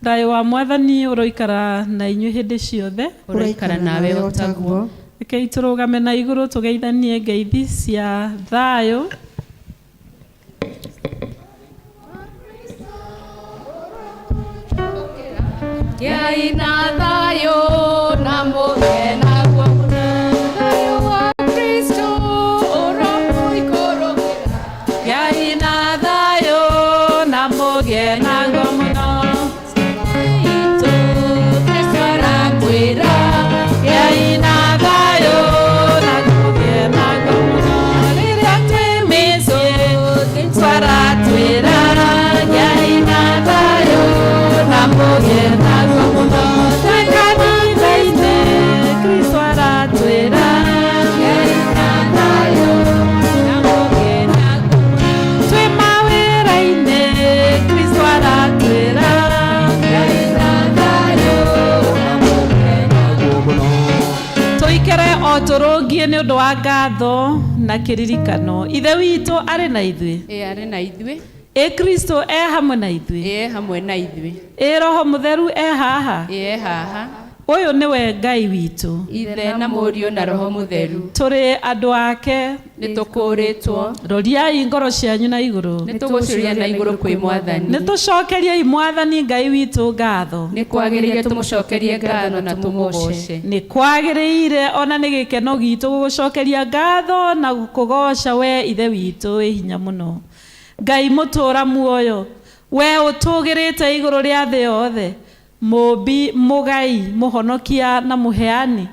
Thayũ wa Mwathani ũroikara na inyuĩ hĩndĩ ciothe. Ũroikara nawe o taguo. Rekei tũrũgame na igũrũ tũgeithanie ngeithi cia thayũ. Gĩai na thayũ na mũgĩe naguo mũno. Thayũ wa Kristo ũromũikũrũkĩra. Gĩai na thayũ na mũgĩe naguo mũno. Itũ Kristo arakwĩra. Gĩai na thayũ na mũgĩe naguo mũno. Rĩrĩa twĩ mĩciĩ Kristo aratwĩra. Gĩai na thayũ na mũgĩe naguo mũno. Twĩ kanitha-inĩ Tũikare o tũrũngiĩ nĩ ũndũ wa ngatho na kĩririkano. Ithe witũ arĩ na ithuĩ. Ĩ arĩ na ithuĩ. Ĩ Kristo e hamwe na ithuĩ. Ĩ e hamwe na ithuĩ. Ĩ Roho Mũtheru e haha. Ĩ e haha. Ũyũ nĩwe Ngai witũ. Ithe na Mũriũ na Roho Mũtheru. Tũrĩ andũ ake. Nĩ tũkũũrĩtwo. Roriai ngoro cianyu na igũrũ. Nĩ tũgũcuria na igũrũ kwĩ Mwathani. Nĩ tũcokeriei Mwathani Ngai witũ ngatho. Nĩ kwagĩrĩire tũmũcokerie ngatho na tũmũgoce. Nĩ kwagĩrĩire ona nĩ gĩkeno gitũ gũgũcokeria ngatho na gũkũgoca we Ithe witũ wĩ hinya mũno. Ngai mũtũũra muoyo, we ũtũgĩrĩte igũrũ rĩa thĩ yothe, mũmbi, mũgai, mũhonokia na mũheani,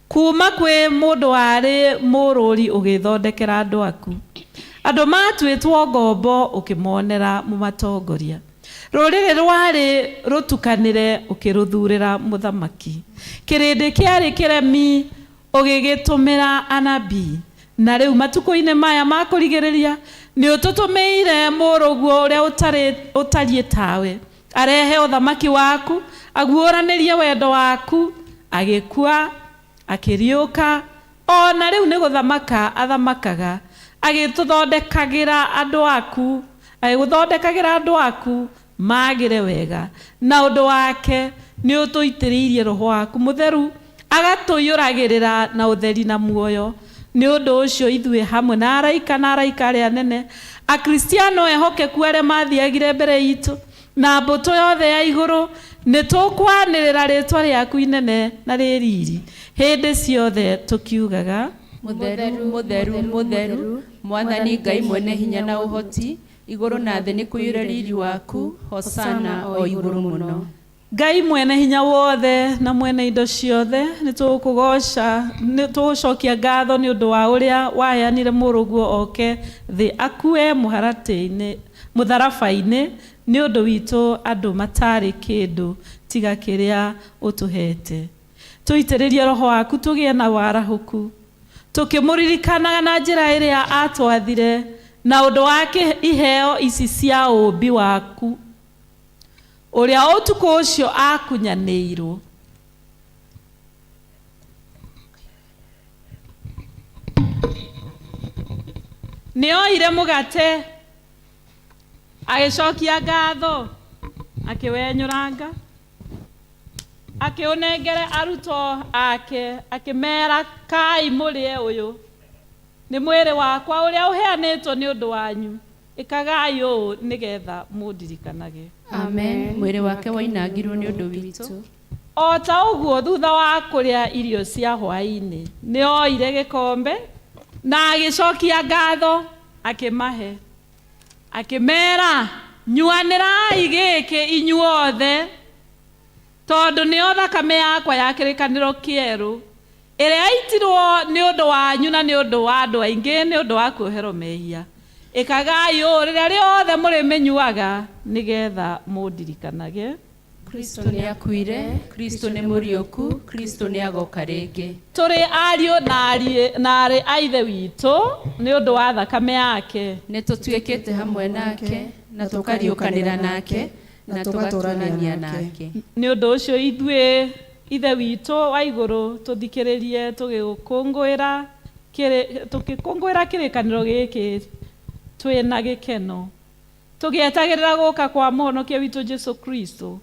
kuma kwĩ mũndũ warĩ mũrũri ũgĩthondekera andũ aku. Andũ matuĩtwo ngombo ũkĩmonera mũmatongoria. Rũrĩrĩ rwarĩ rũtukanĩre ũkĩrũthurĩra mũthamaki. Kĩrĩndĩ kĩarĩ kĩremi ũgĩgĩtũmĩra anabii. Na rĩu matukũ-inĩ maya ma kũrigĩrĩria nĩ ũtũtũmĩire mũrũguo ũrĩa ũtariĩ tawe, arehe ũthamaki waku, aguũranĩrie wendo waku, agĩkua, akĩriũka, ona rĩu nĩ gũthamaka athamakaga, agĩtũthondekagĩra andũ aku, agĩgũthondekagĩra andũ aku magĩre wega. Na ũndũ wake nĩ ũtũitĩrĩirie Roho waku mũtheru, agatũiyũragĩrĩra na ũtheri na muoyo. Nĩ ũndũ ũcio ithuĩ hamwe na araika na araika arĩa anene, Akristiano ehokeku arĩa mathiagire mbere itũ, na mbũtũ yothe ya igũrũ, nĩ tũkwanĩrĩra rĩtwa rĩaku inene na rĩ riri hĩndĩ ciothe tũkiugaga, Mũtheru, mũtheru, mũtheru, Mwathani Ngai mwene hinya na ũhoti, igũrũ na thĩ nĩ kũiyũre riri waku, Hosana o igũrũ mũno. Ngai mwene hinya wothe na mwene indo ciothe, nĩ tũgũkũgoca, nĩ tũgũcokia ngatho nĩ ũndũ wa ũrĩa waheanire mũrũguo oke thĩ akue mũharatĩ-inĩ, mũtharaba-inĩ nĩ ũndũ witũ andũ matarĩ kĩndũ tiga kĩrĩa ũtũhete. Tũitĩrĩrie Roho waku tũgĩe na warahũku, tũkĩmũririkanaga na njĩra ĩrĩa atwathire na ũndũ wa iheo ici cia ũũmbi waku, ũrĩa ũtukũ ũcio akunyanĩirwo. Nĩ oire mũgate, agĩcokia ngatho, akĩwenyũranga, akĩũnengere arutwo ake, akĩmera, kai mũrĩe ũyũ, nĩ mwĩrĩ wakwa ũrĩa ũheanĩtwo nĩ ũndũ wanyu, ĩkagai ũũ nĩgetha mũndirikanage. Amen. Mwĩrĩ wake wainangirwo nĩ ũndũ witũ. O ta ũguo thutha wa kũrĩa irio cia hwaĩ-inĩ, nĩ oire gĩkombe na agĩcokia ngatho, akĩmahe, akĩmera, nyuanĩrai gĩkĩ inyuothe, tondũ nĩyo thakame yakwa ya kĩrĩkanĩro kĩerũ, ĩrĩa yaitirwo nĩ ũndũ wanyu na nĩ ũndũ wa andũ aingĩ nĩ ũndũ wa kuoherwo mehia. Ĩkagai ũũ rĩrĩa rĩothe mũrĩmĩnyuaga nĩgetha mũndirikanage. Kristo nĩ akuire, Kristo nĩ mũriũku, Kristo nĩ agoka rĩngĩ. Tũrĩ ariũ na aarĩ a Ithe witũ nĩ ũndũ wa thakame yake. Nĩ tũtuĩkĩte hamwe nake, na tũkariũkanĩra nake, na tũgatũũrania nake. Nĩ ũndũ ũcio ithuĩ Ithe witũ wa igũrũ tũthikĩrĩrie tũgĩkũngũĩra kĩrĩkanĩro gĩkĩ twĩna gĩkeno, tũgĩetagĩrĩra gũka kwa mũhonokia witũ Jesu Kristo.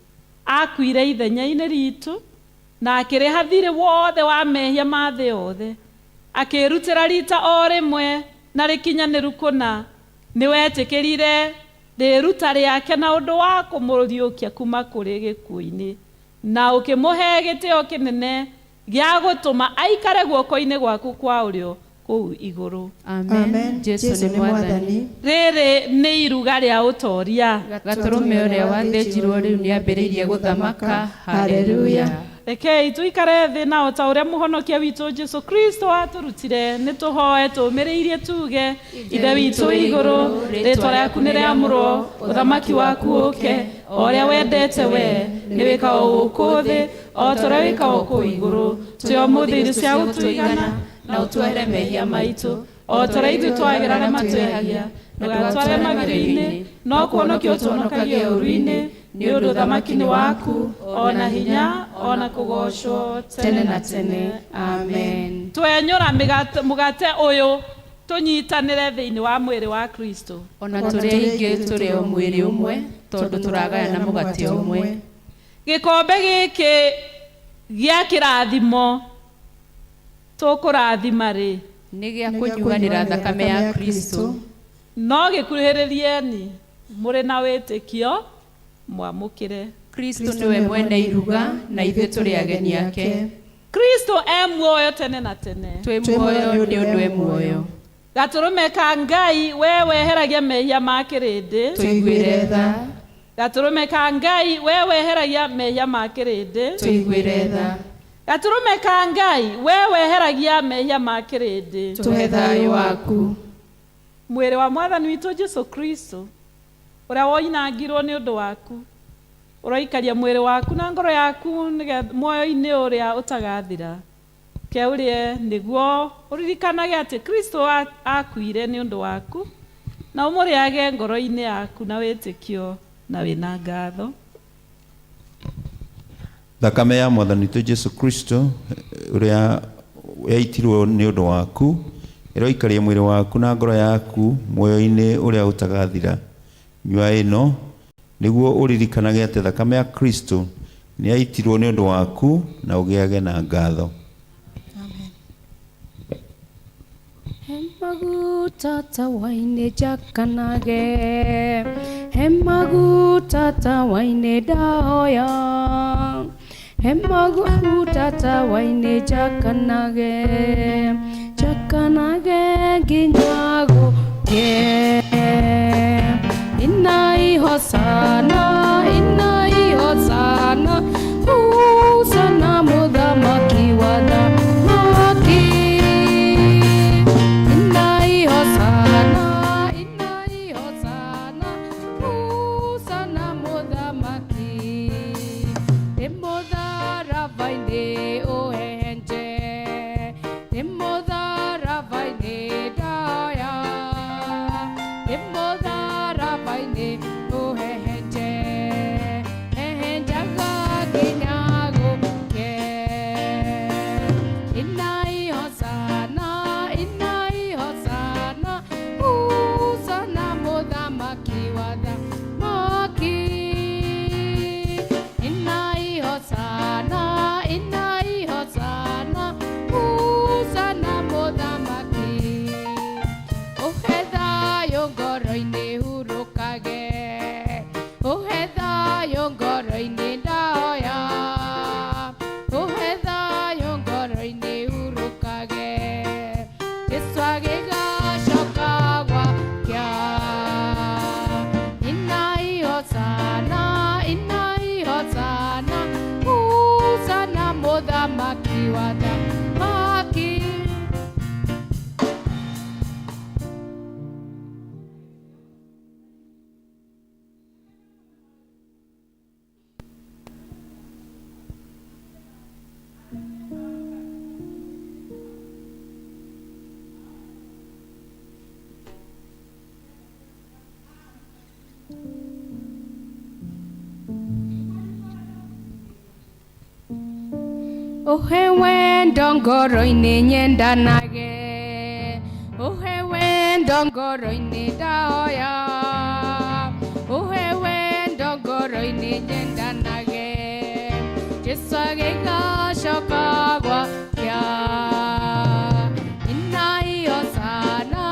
Akuire ithenya-inĩ ritũ na akĩrĩha thirĩ wothe wa mehia ma thĩ yothe, akĩrutĩra rita o rĩmwe na rĩkinyanĩru kũna. Nĩ wetĩkĩrire rĩruta rĩake na ũndũ wa kũmũriũkia kuma kũrĩ gĩkuũ-inĩ, na ũkĩmũhe gĩtĩo kĩnene gĩa gũtũma aikare guoko-inĩ gwaku kwa ũrĩo kũu igũrũ. Amen. Jesu nĩ Mwathani. Rĩrĩ nĩ iruga rĩa ũtoria. Gatũrũme ũrĩa wathĩnjirwo rĩu nĩambĩrĩirie gũthamaka. Haleluya. Rekei tũikare thĩ na o ta ũrĩa mũhonokia witũ Jesu Kristo atũrutire, nĩ tũhoe tũũmĩrĩirie tuge, Ithe witũ wĩ igũrũ, rĩtwa rĩaku nĩ rĩamũrwo, ũthamaki waku ũke, o ũrĩa wendete we nĩ wĩkagwo gũkũ thĩ o ta ũrĩa wĩkagwo kũu igũrũ. Tũhe ũmũthĩ irio cia gũtũigana, na ũtuohere mehia maitũ o ta ũrĩa ithuĩ twagĩra arĩa matwĩhagia, ndũgatware magerio-inĩ, no kũhonokia ũtũhonokagie ũũru-inĩ, Nĩ ũndũ thamaki nĩ waku, ona hinya, ona kũgoocwo tene na tene. Amen. Twenyũra mũgate ũyũ tũnyitanĩre thĩinĩ wa mwĩrĩ wa Kristo. Ona tũrĩ aingĩ tũrĩ o mwĩrĩ ũmwe, tondũ tũragayana mũgate ũmwe. Gĩkombe gĩkĩ gĩa kĩrathimo tũkũrathima rĩ, nĩ gĩa kũnyuanĩra thakame ya Kristo. No gĩkuhĩrĩrieni mũrĩ na wĩtĩkio mwamũkĩre. Kristo nĩwe mwene iruga na ithuĩ tũrĩ ageni ake. Kristo e muoyo tene na tene. Twĩ muoyo nĩ ũndũ e muoyo. Gatũrũme ka Ngai we weheragia mehia ma kĩrĩndĩ, Tũiguĩre tha. Gatũrũme ka Ngai we weheragia mehia ma kĩrĩndĩ, Tũiguĩre tha. Gatũrũme ka Ngai we weheragia mehia ma kĩrĩndĩ, Tũhe thayũ waku. Mwĩrĩ wa Mwathani witũ Jesu Kristo ũrĩa woinangirwo nĩ ũndũ waku, ũroikaria mwĩrĩ waku na ngoro yaku muoyo-inĩ ũrĩa ũtagathira. Ke ũrĩe nĩguo ũririkanage atĩ Kristo akuire nĩ ũndũ waku, na ũmũrĩage ngoro-inĩ yaku na wĩtĩkio na wĩna ngatho. Thakame ya Mwathani witũ Jesu Kristo ũrĩa yaitirwo nĩ ũndũ waku, ĩroikaria mwĩrĩ waku na ngoro yaku muoyo-inĩ ũrĩa ũtagathira. Nyua ĩno nĩguo ũririkanage atĩ thakame ya Kristo nĩ yaitirwo nĩ ũndũ waku na ũgĩage na ngatho. Hemaguta tawaine jakanage, hemaguta tawaine daoya, hemaguta tawaine jakanage, jakanage ginyago ge. Inai hosana, inai hosana, hosana muthamaki wa thamaki. Inai hosana, inai hosana, hosana muthamaki. Ndĩ mũtharaba-inĩ ũhehenje, ndĩ mũtharaba-inĩ ndoya, ndĩ mũtharaba-inĩ ũhehenje, hehenjaga nginya gũke. Inai hosana, inai hosana, hosana muthamaki wa thamaki. Inai hosana, inai hosana, hosana muthamaki. Ũhe thayũ ngoro-inĩ hurũkage, ũhe thayũ ngoro-inĩ ndoya, ũhe thayũ ngoro-inĩ hurũkage. Jesũ agĩgacoka gwakĩa. Inai hosana, inai hosana, hosana muthamaki wa thamaki. Ũhe wendo ngoro-inĩ nyendanage, ũhe wendo ngoro-inĩ ndoya, ũhe wendo ngoro-inĩ nyendanage. Jesũ agĩgacoka gwakĩa. Inai hosana,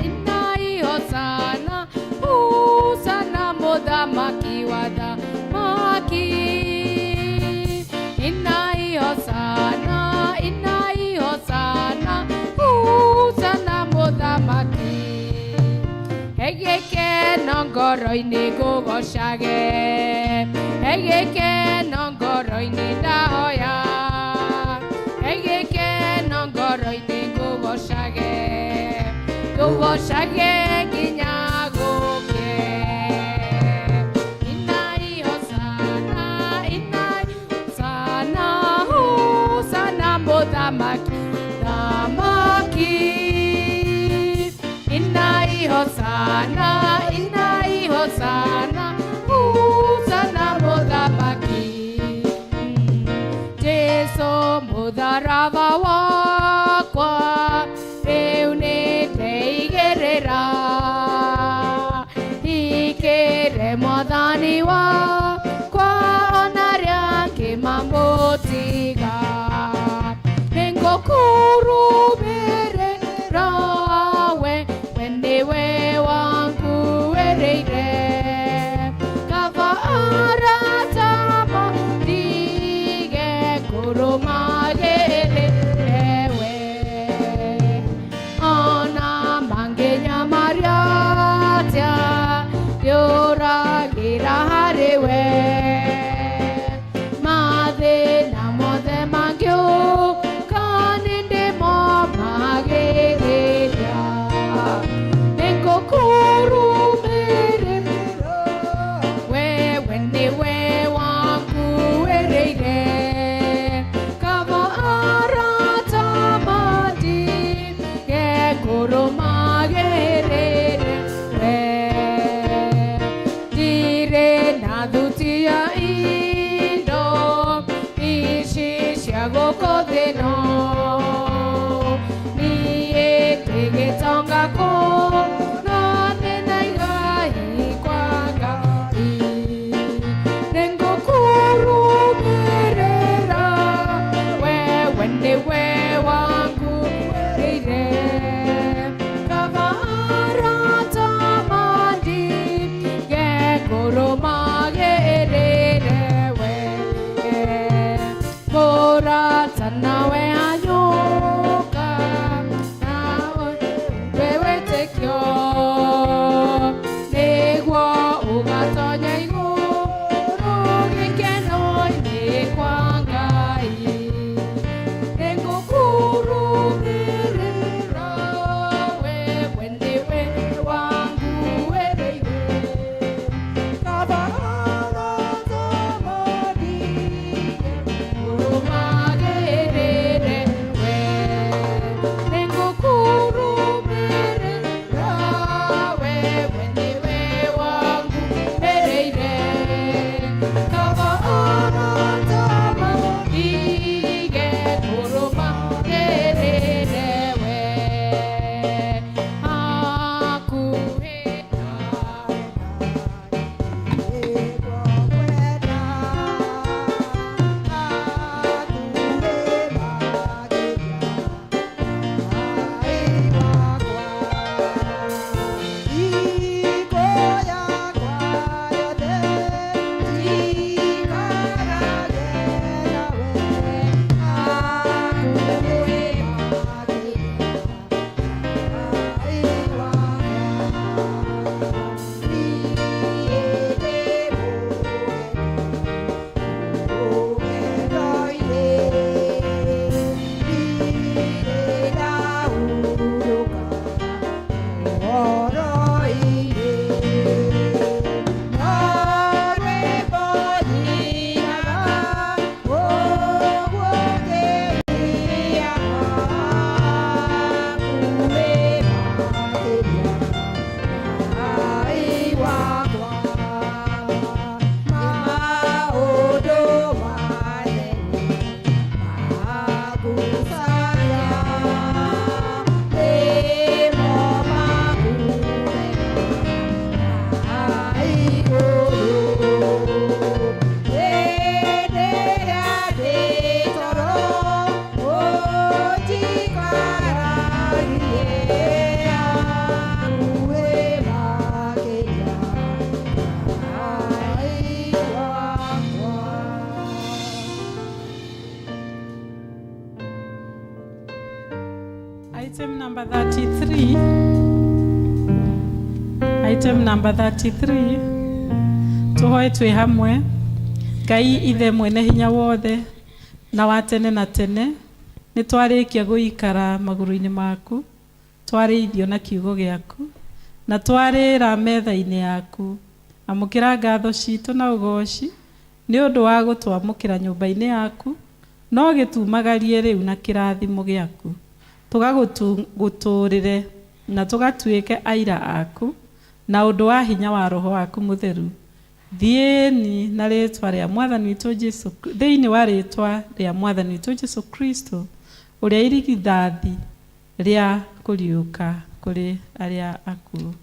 inai hosana, hosana muthamaki wa thamaki. Inai hosana, inai hosana, hosana muthamaki. Hegekeno ngoro-inĩ ngũgocage, hegekeno ngoro-inĩ ndahoya, hegekeno ngoro-inĩ ngũgocage, ngũgocage nginya gũke. Inai hosana, inai hosana, hosana muthamaki, thamaki. Inai hosana, inai hosana, hosana Mũtharaba wakwa rĩu nĩndeigĩrĩra Ikĩre mwathani wakwa ona arĩa angĩ mamũtiga Nĩngũkũrũmĩrĩra we we nĩwe wanguĩrĩire Kaba arata mandige kũrũmagĩrĩre we Ona mangĩnyamaria atĩa ndĩũragĩra harĩ we Mathĩna mothe mangĩũka nĩndĩmomagĩrĩria Nĩngũkũrũmĩrĩra we we nĩwe wanguĩrĩire Kaba arata mandige kũrũmagĩrĩre we Ndirĩ na thuti ya indo ici cia gũkũ thĩ ĩno Niĩ ndĩ gĩtonga kũna ndĩna igai kwa Ngai Nĩngũkũrũmĩrĩra we we nĩwe wanguĩrĩire Kaba arata mandige kũrũmagĩrĩre we Mũrata nawe hanyũka nawe we wĩtĩkio nĩguo ũgatonya igũrũ gĩkeno-inĩ kwa Ngai Nĩngũkũrũmĩrĩra we we nĩwe wanguĩrĩire Kaba arata mandige kũrũmagĩrĩre we Nĩngũkũrũmĩrĩra we we nĩwe wanguĩrĩire Kaba arata mandige kũrũmagĩrĩre we Hakuhĩ nawe Item number 33. Item number 33. Tuhoe twĩ hamwe. Ngai ithe mwene hinya wothe na wa tene na tene nĩ twarĩkia gũikara magũrũ-inĩ maku twarĩithio na kiugo gĩaku na twarĩra metha-inĩ yaku amũkĩra ngatho citũ na ũgoci nĩ ũndũ wa gũtwamũkĩra nyũmba-inĩ yaku no gĩtumagarie rĩu na kĩrathimo gĩaku tũgagũtũũrĩre na tũgatuĩke aira aku na ũndũ wa hinya wa roho waku mũtheru Thiĩni na rĩtwa rĩa Mwathani witũ Jesu, thĩinĩ wa rĩtwa rĩa Mwathani witũ Jesu Kristo, ũrĩa irigithathi rĩa kũriũka kũrĩ arĩa akuũ.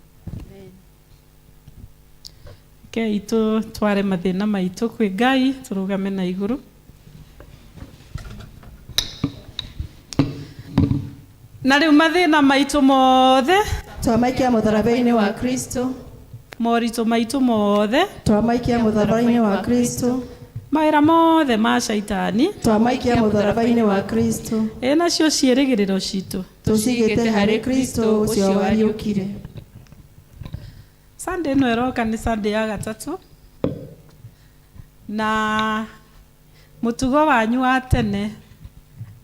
Rekei tũtware mathĩna maitũ kwĩ Ngai, tũrũgame na igũrũ. Na rĩu mathĩna maitũ mothe Twamaikia mũtharaba-inĩ wa Kristo. Moritũ maitũ mothe Twamaikia mũtharaba-inĩ wa Kristo. Mawĩra mothe ma Shaitani Twamaikia mũtharaba-inĩ wa Kristo. Ĩ nacio ciĩrĩgĩrĩro citũ Tũcigĩte harĩ Kristo ũcio wariũkire. Sunday ĩno ĩroka nĩ Sunday ya gatatũ, na mũtugo wanyu wa tene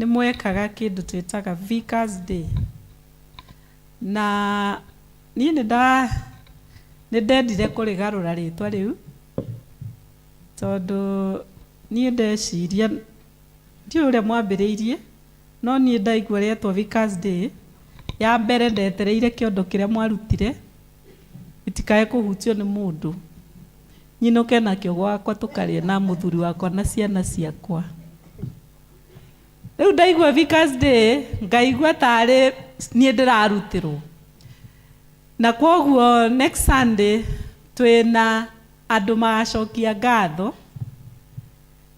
nĩ mwekaga kĩndũ twĩtaga Vicar's Day, na niĩ nĩ ndendire kũrĩgarũra rĩtwa rĩu tondũ niĩ ndeciria ndiũĩ ũrĩa mwambĩrĩirie, no niĩ ndaigua rĩetwo Vicar's Day ya mbere ndetereire kĩondo kĩrĩa mwarutire gĩtikae kũhutio nĩ mũndũ, nyinũke nakĩo gwakwa tũkarĩe na mũthuri wakwa na ciana ciakwa. Rĩu ndaigua Vicar's Day ngaigua tarĩ niĩ ndĩrarutĩrwo, na kwoguo next Sunday twĩna andũ magacokia ngatho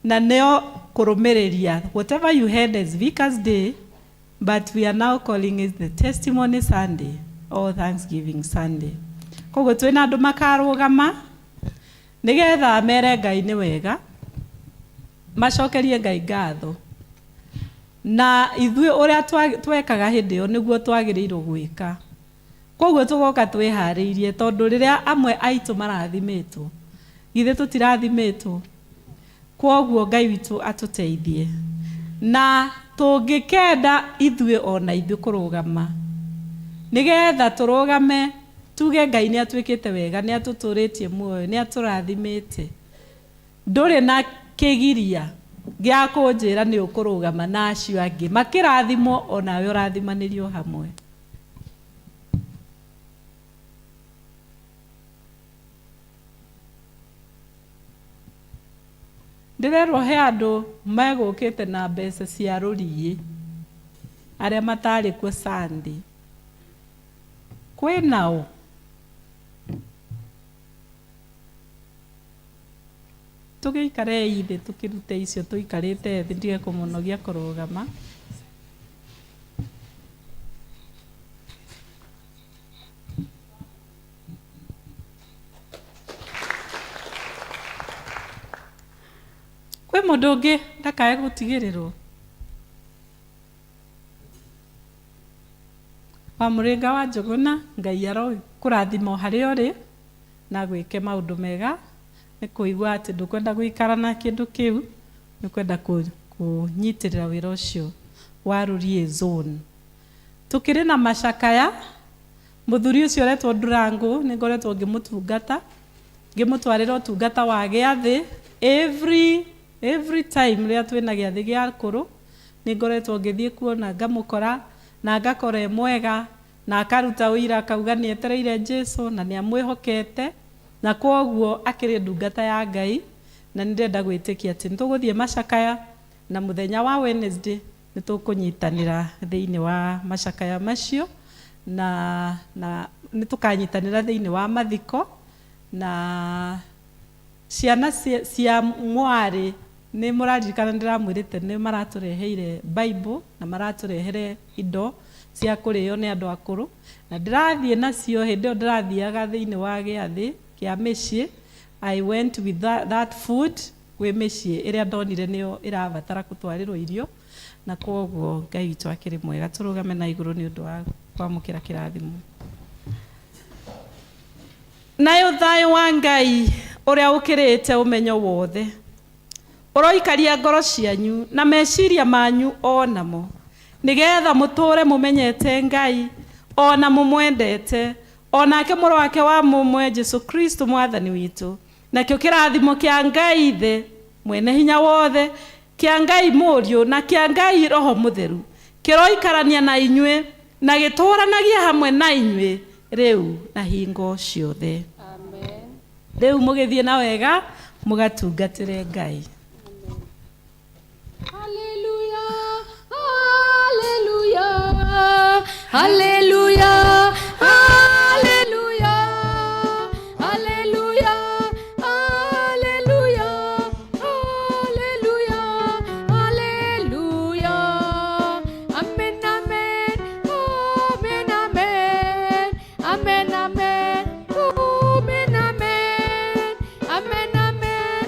na nĩo kũrũmĩrĩria whatever you had as Vicar's Day, but we are now calling it the Testimony Sunday or Thanksgiving Sunday. Koguo twĩna andũ makarũgama nĩgetha mere Ngai nĩ wega, macokerie Ngai ngatho, na ithuĩ ũrĩa twekaga hĩndĩ ĩyo nĩguo twagĩrĩirwo gwĩka. Koguo tũgoka twĩharĩirie tondũ rĩrĩa amwe aitũ marathimĩtwo, githĩ tũtirathimĩtwo? Kwoguo Ngai witũ atũteithie, na tũngĩkenda ithuĩ ona ithuĩ kũrũgama nĩgetha tũrũgame tuge Ngai nĩ atuĩkĩte wega, nĩ atũtũrĩtie muoyo, nĩ atũrathimĩte. Ndũrĩ na kĩgiria gĩa kũnjĩra nĩ ũkũrũgama na acio angĩ makĩrathimwo, onawe ũrathimanĩrio hamwe. Ndĩrerwo he andũ megũkĩte na mbeca cia rũriĩ arĩa matarĩ kuo Sunday. Kwĩ nao? Tũgĩikarei thĩ tũkĩrute icio tũikarĩte thĩ, ndige kũmũnogia kũrũgama. Kwĩ mũndũ ũngĩ ndakae gũtigĩrĩrwo? Wa Mũrĩnga wa Njũgũna, Ngai arokũrathima o harĩa ũrĩ na gwĩke maũndũ mega. Nĩ kũigua atĩ ndũkwenda gũikara na kĩndũ kĩu, nĩ ũkwenda kũnyitĩrĩra wĩra ũcio wa Rũriĩ Zone. Tũkĩrĩ na macakaya, mũthuri ũcio ũretwo Ndurangu nĩ ngoretwo ngĩmũtungata, ngĩmũtwarĩra ũtungata wa gĩathĩ every time rĩrĩa twĩna gĩathĩ gĩa akũrũ, nĩ ngoretwo ngĩthiĩ kuo na ngamũkora na ngakora e mwega, na akaruta ũira akauga nĩ etereire Jesu na nĩ amwĩhokete, na kwoguo akĩrĩ ndungata ya Ngai, na nĩ ndĩrenda gwĩtĩkia atĩ nĩ tũgũthiĩ macakaya na mũthenya wa Wednesday nĩ tũkũnyitanĩra thĩinĩ wa macakaya macio, na nĩ tũkanyitanĩra thĩinĩ wa mathiko, na ciana cia mwarĩ nĩ mũraririkana ndĩramwĩrĩte nĩ maratũreheire Bible na maratũrehere indo cia kũrĩo nĩ andũ akũrũ, na ndĩrathiĩ nacio hĩndĩ ĩyo ndĩrathiaga thĩinĩ wa gĩathĩ kĩa mĩciĩ. I went with that food kwĩ mĩciĩ ĩrĩa ndonire nĩyo ĩrabatara gũtwarĩrwo irio, na kwoguo Ngai witũ akĩrĩ mwega. Tũrũgame na igũrũ nĩ ũndũ wa kwamũkĩra kĩrathimo. Nayo thayũ wa Ngai ũrĩa ũkĩrĩte ũmenyo wothe ũroikaria ngoro cianyu na meciria manyu o namo, nĩgetha mũtũre mũmenyete Ngai ona mũmwendete, o nake mũrũ wake wa mũmwe Jesu Kristo Mwathani witũ. Nakĩo kĩrathimo kĩa Ngai Ithe mwene hinya wothe, kĩa Ngai Mũriũ na kĩa Ngai Roho Mũtheru kĩroikarania na inyuĩ na gĩtũũranagie hamwe na inyuĩ rĩu na hingo ciothe. Amen. Rĩu mũgĩthiĩ na wega mũgatungatĩre Ngai. Hallelujah, hallelujah, hallelujah, hallelujah, hallelujah, hallelujah, hallelujah, hallelujah. Amen, amen, amen, amen, amen, amen, amen, amen, amen, amen,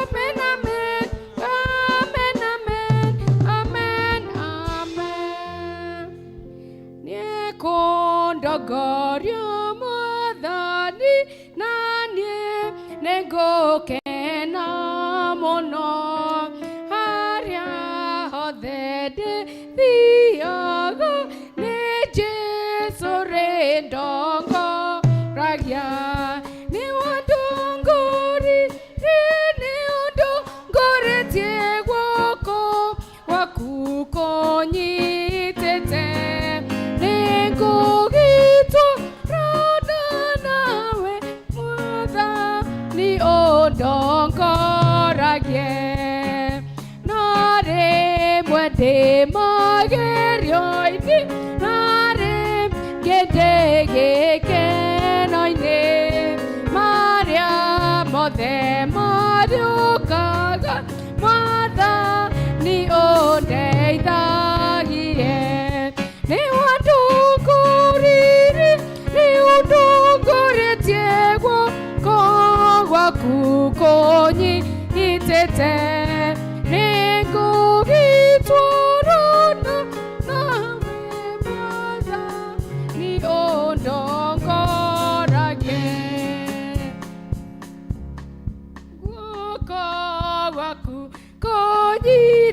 amen, amen, amen, amen, amen, amen. Nĩekũndongoria Mwathani na niĩ nĩngũkena mũno harĩa hothe ndĩthiaga nĩ Jesũ rĩndongoragia. Nĩ wandongoririe, nĩ ũndongoretie guoko gwaku kũnyitĩte. Nĩngũgĩtwarana nawe Mwathani ũndongoragie. Na rĩmwe ndĩ magerio-inĩ, na rĩngĩ ndĩ gĩkeno-inĩ, marĩa mothe marĩũkaga, Mwathani ũndeithagie. Nĩ wandongoririe, nĩ ũndongoretie guoko gwaku kũnyitĩte. Nĩngũgĩtwarana nawe Mwathani ũndongoragie. Guoko gwaku kũnyitĩte.